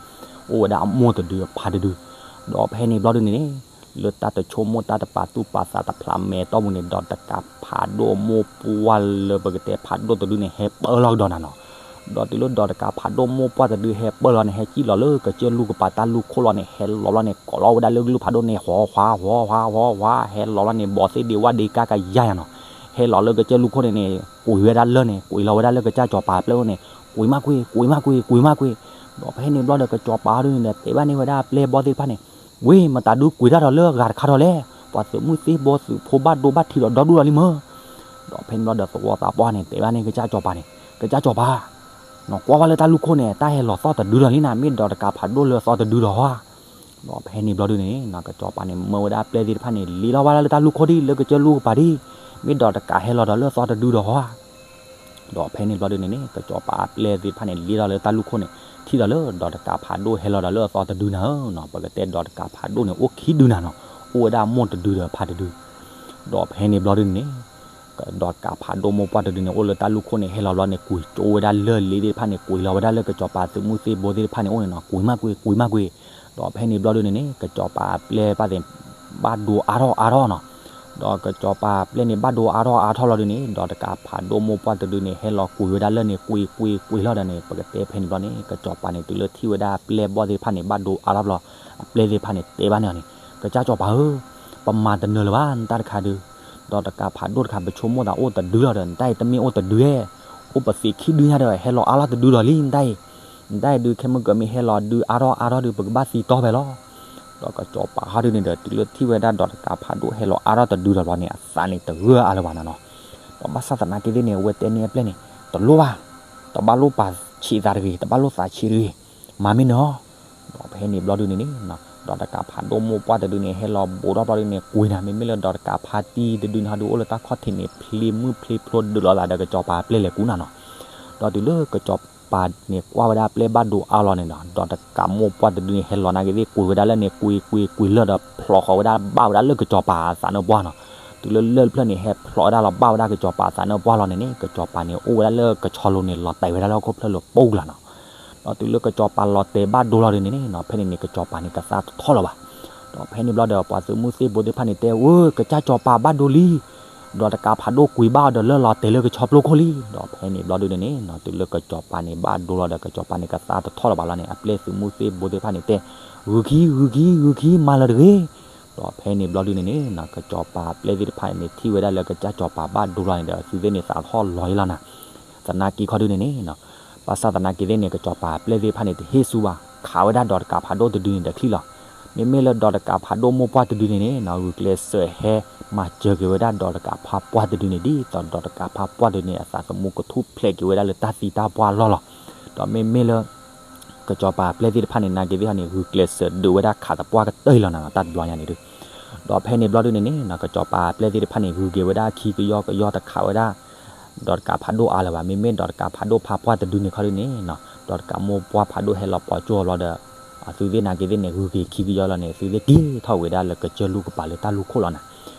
အိၣ်ဝဲဒၣ်အမိၢ်တဒုအဖါတဒု ဒီးဖဲန့ၣ်ဘျီဒုန့ၣ်န့ၣ် လၢတၢ်တဆိကမိၣ်တၢ်တပာ်သူၣ်ပာ်သးတဖျးမဲာ်တီၢ်ပူၤန့ၣ် ဒီးတကးဖးဒိၣ်အမိၢ်ပှၢ်လၢပကတဲဖးဒိၣ်တဒုန့ၣ် ဟဲပၢလီၤကဒီးနၤနီၤ. ဒီးတုၤလၢဒီးတကးဖးဒိၣ်မိၢ်ပှၢ်တဒုဟဲပၢလီၤန့ၣ် ဟဲစံၣ်လီၤလၢကစၢၢ်လူၢ်ကပၤတၢ်လူၢ်ခိၣ်လီၤန့ၣ် ဟဲလီၤဘျီန့ၣ် ကိးလီၤဝဲဒၣ်လၢကလုၢ်ဖးဒိၣ်န့ၣ် ဟီၤ ဟွါ ဟွါ ဟွါ ဟွါ ဟဲလီၤလီၤန့ၣ် ဘီးသ့ၣ်ဒ့ဝၣ်ဒ့ကါကယါယါနီၤ. ဟဲလီၤလၢကစၢၢ်လူၢ်ခိၣ်န့ၣ်န့ၣ် ကွံာ်ဝဲဒၣ်လၢၢ်န့ၣ် ကွံာ်လီၤဝဲဒၣ်လၢကစၢ်စီၤပၤအပျဲၢ်န့ၣ် ကွံာ်မးကွံာ် ကွံာ်မးကွံာ် ကွံာ်မးကွံာ်. ဒီးဖဲန့ၣ်ဘျီဒီးကစီၤပၤဒုန့ၣ်ဒီး တဲဘၣ်န့ၢ်ဝဲဒၣ်အပျဲၢ်ဘီသ့ၣ်တဖၣ်န့ၣ် ဝ့ၢ် မတၤဒုကွံာ်တၢ်ဒီးလၢအဂၤတခါထီၣ်လဲၣ်, ပှၤသုးမုၢ်သ့ၣ်ဘီသုးဖိဘၣ်ဒိဘၣ်ထံးဒီးဒီဒူၣ်လီၤလံမၢ်. ဒီးဖဲန့ၣ်ဘျီဒီးသဝီသးပှၢ်န့ၣ် တဲဘၣ်န့ၣ်ကစၢ်စီၤပၤန့ၣ် ကစၢ်စီၤပၤ ပ ကွၢ်ဝဲလၢတၢ်လူၢ်ခိၣ်န့ၣ် တၢ်ဟဲလီၤသီၣ်တဒုလီၤလံနၤ, မ့ၢ်ဒီးတကးဖးဒိၣ်လၢသီၣ်တဒုလီၤဧါ. ဒီးဖဲန့ၣ်ဘျီဒုန့ၣ်န့ၣ် ကစီၤပၤန့ၣ် မၢဝဲဒၣ်ပျဲၢ်သ့ၣ်တဖၣ်န့ၣ် လ့လီၤဝဲဒၣ်လၢတၢ်လူၢ်ခိၣ်ဒ်လၢကစၢၢ်လူၢ်ကပၤဒ်, မ့ၢ်ဒီးတကးဟဲလီၤဒီးလၢအသီၣ်တဒုလီၤဧါ. ဒီးဖဲန့ၣ်ဘျီဒုန့ၣ်န့ၣ် ကစီၤပၤအပျဲၢ်သ့ၣ်တဖၣ်န့ၣ် လ့လီၤလၢတၢ်လူၢ်ခိၣ်န့ၣ် ထံၣ်ဒီးလၢဒီးတကးဖးဒိၣ်ဟဲလီၤဒီးလၢအသီၣ်တဒုနၤဧၢနီၤ, ပကတဲဒီးတကးဖးဒိၣ်န့ၣ် အိၣ်ခံဒုနၤနီၤ, အိၣ်ဝဲဒၣ်မိၢ်တဒုဒီးဖါတဒု. ဒီးဖဲန့ၣ်ဘျီဒုန့ၣ်န့ၣ် ဒီးတကးဖးဒိၣ်မိၢ်ပှၢ်တဒုန့ၣ် အိၣ်လၢတၢ်လူၢ်ခိၣ်န့ၣ် ဟဲလီၤဘျီန့ၣ် ကွံာ်ကၠိဝဲဒၣ်လၢၢ်လ့သ့ၣ်တဖၣ်န့ၣ် ကွံာ်လီၤဝဲဒၣ်လၢကစီၤပၤသုးမုၢ်သ့ၣ်ဘိသ့ၣ်တဖၣ်န့ၣ်အိၣ်န့ၣ်နီၤ, ကွံာ်မးကွံာ် ကွံာ်မးကွံာ်. ဒီးဖဲန့ၣ်ဘျီဒုန့ၣ်န့ၣ် ကစီၤပၤအပျဲၢ်သ့ၣ်တဖၣ်န့ၣ် ဘၣ်ဒိအါထီၣ်အါထီၣ်နီၤ. ဒီးကစီၤပၤအပျဲၢ်န့ၣ် ဘၣ်ဒိအါထီၣ်အါထီၣ်လီၤဒုန့ၣ် ဒီးတကးဖးဒိၣ်မိၢ်ပှၢ်တဒုန့ၣ် ဟဲလီၤကွံာ်ဝဲဒၣ်လၢၢ်န့ၣ် ကွံာ်ကွံာ်ကွံာ်လီၤဒီးန့ၣ် ပကတဲဖဲန့ၣ်ဘျီန့ၣ် ကစီၤပၤန့ၣ် တုၤလၢထံၣ်ဝဲဒၣ်အပျဲၢ်ဘီၣ်သ့ၣ်တဖၣ်န့ၣ် ဘၣ်ဒိအါထီၣ်ဘျီ အပျဲၢ်သ့ၣ်တဖၣ်န့ၣ် တဲဘၣ်န့ၢ်အီၤန့ၣ်, ကစၢ်စီၤပၤဧၢ, ပမၤတနၢၤလၢၤဘၣ် နတၢ်တခါဒု, ဒီးတကးဖးဒိၣ်တခါ ပဆိကမိၣ်သးအိၣ်တဒုလီၤဒီး နတၢ်အံၤတမ့ၢ်အိၣ်တဒုဧဲ, အိၣ်ပသံးခံဒုညါဒီး ဟဲလီၤအါထီၣ်တဒုလီၤလံ နတၢ်အံၤ, နတၢ်အံၤဒု ခဲမုၢ်ကၢၤမ့ၢ်ဟဲလီၤဒုအါထီၣ်အါထီၣ်ဒု ပကဘၣ်သံတီၢ်ဖဲလီၤ. ဒီးကစီၤပၤဟီဒုန့ၣ်ဒီး တုၤလၢထံၣ်ဝဲဒၣ်ဒီးတကးဖးဒိၣ်ဟဲလီၤအါထီၣ်တဒုလီၤဘျီန့ၣ် အသးန့ၣ်တဂၢၢ်အါလၢၤဘၣ်နီၤနီၤ. ဒီးဘၣ်ဆၣ်သနာ်က့သ့ၣ်န့ၣ် အဝဲတဲန့ၢ်အပျဲၢ်န့ၣ် တလိၣ်ဘၣ်, တဘၣ်လိၣ်ပာ်ဆံးသးတဂ့ၤ, တဘၣ်လိၣ်သးဆံးတဂ့ၤ, မၤမ့ၢ်နၢၤအီၤ. ဒီးဖဲန့ၣ်ဘျီဒုန့ၣ်န့ၣ် ဒီးတကးဖးဒိၣ်မိၢ်ပှၢ်တဒုန့ၣ် ဟဲလီၤဘူးထီၣ်ဘျီဒုန့ၣ် ကွံာ်နၤ, မ့မ့ၢ်လၢဒီးတကးဖးတံၢ်တဒုန့ၣ်ဟီဒု အိၣ်လၢတၢ်ခီၣ်ထံးန့ၣ် ဖျ့မုၢ်ဖျ့ဖျိဒုးလိာ်သးဒီးကစီၤပၤအပျဲၢ်လဲၤကူနၤနီၤ. ဒီးတုၤလၢကစီၤပၤန့ၣ် ကွၢ်ဝဲဒၣ်အပျဲၢ်ဘၣ်ဒိအါလီၤန့ၣ်ဒီး ဒီးတကးမိၢ်ပှၢ်တဒုန့ၣ် ဟဲလီၤနာ်က့သ့ၣ် ကွံာ်ဝဲဒၣ်လၢၢ်န့ၣ် ကွံာ်ကွံာ်ကွံာ်လၢာ်ဒီး ဖျိးဃီၤဝဲဒၣ်ဘၣ်ဝဲဒၣ်လၢကစီၤပၤအသးနၢၣ်ပှၢ်နီၤ. တုၤလၢလၢၢ်တဖျၢၣ်န့ၣ် ဟဲဖျိးဝဲဒၣ်လီၤဘၣ်ဝဲဒၣ်ကစီၤပၤအသးနၢၣ်ပှၢ်လီၤန့ၣ်န့ၣ် ကစီၤပၤန့ၣ် အိၣ်ဝဲဒၣ်လၢကဆီလိၤန့ၣ် လီၤတဲာ်ဝဲဒၣ်လၢဟီၣ်ခိၣ်ဖျၢၣ်လၢပူၤလီၤနီၤ. ဒီးတုၤလၢကစီၤပၤလီၤတဲာ်ဘၣ်ဒိလီၤဒုန့ၣ်န့ၣ်နီၤ ဖဲန့ၣ်န့ၣ် ကစီၤပၤန့ၣ် ကသါတထီၣ်လၢၤဘၣ်. ဒီးဖဲန့ၣ်ဘျီဒီး ပှၤသုးမုၢ်သ့ၣ်ဘိသ့ၣ်တဖၣ်န့ၣ် တဲအီၤ ကစၢ်စီၤပၤဘၣ်ဒိလံ, ဒီးတကးဖးဒိၣ်ကွံာ်ဘၣ်အီၤဒီးလၢလီၤတဲာ်လၢကဆီပျိခိၣ်လံ. ဒီးဖဲန့ၣ်ဘျီဒုန့ၣ်န့ၣ်နီၤ တုၤလၢကစီၤပၤန့ၣ် ဘၣ်ဒိလီၤဒီး ကစီၤပၤန့ၣ် ကသါတထီၣ်လၢၤဘၣ်လီၤန့ၣ် အပျဲၢ်သုးမုၢ်သ့ၣ်ဘိသ့ၣ်တဖၣ်န့ၣ် တဲ ဂုာ်ခံ ဂုာ်ခံ ဂုာ်ခံ မၤလၢၤတဂ့ၤ. ဒီးဖဲန့ၣ်ဘျီဒုန့ၣ်န့ၣ်နီၤ ကစီၤပၤအပျဲၢ်သ့ၣ်တဖၣ်န့ၣ် ထံၣ်ဝဲဒၣ်လၢကစၢ်စီၤပၤဘၣ်ဒိလီၤန့ၣ်ဒီး အသုးသ့ၣ်န့ၣ် သးထီၣ်လီၤအံၤလီၤနၤ. သနာ်က့ခီဒုန့ၣ်န့ၣ်နီၤ ဘၣ်ဆၣ်သနာ်က့သ့ၣ်န့ၣ် ကစီၤပၤအပျဲၢ်သ့ၣ်တဖၣ်န့ၣ် တဟ့ၣ်ဆူၣ်ဘၣ်, ခးဝဲဒၣ်ဒီးတကးဖးဒိၣ်တဒုန့ၣ်ဒီးချံလီၤ. မ့မ့ၢ်လၢဒီးတကးဖးဒိၣ်မိၢ်ပှၢ်တဒုန့ၣ်န့ၣ်နီၤ ဂုာ်ကျဲးစၢးဟဲမၤစၢၤက့ၤဝဲဒၣ်ဒီးတကးဖးပှၢ်တဒုန့ၣ် ဒ်သိးဒီးတကးဖးပှၢ်တဒုန့ၣ် အသးသမူကထူၣ်ဖျဲးက့ၤဝဲဒၣ်လၢတၢ်သံတၢ်ပှၢ်အလီၢ်လီၤ. ဒီးမ့မ့ၢ်လၢ ကစီၤပၤအပျဲၢ်သ့ၣ်တဖၣ်န့ၣ် နာ်က့သ့ၣ်ဟီန့ၣ် ဂုာ်ကျဲးစၢးဒုးဝဲဒၣ်ခးသပှၢ်ကတၢၢ်အံၤလီၤနၤ တၢ်တဘျီညါန့ၣ်ဒုး. ဒီးဖဲန့ၣ်ဘျီဒုန့ၣ်န့ၣ်နီၤ ကစီၤပၤအပျဲၢ်သ့ၣ်တဖၣ်န့ၣ် ဂုာ်က့ၤဝဲဒၣ်ခံကယီကယီတခးဝဲဒၣ် ဒီးတကးဖးဒိၣ်အါလၢၤဘၣ်. မ့မ့ၢ်ဒီးတကးဖးဒိၣ်ဖးပှၢ်တဒုန့ၣ်ခီဒုန့ၣ်နီၤ ဒီးတကးမိၢ်ပှၢ်ဖးဒိၣ်ဟဲလီၤပိာ်ကၠိအီၤဘျီဒီး အသုးသ့ၣ်နာ်က့သ့ၣ်န့ၣ် ဂုာ်က့ၤခံကယီလီၤန့ၣ် အသုးသ့ၣ်က့ၤထီၣ်ဝဲဒၣ်လၢကစၢၢ်လူၢ်ကပၤလၢတၢ်လူၢ်ခိၣ်လီၤန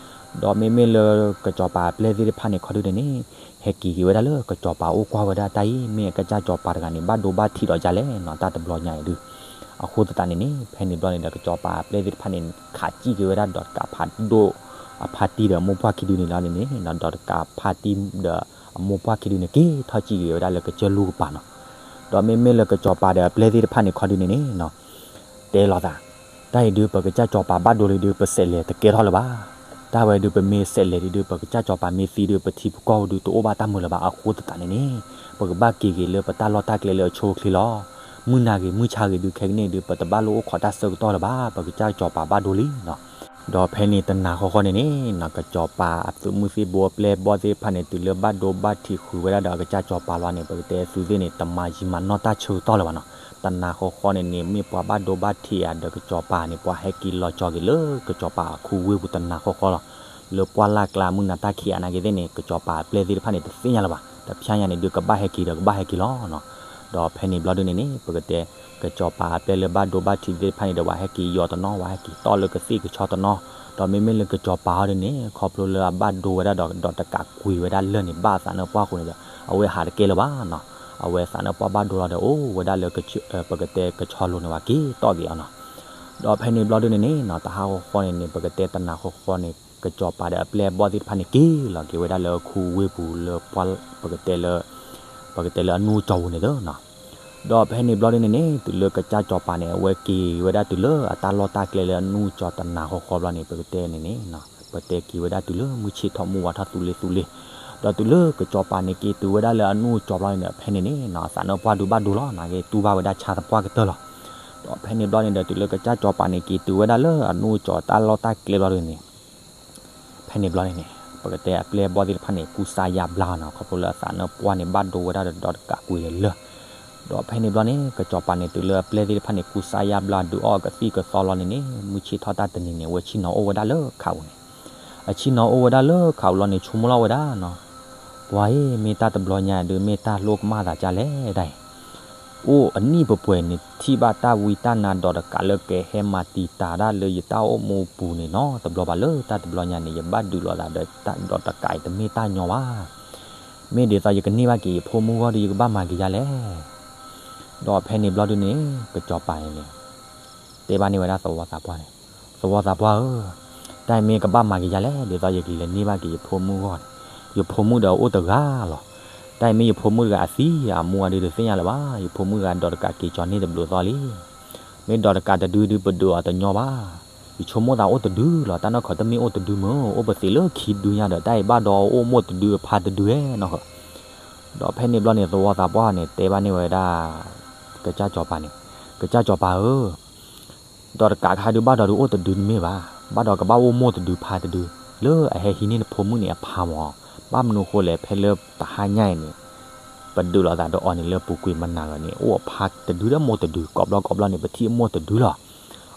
ၤ. ဒီးမ့မ့ၢ်လၢကစီၤပၤအပျဲၢ်သ့ၣ်တဖၣ်န့ၣ်ခီဒုန့ၣ်န့ၣ် ဟဲက့ၤက့ၤဝဲဒၣ်လၢကစီၤပၤအိၣ်ကွၢ်ဝဲဒၣ်တၢ်အံၤ မ့ၢ်အကစၢ်စီၤပၤတဂၤန့ၣ် ဘၣ်ဒိဘၣ်ထံးဒီးဒ်လဲၣ်နီၤ တၢ်တဘျီညါအံၤဒုး. အဃိသတးန့ၣ်န့ၣ် ဖဲန့ၣ်ဘျီန့ၣ်ဒီး ကစီၤပၤအပျဲၢ်သ့ၣ်တဖၣ်န့ၣ် ခးစံၣ်က့ၤဝဲဒၣ်ဒီးတကးဖးဒိၣ် အဖါတံၢ်ဒီးအမိၢ်ပှၢ်ခံဒုန့ၣ်လီၤန့ၣ်န့ၣ်နီၤ ဒီးတကးဖါတံၢ်ဒီးအမိၢ်ပှၢ်ခံဒုန့ၣ် က့ၤထီၣ်စံၣ်က့ၤဝဲဒၣ်လၢကစၢၢ်လူၢ်ကပၤနီၤ. ဒီးမ့မ့ၢ်လၢကစီၤပၤဒီးအပျဲၢ်သ့ၣ်တဖၣ်န့ၣ်ခီဒုန့ၣ်န့ၣ်နီၤ တဲလီၤသး တၢ်အံၤဒုး ပကစၢ်စီၤပၤဘၣ်ဒိလံဒုး ပစဲးလဲၤတကဲထီၣ်လၢၤဘၣ်. တၢ်ဝဲဒုး ပမ့ၢ်စဲးလဲၤဒုး ပကစၢ်စီၤပၤမ့ၢ်သံဒုး ပထံပကီၢ်ဒုး တအိၣ်ဘၣ်တၢ်မုာ်လၢၤဘၣ်. အဃိသတးန့ၣ်န့ၣ် ပကဘၣ်က့ၤက့ၤလၢပတၢ်လီၢ်တၢ်ကျဲလၢအဆိအချ့လီၤ. မုၢ်နၤဂ့ၤ မုၢ်ဆါဂ့ၤဒုး ခဲကနံၣ်အံၤဒုး ပတဘၣ်လိၣ်အိၣ်ခိးတၢ်ဆၢကတီၢ်လၢၤဘၣ်. ပကစၢ်စီၤပၤဘၣ်ဒိလံနီၤ. ဒီးဖဲန့ၣ်တနၤဃီဃီန့ၣ်န့ၣ်နီၤ ကစီၤပၤအသုးမုၢ်သ့ၣ်ဘိအပျဲၢ်ဘီၣ်သ့ၣ်တဖၣ်န့ၣ် တုၤလၢဘၣ်ဒိဘၣ်ထံးဃုာ်ဝဲဒၣ်ဒီးအကစၢ်စီၤပၤလီၤန့ၣ် ပကတဲအသုးသ့ၣ်န့ၣ် တမၤယံာ်မၤနီၢ်တၢ်ဆၢကတီၢ်လၢၤဘၣ်နီၤ. တနၤဃီဃီန့ၣ်န့ၣ် မ့ၢ်ပှၤဘၣ်ဒိဘၣ်ထံးဧါဒီးကစီၤပၤန့ၣ် ပှၤဟဲက့ၤလီၤကၠီၤက့ၤလၢကစီၤပၤအခူဝ့ၢ်ပူၤတနၤဃီဃီလီၤ. လၢပှၢ်လၢ်ကျါမုၢ်နၤတၢ်ခံးအါနာ်က့သ့ၣ်န့ၣ် ကစီၤပၤအပျဲၢ်သ့ၣ်တဖၣ်န့ၣ် တသ့ၣ်ညါလၢၤဘၣ်. တဖျါညါန့ၣ်ဒုး ကဘၣ်ဟဲက့ၤဒီးကဘၣ်ဟဲက့ၤလီၤ. ဒီးဖဲန့ၣ်ဘျီဒုးန့ၣ်န့ၣ် ပကတဲ ကစီၤပၤအပျဲၢ်လၢဘၣ်ဒိဘၣ်ထံးသ့ၣ်တဖၣ်န့ၣ်ဒီး ပှၤဟဲက့ၤယီၤတနီၤ ပှၤဟဲက့ၤတီၢ်လၢကသ့ၣ်ကဆီတနီၤ. ဒီးမ့မ့ၢ်လၢကစီၤပၤဟီဒုးန့ၣ် ခီဖျိလၢအဘၣ်ဒိဝဲဒၣ်ဒီး ဒီးတကးကွံာ်ဝဲဒၣ်လၢၢ်န့ၣ် ဘၣ်အသးနၢၣ်ပှၢ်အဃိန့ၣ်ဒီး အဝဲဟးတကဲလၢၤဘၣ်နီၤ. အဝဲသးနၢၣ်ပှၢ်ဘၣ်ဒိလီၤဒီး အိၣ်ဝဲဒၣ်လၢ ပကတဲကဆီလိၤန့ၣ် ပှၤက့ၤတီၢ်က့ၤအီၤနီၤ. ဒီးဖဲန့ၣ်ဘျီဒုးန့ၣ်န့ၣ်နီၤ တဟါဃီဃီန့ၣ်န့ၣ် ပကတဲတနၤဃီဃီန့ၣ် ကစီၤပၤဒီးအပျဲၢ်ဘီၣ်သ့ၣ်တဖၣ်န့ၣ် က့ၤလီၤက့ၤဝဲဒၣ်လၢအခူဝ့ၢ်ပူၤလၢပှၢ် ပကတဲလၢ ပကတဲလၢအနူၢ်ကၠီပူၤန့ၣ်သ့နီၤ. ဒီးဖဲန့ၣ်ဘျီဒုးန့ၣ်န့ၣ် တုၤလၢကစၢ်စီၤပၤန့ၣ် အဝဲက့ၤဝဲဒၣ်တုၤလၢအတၢ်လီၢ်တၢ်ကျဲလၢအနူၢ်ကၠီတနၤဃီဃီဘျီန့ၣ် ပကတဲန့ၣ်န့ၣ် ပတဲက့ၤဝဲဒၣ်တုၤလၢမုၢ်ဆ့ၣ်ထီၣ်မုၢ်ဝါထီၣ်သူလ့ၤသူလ့ၤ. ဒီးတုၤလၢကစီၤပၤန့ၣ်က့ၤတုၤဝဲဒၣ်လၢအနူၢ်ကၠီဘျီန့ၣ်ဒီး ဖဲန့ၣ်န့ၣ်နီၤ အသးနၢၣ်ပှၢ်ဒုးဘၣ်ဒိလီၤ နာ်က့တူၢ်ဘၣ်ဝဲဒၣ်ဆါသပှၢ်ကတၢၢ်လီၤ. ဒီးဖဲန့ၣ်ဘျီန့ၣ်ဒီး တုၤလၢကစၢ်စီၤပၤန့ၣ်က့ၤတုၤဝဲဒၣ်လၢအနူၢ်ကၠီတၢ်လီၢ်တၢ်ကျဲဘျီဒုးန့ၣ် ဖဲန့ၣ်ဘျီန့ၣ်န့ၣ် ပကတဲအပျဲၢ်ဘီၣ်သ့ၣ်တဖၣ်န့ၣ် ကူစါယါဘျါနီၤ ခီဖျိလၢအသးနၢၣ်ပှၢ်န့ၣ် ဘၣ်ဒိဝဲဒၣ်ဒီးတကးကွံာ်ဒီးလၢၢ်. ဒီးဖဲန့ၣ်ဘျီန့ၣ် ကစီၤပၤန့ၣ် တုၤလၢအပျဲၢ်သ့ၣ်တဖၣ်န့ၣ် ကူစါယါဘျါဒုးအီၣ်အကသံၣ်ကသီလီၤန့ၣ်န့ၣ် မုၢ်ဆ့ၣ်ထီၣ်တၢ်တနံၤန့ၣ် အဝဲဆ့ၣ်နီၤအိၣ်ဝဲဒၣ်လၢခးပူၤန့ၣ်, အဆ့ၣ်နီၤအိၣ်ဝဲဒၣ်လၢခးပူၤလီၤန့ၣ် ဆိကမိၣ်လီၤဝဲဒၣ်နီၤ, ပှၤအံၤ မ့ၢ်တၢ်တဘျီညါဒုး မ့ၢ်တၢ်လိၣ်ကမၣ်သးကလဲၣ်ဒၣ်အံၤ, အိၣ်အနံၣ်ပှဲၤပှဲၤန့ၣ် ထံၣ်ဘၣ်တၢ်ဝံတၢ်နါဒီးတကးလၢကဟဲမၤတံာ်တာ်ဒၣ်လၢယတၢ်အိၣ်မူပူၤန့ၣ်နီၤ, တဘျီဘၣ်လၢတၢ်တဘျီညါန့ၣ် ယဘၣ်ဒုးလိာ်သးဒီးတၢ်ဒီးတကးအံၤတမ့ၢ်တၢ်ညီဘၣ် မ့ၢ်ဒ်သိးယကန့ၢ်ဘၣ်က့ၤယဖိမုၣ်ဂီၢ်ဒီး ယကဘၣ်မၤက့ၤယါလဲၣ်. ဒီးဖဲန့ၣ်ဘျီဒုန့ၣ် ကစီၤပၤန့ၣ်န့ၣ် တဲဘၣ်န့ၢ်ဝဲဒၣ်သဝီသးပှၢ်န့ၣ်, သဝီသးပှၢ်ဧၢ, တၢ်အံၤမ့ၢ်ကဘၣ်မၤက့ၤယါလဲၣ်, ဒ်သိးယကလဲၤန့ၢ်ဘၣ်က့ၤယဖိမုၣ်ဂီၢ်န့ၣ်, ယဖိမုၣ်ဒီးအိၣ်တဂၤလီၤ. တၢ်အံၤမ့ၢ်ယဖိမုၣ်တဂၤအသံ အမိၢ်အဒုးတသ့ၣ်ညါလၢၤဘၣ်, ယဖိမုၣ်တဂၤဒီးတကးက့ၤကၠီၤန့ၢ်တဘျုးသီလံ မ့ၢ်ဒီးတကးတဒုဒုပဒုးအီၤတညီဘၣ်. ယဆိကမိၣ်သးအိၣ်တဒုလီၤ, တၢ်နီၢ်ခီတမ့ၢ်အိၣ်တဒုမ့ၢ် အိၣ်ပသံးလၢခံဒုညါဒီး တၢ်အံၤဘၣ်ဒီးအိၣ်မိၢ်တဒုဖါတဒုနီၢ်ဃီ. ဒီးဖဲန့ၣ်ဘျီန့ၣ် သဝီသးပှၢ်န့ၣ် တဲဘၣ်န့ၢ်ဝဲဒၣ် ကစၢ်စီၤပၤန့ၣ်, ကစၢ်စီၤပၤဧၢ ဒီးတကးခါဒုးဘၣ်ဒီးဒုးအိၣ်တဒုတမ့ၢ်ဘၣ်, ဘၣ်ဒီးကဘၣ်အိၣ်မိၢ်တဒုဖါတဒု, လၢအဟဲဟံးန့ၢ်နဖိမုၣ်န့ၣ်အဖါမၢ်. ဘၣ်မနုၤဃိလဲၣ်, ဖဲလၢတဟါညါအံၤန့ၣ် ပဒုးလိာ်သးဒီးအီၤန့ၣ်လၢပူၤကွံာ်မနၤဂၤန့ၣ် အိၣ်အဖါတဒုဒီးမိၢ်တဒု, ကိးဘျီကိးဘျီန့ၣ် ပထံၣ်အမိၢ်တဒုလီၤ.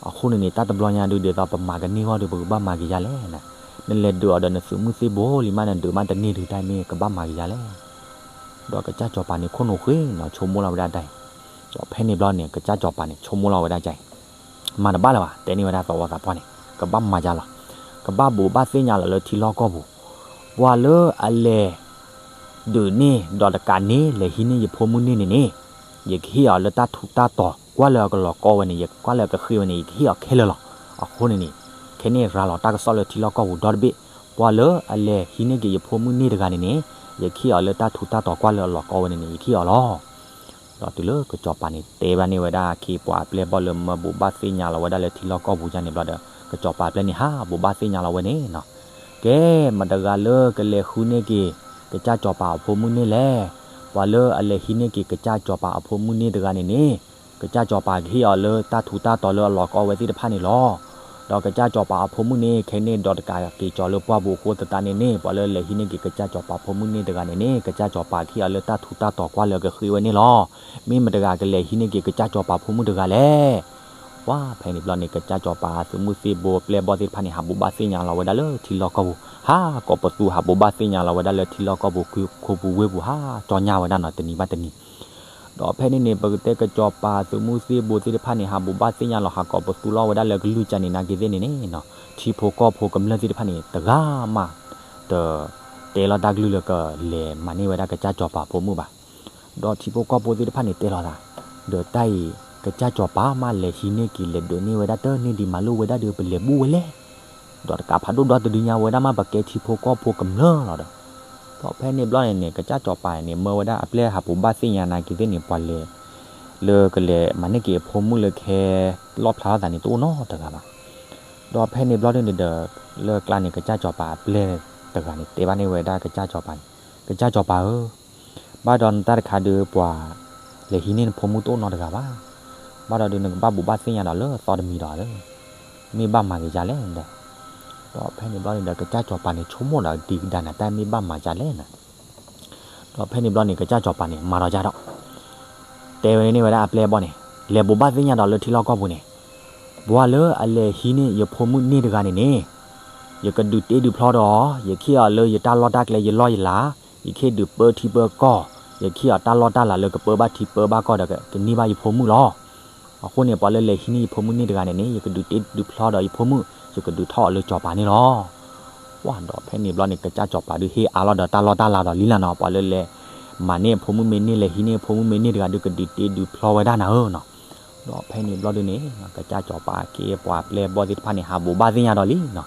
အဃိန့ၣ်န့ၣ် တၢ်တဘျီညါဒုးဒ်သိးပမၤကန့ၢ်ဂီၢ်ဒီး ပကဘၣ်မၤက့ၤယါလဲၣ်. နလဲၤဒုးအီၤဒီးနသုးမုၢ်သံၣ်ဘိလံမး နဒုးမးတန့ၢ်ဒုး တၢ်အံၤမ့ၢ်ကဘၣ်မၤက့ၤယါလဲၣ်. ဒီးကစၢ်စီၤပၤန့ၣ် ခိၣ်နူာ်ဃ့နီၤ ဆိကမိၣ်လီၤဝဲဒၣ်တၢ်အံၤ, ဒီးဖဲန့ၣ်ဘျီန့ၣ် ကစၢ်စီၤပၤန့ၣ် ဆိကမိၣ်လီၤဝဲဒၣ်ဒ်အံၤ, မၤတဘၣ်လၢၤဘၣ်, တဲန့ၢ်ဝဲဒၣ်သဝီသးပှၢ်န့ၣ် ကဘၣ်မၤယါလီၤ. ကဘၣ်ဘိးဘၣ်သ့ၣ်ညါလီၤလၢထံလီၢ်ကီၢ်ပူၤ, ပှၤလၢအလဲၤ ဒုးန့ၢ်ဒီးတကးန့ၣ် လဲၤဟံးန့ၢ်ယဖိမုၣ်န့ၢ်န့ၣ်န့ၣ်, ယကဟ့ၣ်အီၤလၢတၢ်ထူးတၢ်တီၤ ကွၢ်လၢအကလီၤကီဝဲန့ၣ်, ယကွၢ်လၢအကဃ့ဝဲန့ၣ် ယကဟ့ၣ်အီၤခဲလၢာ်လီၤ. အဃိန့ၣ်န့ၣ် ခဲန့ၣ်ရၤလီၤတၢ်ကစီၣ်လၢထံလီၢ်ကီၢ်ပူၤဒီတဘ့ၣ်, ပှၤလၢအလဲၤဟံးန့ၢ်က့ၤယဖိမုၣ်န့ၢ်တဂၤန့ၣ်န့ၣ်, ယကဟ့ၣ်အီၤလၢတၢ်ထူးတၢ်တီၤကွၢ်လၢအလီၤကီဝဲန့ၣ်န့ၣ် ယကဟ့ၣ်အီၤလီၤ. ဒီးတုၤလၢကစီၤပၤန့ၣ် တဲဘၣ်န့ၢ်ဝဲဒၣ်ခ့ပှၤအပျဲၢ်ဘီၣ်လၢမၢဘိးဘၣ်သ့ၣ်ညါလီၤဝဲဒၣ်လၢထံလီၢ်ကီၢ်ပူၤယါန့ၣ်ဘျီဒီး ကစီၤပၤအပျဲၢ်န့ၣ် ဟးဘိးဘၣ်သ့ၣ်ညါလီၤဝဲန့ၣ်နီၤ, ကဲ မတၤတဂၤလၢကလဲၤဃုန့ၢ်က့ၤ ကစၢ်စီၤပၤအဖိမုၣ်န့ၢ်လဲၣ်. ပှၤလၢအလဲၤဟံးန့ၢ်က့ၤကစၢ်စီၤပၤအဖိမုၣ်န့ၢ်တဂၤန့ၣ်န့ၣ်, ကစၢ်စီၤပၤကဟ့ၣ်အီၤလၢတၢ်ထူးတၢ်တီၤလၢအလီၤကီဝဲသ့ၣ်တဖၣ်န့ၣ်လီၤ. ဒီးကစၢ်စီၤပၤအဖိမုၣ်န့ၣ် ခဲန့ၣ်ဒီးတကးက့ၤကၠီၤလၢပှၢ်ပူၤအဃိသတးန့ၣ်န့ၣ်, ပှၤလၢလဲၤဟံးန့ၢ်က့ၤကစၢ်စီၤပၤဖိမုၣ်န့ၢ်တဂၤန့ၣ်န့ၣ် ကစၢ်စီၤပၤကဟ့ၣ်အီၤလၢတၢ်ထူးတၢ်တီၤကွၢ်လၢအကဃ့ဝဲန့ၣ်လီၤ. မ့ၢ်မတၤတဂၤကလဲၤဟံးန့ၢ်က့ၤကစၢ်စီၤပၤဖိမုၣ်တဂၤလဲၣ်. ပှၤဖဲန့ၣ်ဘျီန့ၣ် ကစၢ်စီၤပၤသုးမုၢ်သံၣ်ဘိပျဲၢ်ဘီၣ်သ့ၣ်တဖၣ်န့ၣ် ဟးဘိးဘၣ်သ့ၣ်ညါလီၤဝဲဒၣ်လၢထံလီၢ်ကီၢ်ပူၤ, ဟးကိးပသူဟးဘိးဘၣ်သ့ၣ်ညါလီၤဝဲဒၣ်လၢထံလီၢ်ကီၢ်ပူၤ ခိၣ်ပူၤဝ့ၢ်ပူၤ ဟးကၠီညါဝဲဒၣ်နီၤ တနံၤဘၣ်တနံၤ ဒီးဖဲန့ၣ်န့ၣ် ပကတဲကစီၤပၤသုးမုၢ်သံၣ်ဘိသ့ၣ်တဖၣ်န့ၣ် ဟးဘိးဘၣ်သ့ၣ်ညါလီၤ ဟးကိးပသူလီၤဝဲဒၣ်လၢကလုၢ်ကၢန့ၣ် နာ်က့သ့ၣ်န့ၣ်န့ၣ်, ထံဖိကီၢ်ဖိကမျၢၢ်သ့ၣ်တဖၣ်န့ၣ် တဂၤမး တတဲလီၤတၢ်ကလုၢ်လၢကလဲၤမၤန့ၢ်ဝဲဒၣ်ကစၢ်စီၤပၤဖိမုၣ်ဘၣ်. ဒီးထံဖိကီၢ်ဖိသ့ၣ်တဖၣ်န့ၣ်တဲလီၤသး, ဒီးတၢ်အံၤ ကစၢ်စီၤပၤမးလဲၤဟံးန့ၢ်က့ၤ လဲၤဒုးန့ၢ်ဝဲဒၣ်တန့ၢ်ဒံးမၤလိာ်ဝဲဒၣ်ဒီး ပလဲၤဘူၣ်ဝဲလဲၣ်. ဒီးတကးဖးဒိၣ်ဒီတဒုညါဝဲဒၣ်မး ပကဲထံဖိကီၢ်ဖိကမျၢၢ်လီၤဒီး, ဒီးဖဲန့ၣ်ဘျီန့ၣ်န့ၣ် ကစၢ်စီၤပၤန့ၣ် မၢဝဲဒၣ်အပျဲၢ်ဟးဘိးဘၣ်သ့ၣ်ညါနာ်က့သ့ၣ်န့ၣ် ပှၤလဲၤ လၢကလဲၤမၤန့ၢ်က့ၤအဖိမုၣ်လၢခဲ လီၣ်ဖျါထီၣ်သးန့ၣ် တအိၣ်နီတဂၤဘၣ်. ဒီးဖဲန့ၣ်ဘျီဒုန့ၣ်ဒီး လၢကျါန့ၣ် ကစၢ်စီၤပၤအပျဲၢ်တဂၤန့ၣ် တဲဘၣ်န့ၢ်ဝဲဒၣ်ကစၢ်စီၤပၤန့ၣ်, ကစၢ်စီၤပၤဧၢ, ဘၣ်ဒီးနတၢ်တခါဒုးပှၤ လဲၤဟံးန့ၢ်နဖိမုၣ်တအိၣ်နီတဂၤဘၣ်. ဘၣ်ဒီးဒုးနကဘၣ်ဘိးဘၣ်သ့ၣ်ညါဒီးလၢအသီတမံၤဒီး မ့ၢ်ဘၣ်မၤက့ၤယါလဲၣ်ဒီး, ဒီးဖဲန့ၣ်ဘျီန့ၣ်ဒီး ကစၢ်စီၤပၤန့ၣ် ဆိကမိၣ်ဒီးဒံကဒါနၤ တၢ်မ့ၢ်ဘၣ်မၤယါလဲၣ်နၤ ဒီးဖဲန့ၣ်ဘျီန့ၣ် ကစၢ်စီၤပၤန့ၣ် မၤဒီးယါဒီး တဲဝဲန့ၢ်ဝဲဒၣ်အပျဲၢ်အဘီၣ်န့ၣ် လဲၤဘိးဘၣ်သ့ၣ်ညါဒီးလၢထံလီၢ်ကီၢ်ပူၤန့ၣ်, ပှၤလၢအလဲၤဟံးန့ၢ်ယဖိမုၣ်န့ၢ်တဂၤန့ၣ်န့ၣ်, ယကဒုးတ့ဒုးဖျီဒီးအီၤ, ယကဟ့ၣ်အီၤလၢယတၢ်လီၢ်တၢ်ကျဲယလီၢ်ယလၤ, ယကဟ့ၣ်ဒုးပၢထံပၢကီၢ်, ယကဟ့ၣ်အီၤတၢ်လီၢ်တၢ်လၤလၢကပၢဘၣ်ထံပၢဘၣ်ကီၢ်ဒီးကန့ၢ်ဘၣ်ယဖိမုၣ်လီၤ. အဃိန့ၣ် ပှၤလၢလဲၤဟံးန့ၢ်ယဖိမုၣ်န့ၢ်တဂၤန့ၣ်န့ၣ် ယကဒုးတ့ဒုးဖျီဒီးယဖိမုၣ်, ယကဒုးထီၣ်အီၤလၢစီၤပၤန့ၣ်လီၤ. ပှၤဒီးဖဲန့ၣ်ဘျီန့ၣ် ကစၢ်စီၤပၤဒုးဟ့ၣ်အါလီၤဒီးတၢ်လီၢ်တၢ်လၤဒီးလံလၢ်နီၤ, ပှၤလၢလဲၤမၤန့ၢ်အဖိမုၣ်မ့ၢ်န့ၢ် လဲၤဟံးန့ၢ်အဖိမုၣ်မ့ၢ်န့ၢ်တဂၤဒုး ကဒုးတ့ဒုးဖျီဝဲဒၣ်နၤဧၢနီၤ. ဒီးဖဲန့ၣ်ဘျီဒုန့ၣ် ကစၢ်စီၤပၤအခ့အပှၤအပျဲၢ်အဘီၣ်သ့ၣ်တဖၣ်န့ၣ် ဟးဘိးဘၣ်သ့ၣ်ညါဒီးလံနီၤ,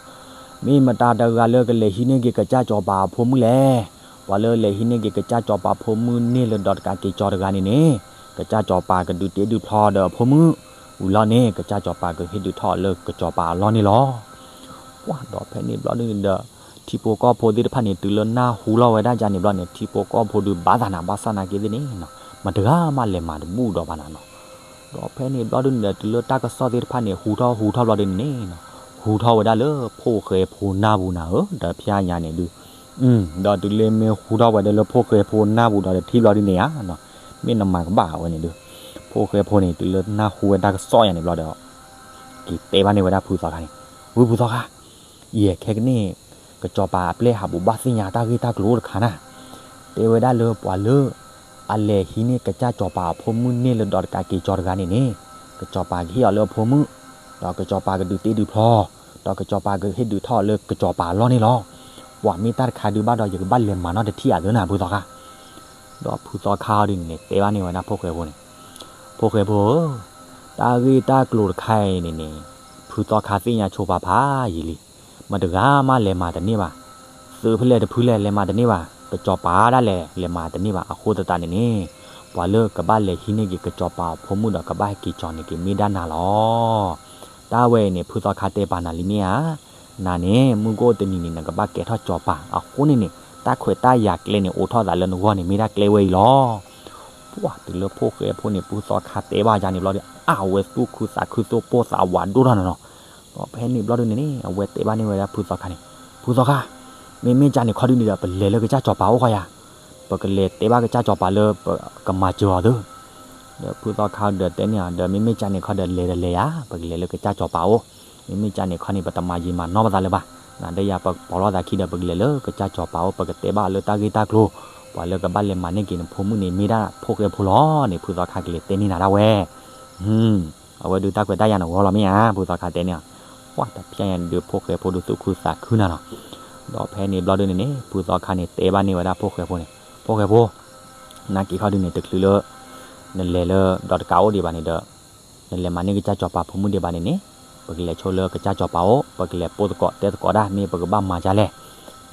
မ့ၢ်မတၤတဂၤလၢကလဲၤဟံးန့ၢ်က့ၤကစၢ်စီၤပၤအဖိမုၣ်လဲၣ်. ပှၤလၢလဲၤဟံးန့ၢ်က့ၤကစၢ်စီၤပၤဖိမုၣ်န့ၢ်လၢဒီးတကးက့ၤကၠီတဂၤန့ၣ်န့ၣ်, ကစၢ်စီၤပၤကဒုးတ့ဒုးဖျီဒီးအဖိမုၣ်, ဝံၤလီၤန့ၣ် ကစၢ်စီၤပၤကဟ့ၣ်ဒုးထီၣ်အီၤလၢကစီၤပၤအလီၢ်န့ၣ်လီၤ. ပှၤဒီးဖဲန့ၣ်ဘျီဒုန့ၣ်ဒီး ထံဖိကီၢ်ဖိသ့ၣ်တဖၣ်န့ၣ် တုၤလၢနၢ်ဟူလီၤဝဲဒၣ်ယါန့ၣ်ဘျီန့ၣ် ထံဖိကီၢ်ဖိဒုးဘၣ်သးနၤ ဘၣ်ဆၣ်နာ်က့သ့ၣ်န့ၣ်နီၤ, မတဂၤမးလဲၤမၤတဘူၣ်ဒီးဘၣ်နၤနီၤ. ဒီးဖဲန့ၣ်ဘျီဒုန့ၣ်ဒီး တုၤလၢတၢ်ကစီၣ်သ့ၣ်တဖၣ်န့ၣ်ဟူထီၣ်ဟူထီၣ်ဘျီဒုန့ၣ်န့ၣ်နီၤ, ဟူထီၣ်ဝဲဒၣ်လၢဖိၣ်ဃဲဖိနၢ်ပူၤနၤဧၢ, ဒီးဖျါညါန့ၣ်ဒု ဒီးတုၤလၢမ့ၢ်ဟူထီၣ်ဝဲဒၣ်လၢဖိၣ်ဃဲဖိနၢ်ပူၤဒီးတထံၣ်ဘျီဒုန့ၣ်ဧါနီၤ, မ့ၢ်နမၤကဘၣ်ဝဲန့ၣ်ဒီး, ဖိၣ်ဃဲဖိန့ၣ် တုၤလၢနၢ်ဟူဝဲတၢ်ကစီၣ်ယါန့ၣ်ဘျီဒီး က့ၤတဲဘၣ်န့ၢ်ဝဲဒၣ်ဖုသီခါန့ၣ်, ဝံဖုသီခါ, ယဲခဲကနံၣ် ကစီၤပၤအပျဲၢ်ဟးဘူးဘၣ်သ့ၣ်ညါတၢ်ဂ့ၢ်တၢ်ကျိၤအိၣ်တခါနၤ, တဲဝဲဒၣ်လၢပှၤလၢ အလဲၤဟံးန့ၢ်ကစၢ်စီၤပၤအဖိမုၣ်န့ၢ်လၢဒီးတကးက့ၤကၠီတဂၤန့ၣ်န့ၣ်, ကစီၤပၤကဟ့ၣ်အီၤလၢအဖိမုၣ်, ဒီးကစီၤပၤကဒုးတ့ဒုးဖျီ, ဒီးကစီၤပၤကဟ့ၣ်ဒုးထီၣ်အီၤလၢကစီၤပၤအလီၢ်န့ၣ်လီၤ. ပှၤမ့ၢ်တၢ်တခါဒုးဘၣ်ဒီး ယကဘၣ်လဲၤမၤနီၣ်တထံၣ်အသးနၤ ဖုသီခါ. ဒီးဖုသီခါအီၤဒ်န့ၣ်န့ၣ် တဲဘၣ်န့ၢ်ဝဲဒၣ်ဖိၣ်ဃဲဖိန့ၣ်, ဖိၣ်ဃဲဖိဧၢ, တၢ်ဂ့ၢ်တၢ်ကျိၤတခါအံၤန့ၣ်န့ၣ်, ဖုသီခါသ့ၣ်ညါဆိပာ်ဖးယံာ်လံ, မတဂၤမးလဲၤမၤတန့ၢ်ဘၣ်, သုးဖဲလဲၣ်တဖုလဲၣ်လဲၤမၤတန့ၢ်ဘၣ်, ကစီၤပၤဒၣ်လဲာ်လဲၤမၤတန့ၢ်ဘၣ်, အဃိသတးန့ၣ်န့ၣ်, ပှၤလၢကဘၣ်လဲၤဟံးန့ၢ်က့ၤကစီၤပၤအဖိမုၣ်ဒီးကဘၣ်ဟဲက့ၤကၠီန့ၣ်က့ၤမ့ၢ်ဒၣ်နၤလီၤ. တၢ်ဝဲအံၤန့ၣ် ဖုသီခါတဲပာ်နၤလံမ့ၢ်ဧါ, နၤန့ၣ် မုၢ်ကအိၣ်တနံၤန့ၣ် နကဘၣ်ကဲထီၣ်ကစီၤပၤ, အဃိန့ၣ်န့ၣ် တၢ်ခွဲးတၢ်ယာ်ကျဲန့ၣ် အိးထီၣ်သးလၢနဂီၢ်န့ၣ် မ့ၢ်ဒၣ်ကျဲဝဲအံၤလီၤ. ပှၤတုၤလၢဖိၣ်ဃဲဖိန့ၣ် ဖုသီခါတဲဘၣ်ယါန့ၣ်ဘျီဒီး အဝဲသူၣ်ခုသးခုသိပိၢ်သးဝးဒိၣ်ထီၣ်နၤနီၤ. ဒီးဖဲန့ၣ်ဘျီဒုန့ၣ်န့ၣ် အဝဲတဲဘၣ်န့ၢ်ဝဲဒၣ်ဖုသီခါန့ၣ်, ဖုသီခါ, မ့မ့ၢ်ကန့ၣ်ခီဒုန့ၣ်ဒီး ပလဲၤလၢကစၢ်စီၤပၤအိၣ်ဃီယၤ, ပကလဲၤတဲဘၣ်ကစၢ်စီၤပၤလၢပကမၤစၢၤအီၤသ့. ဒီးဖုသီခါဒီးတဲန့ၢ်အီၤ ဒီးမ့မ့ၢ်ကန့ၣ်ခီဒီး လဲၤဒီးလဲၤယၤ, ပကလဲၤလၢကစၢ်စီၤပၤအိၣ်, မ့မ့ၢ်ကန့ၣ်ခီန့ၣ် ပတမၤယံာ်မၤနီၢ်ပသးလၢၤဘၣ်, နဒီးယၤပပိာ်လီၤသးခံဒီး ပကလဲၤလၢကစၢ်စီၤပၤအိၣ် ပကတဲဘၣ်အီၤလၢတၢ်ဂ့ၢ်တၢ်ကျိၤ, ပှၤလၢကဘၣ်လဲၤမၤန့ၢ်က့ၤနဖိမုၣ်န့ၣ် မ့ၢ်ဒၣ်ဖိၣ်ဃဲဖိလီၤန့ၣ် ဖုသီခါကလဲၤတဲန့ၢ်နၤဒၣ်ဝဲ အဝဲဒုးတၢ်ခွဲးတၢ်ယာ်န့ၣ်ဂီၢ်လီၤမ့ၢ်ဧါ ဖုသီခါတဲန့ၢ်အီၤ, ပှၤတဖျဲညါန့ၣ်ဒုးဖိၣ်ဃဲဖိဒုးသူၣ်ခုသးခုနၤလီၤ. ဒီးဖဲန့ၣ်ဘျီဒုန့ၣ်န့ၣ် ဖုသီခါန့ၣ်တဲဘၣ်န့ၢ်ဝဲဒၣ်ဖိၣ်ဃဲဖိန့ၣ်, ဖိၣ်ဃဲဖိ, နာ်က့ၤခီဒုန့ၣ် တချုးလၢ နလဲၤလၢဒီးတကးအိၣ်ဒံးဘၣ်န့ၣ်ဒီး နလဲၤမၤန့ၢ်ကစၢ်စီၤပၤဖိမုၣ်ဒံးဘၣ်န့ၣ်န့ၣ်, ပကလဲၤဆိလၢကစၢ်စီၤပၤအိၣ် ပကလဲၤပိာ်သကိးတဲသကိးဒၣ် မ့ၢ်ပကဘၣ်မၤဒ်လဲၣ်.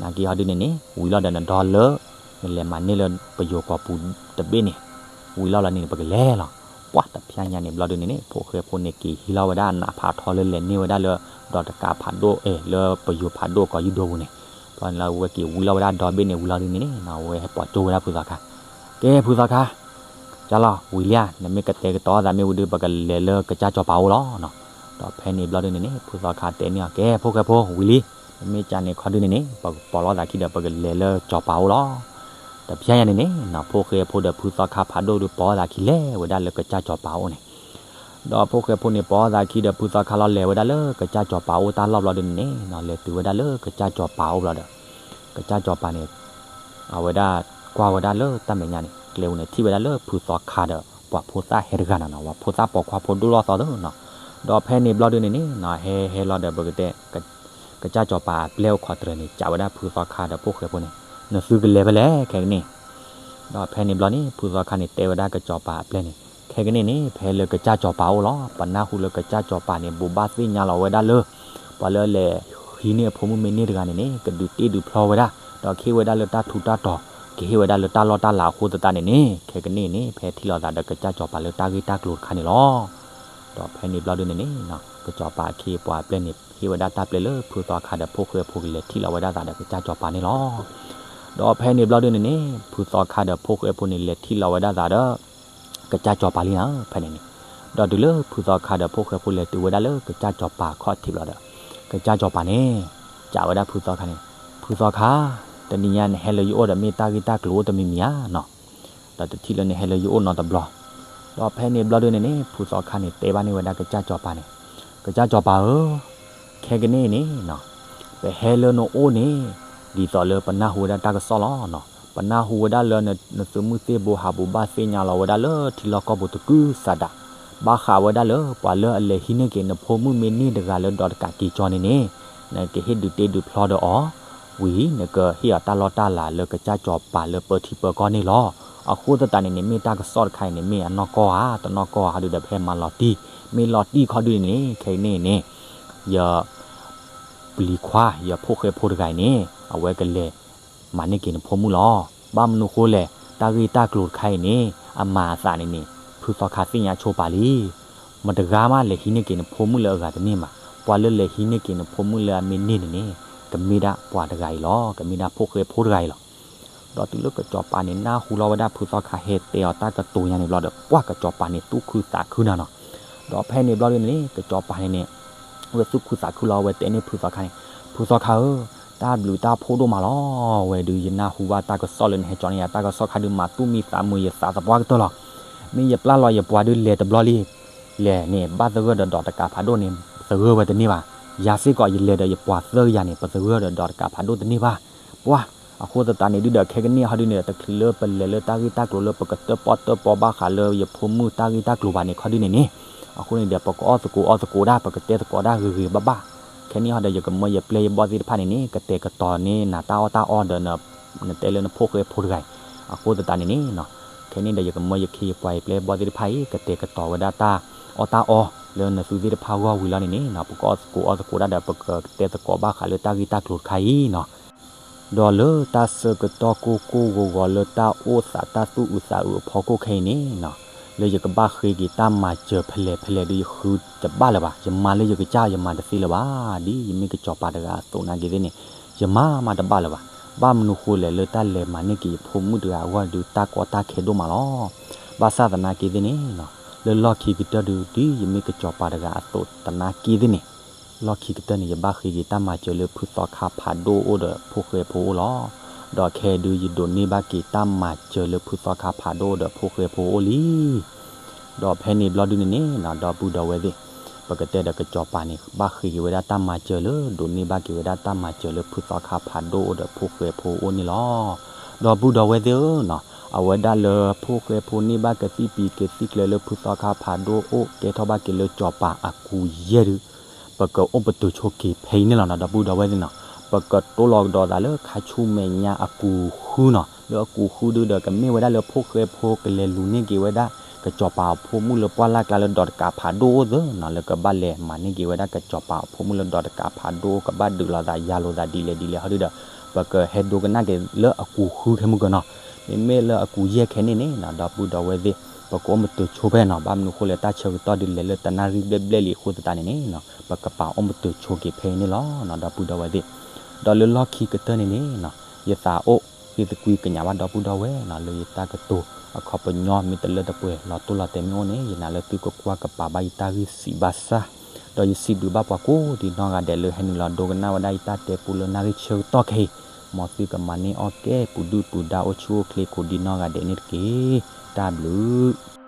နာ်က့ၤခီဒုန့ၣ်န့ၣ် ဝံၤလီၤဒီးနဒီလၢ နလဲၤမၤန့ၢ်လၢပယိၤကီၢ်ပူၤတဘ့ၣ်န့ၣ်, ဝံၤလီၤလီၤန့ၣ် ပကလဲၤလီၤ. ပှၤတဖျဲညါန့ၣ်ဘျီဒုန့ၣ်န့ၣ် ဖိၣ်ဃဲဖိန့ၣ်က့ၤဟံးလီၤဝဲဒၣ်အနးဖးထီလၢလဲၤန့ၢ်ဝဲဒၣ်လၢ ဒီးတကးဖးဒိၣ် အဲၣ် လၢပယိၤဖးဒိၣ်ကီၢ်ယူဒိပူၤန့ၣ်, ဘျီန့ၣ်လၢအဝဲက့ၤဝံၤလီၤဝဲဒၣ်ဒီဘ့ၣ်န့ၣ် ဝံၤလီၤဒုန့ၣ်န့ၣ် အဝဲဟဲပိာ်ကၠိဝဲဒၣ်ဖုသီခါ, ကဲဖုသီခါ ကလီၤ ဝံၤလံဧါ, နမ့ၢ်ကတဲာ်ကတီၤသးမ့ၢ်ဝံၤဒီး ပကလဲၤလၢကစၢ်စီၤပၤအိၣ်လီၤ. ဒီးဖဲန့ၣ်ဘျီဒုန့ၣ်န့ၣ် ဖုသီခါတဲန့ၢ်အီၤ ကဲဖိၣ်ဃဲဖိ ဝံၤလံ, နမ့ၢ်ကန့ၣ်ခီဒုန့ၣ်န့ၣ် ပကပိာ်လီၤသးခံဒီး ပကလဲၤလၢစီၤပၤအိၣ်လီၤ. တဖျဲညါန့ၣ်န့ၣ် ဖုၣ်ဃဲဖိဒီးဖုသီခါဖးဒိၣ်ဒီးပိာ်သးခံလဲၤဝဲဒၣ်လၢကစၢ်စီၤပၤအိၣ်န့ၣ်, ဒီးဖိၣ်ဃဲဖိန့ၣ်ပိာ်သးခံဒီးဖုသီခါလီၤ လဲၤဝဲဒၣ်လၢကစၢ်စီၤပၤအိၣ်တၢ်လီၢ်ဘျီဒုန့ၣ်န့ၣ် လဲၤတုၤဝဲဒၣ်လၢကစၢ်စီၤပၤအိၣ်ဘျီဒီး ကစၢ်စီၤပၤန့ၣ် အဝဲဒၣ်ကွၢ်ဝဲဒၣ်လၢတၢ်မဲာ်ညါန့ၣ် ကျဲဝဲန့ၣ် ထံၣ်ဝဲဒၣ်လၢဖုသီခါဒီး ပှၤဖိသၣ်ဟဲတဂၤနၤနီၤ, ပှၤဖိသၣ်ပိာ်ခွါဖိဒိၣ်လီၢ်သီသၢနီၤ. ဒီးဖဲန့ၣ်ဘျီဒုန့ၣ်န့ၣ် ဟဲဟဲလီၤဒီးပကတဲ ကစၢ်စီၤပၤအပျဲၢ်အိၣ်ခိးတြဲၤန့ၣ် စံးဝဲဒၣ်ဖုသီခါဒီးဖိၣ်ဃဲဖိန့ၣ် နသုကလဲၤဖဲလဲၣ်ခဲကနံၣ်. ဒီးဖဲန့ၣ်ဘျီန့ၣ် ဖုသီခါန့ၣ် တဲဝဲဒၣ်ကစၢ်စီၤပၤအပျဲၢ်န့ၣ် ခဲကနံၣ်န့ၣ် ဖဲလၢကစၢ်စီၤပၤအိၣ်လီၤ. ပနၢ်ဟူလၢကစၢ်စီၤပၤန့ၣ် ဘိးဘၣ်သ့ၣ်ညါလီၤဝဲဒၣ်လၢ ပှၤလၢအလဲၤဟံးန့ၢ်အဖိမုၣ်မ့ၢ်န့ၢ်တဂၤန့ၣ်န့ၣ် ကဒုးတ့ဒုးဖျီဝဲဒၣ် ဒီးကဟ့ၣ်ဝဲဒၣ်လၢတၢ်ထူးတၢ်တီၤ ကဟ့ၣ်ဝဲဒၣ်လၢတၢ်လီၢ်တၢ်လၤအဃိသတးန့ၣ်န့ၣ် ခဲကနံၣ်န့ၣ် ဖဲထံၣ်လိာ်သးဒီးကစၢ်စီၤပၤလၢတၢ်ဂ့ၢ်တၢ်ကျိၤတခါန့ၣ်လီၤ. ဒီးဖဲန့ၣ်ဘျီဒုန့ၣ်န့ၣ် ကစၢ်စီၤပၤအခ့အပှၤအပျဲၢ်န့ၣ် ဟ့ၣ်ဝဲဒၣ်တၢ်ပျဲလၢဖုသီခါဒီးဖိၣ်ဃဲဖိကလဲၤထံၣ်လိာ်ဝဲဒၣ်သးဒီးကစၢ်စီၤပၤန့ၣ်လီၤ. ဒီးဖဲန့ၣ်ဘျီဒုန့ၣ်န့ၣ် ဖုသီခါဒီးဖိၣ်ဃဲဖိန့ၣ် လဲၤထံၣ်လိာ်ဝဲဒၣ်သးဒီး ကစၢ်စီၤပၤလံနၤ ဖဲန့ၣ်န့ၣ်. ဒီးတုၤလၢဖုသီခါဒီးဖိၣ်ဃဲဖိလဲၤတုၤဝဲဒၣ်လၢကစၢ်စီၤပၤခီၣ်ထံးဘျီဒီး ကစၢ်စီၤပၤန့ၣ် စံးဝဲဒၣ်ဖုသီခါန့ၣ်, ဖုသီခါ, တနံၤညါနဟဲလၢယအိၣ်ဒီးမ့ၢ်တၢ်ဂ့ၢ်တၢ်ကျိၤအိၣ်တမံၤမံၤဧါနီၤ. ဒီးတထံၣ်လၢနဟဲလၢယအိၣ်နီတဘျီ. ဒီးဖဲန့ၣ်ဘျီဒုန့ၣ်န့ၣ် ဖုသီခါန့ၣ် တဲဘၣ်န့ၢ်ဝဲဒၣ်ကစၢ်စီၤပၤန့ၣ်, ကစၢ်စီၤပၤဧၢ, ခဲကနံၣ်န့ၣ်နီၤ, ပဟဲလၢနအိၣ်န့ၣ် ဒ်သိးလၢပနၢ်ဟူဝဲဒၣ်တၢ်ကစီၣ်လီၤနီၤ. ပနၢ်ဟူဝဲဒၣ်လၢနသုးမုၢ်သ့ၣ်ဘိဟးဘူးဘၣ်သ့ၣ်ညါလီၤဝဲဒၣ်လၢထံလီၢ်ကီၢ်ပူၤတကုၤစးဒး, ဘၣ်ဃးဝဲဒၣ်လၢပှၤလၢအလဲၤဟံးန့ၢ်က့ၤနဖိမုၣ်မ့ၢ်န့ၢ်တဂၤလၢဒီးတကးက့ၤကၠီန့ၣ်န့ၣ်, နကဟ့ၣ်ဒုးတ့ဒုးဖျီဒီးအီၤ, ဝံၤ နကဟ့ၣ်အီၤတၢ်လီၢ်တၢ်လၤလၢကစၢ်စီၤပၤလၢပၢထံပၢကီၢ်န့ၣ်လီၤ. အဃိသတးန့ၣ်န့ၣ် မ့ၢ်တၢ်ကစီၣ်တခါအံၤန့ၣ် မ့ၢ်အနီၢ်ကီၢ်ဧါ တနီၢ်ကီၢ်ဧါ ဟီဒုဒီးပဟဲမၤလီၤတံၢ်, မ့ၢ်လီၤတံၢ်ခီဒုန့ၣ် ခဲကနံၣ်န့ၣ် ယ ပျံၤခွါ ယဖိၣ်ဃဲဖိတဂၤအံၤန့ၣ် အဝဲကလဲၤမၤန့ၢ်က့ၤနဖိမုၣ်လီၤ. ဘၣ်မနုၤဃိလဲၣ် တၢ်ဂ့ၢ်တၢ်ကျိၤတခါအံၤန့ၣ် အမၤအသးန့ၣ်န့ၣ် ဖုသီခါသ့ၣ်ညါဆိပာ်လံ. မတဂၤမးလဲၤဟံးန့ၢ်က့ၤနဖိမုၣ်လၢအဂၤတန့ၢ်မး, ပှၤလၢလဲၤဟံးန့ၢ်က့ၤနဖိမုၣ်လၢအမ့ၢ်န့ၢ်န့ၣ်န့ၣ် ကမ့ၢ်ဒၣ်ပှၤတဂၤအံၤလီၤ, ကမ့ၢ်ဒၣ်ဖိၣ်ဃဲဖိတဂၤအံၤလီၤ. ဒီးတုၤလၢကစီၤပၤန့ၣ် နၢ်ဟူလီၤဝဲဒၣ်ဖုသီခါဟဲတဲအီၤတၢ်ကတိၤညါန့ၣ်ဘျီဒီး ပှၤကစီၤပၤန့ၣ် သူၣ်ခုသးခုနၤနီၤ. ဒီးဖဲန့ၣ်ဘျီဒုန့ၣ် ကစီၤပၤန့ၣ်န့ၣ် ဝဲသူၣ်ခုသးခုလီၤ ဝဲတဲန့ၢ်ဖုသီခါန့ၣ်, ဖုသီခါဧၢ, တၢ်ဘျုးတၢ်ဖှိၣ်ဒိၣ်မးလီၤ. ဝဲဒုးယနၢ်ဟူဘၣ်တၢ်ကစီၣ်လၢနဟဲကၠီန့ၣ်ယၤ တၢ်ကစီၣ်ခါဒုးမၤသူၣ်မံသးမုာ်ယသးသပှၢ်ကတၢၢ်လီၤ. မ့ၢ်ယပျၢ်လီၤယပှၤဒုးလဲၤတဘျီလံ, လဲၤန့ၣ် ဘၣ်သဂၢၢ်ဒီးဒီးတကးဖးဒိၣ်န့ၣ် သဂၢၢ်ဝဲတန့ၢ်ဘၣ်. ယၤစ့ၢ်ကီးယလဲၤဒီးယပှၤသၢကယၤန့ၣ် ပသဂၢၢ်ဒီးဒီးတကးဖးဒိၣ်တန့ၢ်ဘၣ်. ပှၤ အဃိသတးန့ၣ်ဒုဒီးခဲကနံၣ်အံၤဒုန့ၣ် တချုးလၢပလဲၤလၢတၢ်ဂ့ၢ်တၢ်ကျိၤလၢပကတၢၣ်ပီၣ်တၢၣ်ပီဘၣ်ဃးလၢယဖိမုၣ်တၢ်ဂ့ၢ်တၢ်ကျိၤဘၣ်န့ၣ်ခီဒုန့ၣ်န့ၣ်, အဃိန့ၣ်ဒီး ပကအီၣ်သကိးအီသကိးဒၣ် ပကတဲသကိးဒၣ်ဂ့ၤဂ့ၤဘၣ်ဘၣ်. ခဲန့ၣ်ဟီဒီးယကမၢယပျဲၢ်ယဘီၣ်သ့ၣ်တဖၣ်န့ၣ်န့ၣ် ကတဲာ်ကတီၤန့ၢ်နၤတၢ်အီၣ်တၢ်အီဒီး နတဲလၢနဖိၣ်ဃဲဖိတဂၤအံၤ, အဃိသတးန့ၣ်န့ၣ် ခဲန့ၣ်ဒီးယကမၢယခ့ယပှၤယပျဲၢ်ယဘီၣ်သ့ၣ်တဖၣ်အံၤ ကတဲာ်ကတီၤဝဲဒၣ်တၢ်အီၣ်တၢ်အီလၢနသုသ့ၣ်တဖၣ်ဂီၢ်ဝံၤလီၤန့ၣ်န့ၣ် ပကအီၣ်သကိးအီသကိးဒၣ်ဒီး ပကတဲသကိးဘၣ်ဃးလၢတၢ်ဂ့ၢ်တၢ်ကျိၤတခါအံၤနီၤ. ဒီးလၢတၢ်ဆၢကတီၢ်ကိၢ်ကိၢ်ဂီၤဂီၤလၢတၢ်အိၣ်သးတၢ်သူၣ်အုးသးအုးအဖီခိၣ်ခဲအံၤန့ၣ်နီၤ, လၢယကဘၣ်ဃ့က့ၤတၢ်မၤစၢၤဖဲလဲၣ်ဖဲလဲၣ်ဒုးယဃုတဘၣ်လၢၤဘၣ်, ယမၤလၢယကစၢ်ယမၤတသ့လၢၤဘၣ်, ဒ်ယမ့ၢ်ကစီၤပၤတဂၤအသိးနာ်က့ၤသ့ၣ်န့ၣ်, ယမၤမၤတဘၣ်လၢၤဘၣ်. ဘၣ်မနုၤဃိလဲၣ် လၢတၢ်လဲၤမၤန့ၢ်က့ၤယဖိမုၣ်တဂၤအဂီၢ်ဒုးတၢ်ကီတၢ်ခဲဒိၣ်မးလီၤ. ဘၣ်ဆၣ်သနာ်က့ၤသ့ၣ်န့ၣ်နီၤ, လၢလီၢ်ခံကတၢၢ်ဒုး ဒ်ယမ့ၢ်ကစီၤပၤတဂၤအသိးသနာ်က့ၤသ့ၣ်န့ၣ် လီၢ်ခံကတၢၢ်န့ၣ် ယဘၣ်ဃ့က့ၤတၢ်မၤစၢၤလၢဖုသီခါဖးဒိၣ်အိၣ်ဒီးဖိၣ်ဃဲဖိအိၣ်လီၤ. ဒီးခဲဒုးယဒိးန့ၢ်ဘၣ်က့ၤတၢ်မၤစၢၤလၢဖုသီခါဖးဒိၣ်အိၣ်ဒီးဖိၣ်ဃဲဖိအိၣ်လံ. ဒီးဖဲန့ၣ်ဘျီဒုန့ၣ်န့ၣ်နီၤ ဒီပုၢ်ဒီဝဲၢ်သ့ၣ်, ပကတဲဒီးကစီၤပၤန့ၣ် ဘၣ်ဃ့က့ၤဝဲဒၣ်တၢ်မၤစၢၤလၢ ဒိးန့ၢ်ဘၣ်က့ၤဝဲဒၣ်တၢ်မၤစၢၤလၢဖုသီခါဖးဒိၣ်အိၣ်ဒီးဖိၣ်ဃဲဖိအိၣ်န့ၣ်လီၤ. ဒီပုၢ်ဒီဝဲၢ်သ့ၣ်ဧၢနီၤ, အဝဲဒၣ်လၢဖိၣ်ဃဲဖိန့ၢ်ဘၣ်ကသံၣ်ပံၤကသံၣ်ကျၢၤလၢဖုသီခါဖးဒိၣ်အိၣ် ကဲထီၣ်ဘၣ်က့ၤလၢကစီၤပၤအကူယဲၢ်ဒုး ပကအိၣ်ပတုာ်ဆိက့ၤဖဲအံၤန့ၣ်လီၤနီၤ ဒီပုၢ်ဒီဝဲၢ်သ့ၣ်နီၤ. ပကတိၢ်လီၤကဒီးသးလၢခါဆူမဲာ်ညါအကူဃုနီၤ, လၢအကူဃုဒုဒီးကမ့ၢ်ဝဲဒၣ်လၢဖိၣ်ဃဲဖိကလဲၤလူၤန့ၢ်က့ၤဝဲဒၣ် ကစီၤပၤအဖိမုၣ်လၢပှၢ်လၢ်ကျါလၢဒီးတကးဖးဒိၣ်အိၣ်သ့နီၤ, လၢကဘၣ်လဲၤမၤန့ၢ်က့ၤဝဲဒၣ်ကစီၤပၤအဖိမုၣ်လၢဒီးတကးဖးဒိၣ်အိၣ် ကဘၣ်ဒုးလိာ်သးယၤလိာ်သးဒ်လဲၣ်ဒ်လဲၣ်ဟီဒုဒီး ပကဟဲဒိကနၣ်က့ၤလၢအကူဃုခဲမုၢ်ကနီၤ. မ့မ့ၢ်လၢအကူယဲၢ်ခဲန့ၣ်န့ၣ်နီၤ ဒီပုၢ်ဒီဝဲၢ်သ့ၣ် ပကအိၣ်ပတုာ်ဆိဖဲနီၤ, ဘၣ်မနုၤဃိလဲၣ် တၢ်ဆၢကတီၢ်ဒုးလဲၤလၢတနၣ်ရံၣ်ဘျဲၣ်ဘျဲၣ်လံအဃိသတးန့ၣ်န့ၣ်နီၤ ပကပာ်အိၣ်ပတုာ်ဆိက့ၤဖဲအံၤန့ၣ်လီၤနီၤ ဒီပုၢ်ဒီဝဲၢ်သ့ၣ်. ဒီးလၢလီၢ်ခံကတၢၢ်န့ၣ်န့ၣ်နီၤ ယသးအိၣ်ဃ့သကွံကညးဘၣ်ဒီပုၢ်ဒီဝဲၢ်နီၤ လၢယတၢ်ကတိၤအခီပညီမ့ၢ်တလၢတပှဲၤလီၤတိၢ်လီၤတဲာ်မ့ၢ်အိၣ်န့ၣ် ယနာ်လၢသုကကွၢ်ကပာ်ဘၣ်ယတၢ်ဂ့ၢ်စံးဘၣ်ဆၣ် ဒီးယစံးဘျုးဘၣ်ပှၤကိးဒံနီၢ်ဂၤဒဲးလၢဟဲနုာ်လီၤဒိကနၣ်ဝဲဒၣ်ယတၢ်တဲပူလၢနၣ်ရံၣ်ဆၢကတီၢ်ခဲအံၤ, မ်သုကမၤန့ၢ်အီၣ်ကဲပူၤဒုၣ်ပူၤဒါအိၣ်ဆူၣ်အိၣ်ချ့ကိးဒံနီၢ်ဂၤဒဲးန့ၣ်တက့ၢ်. တၢ်ဘျုး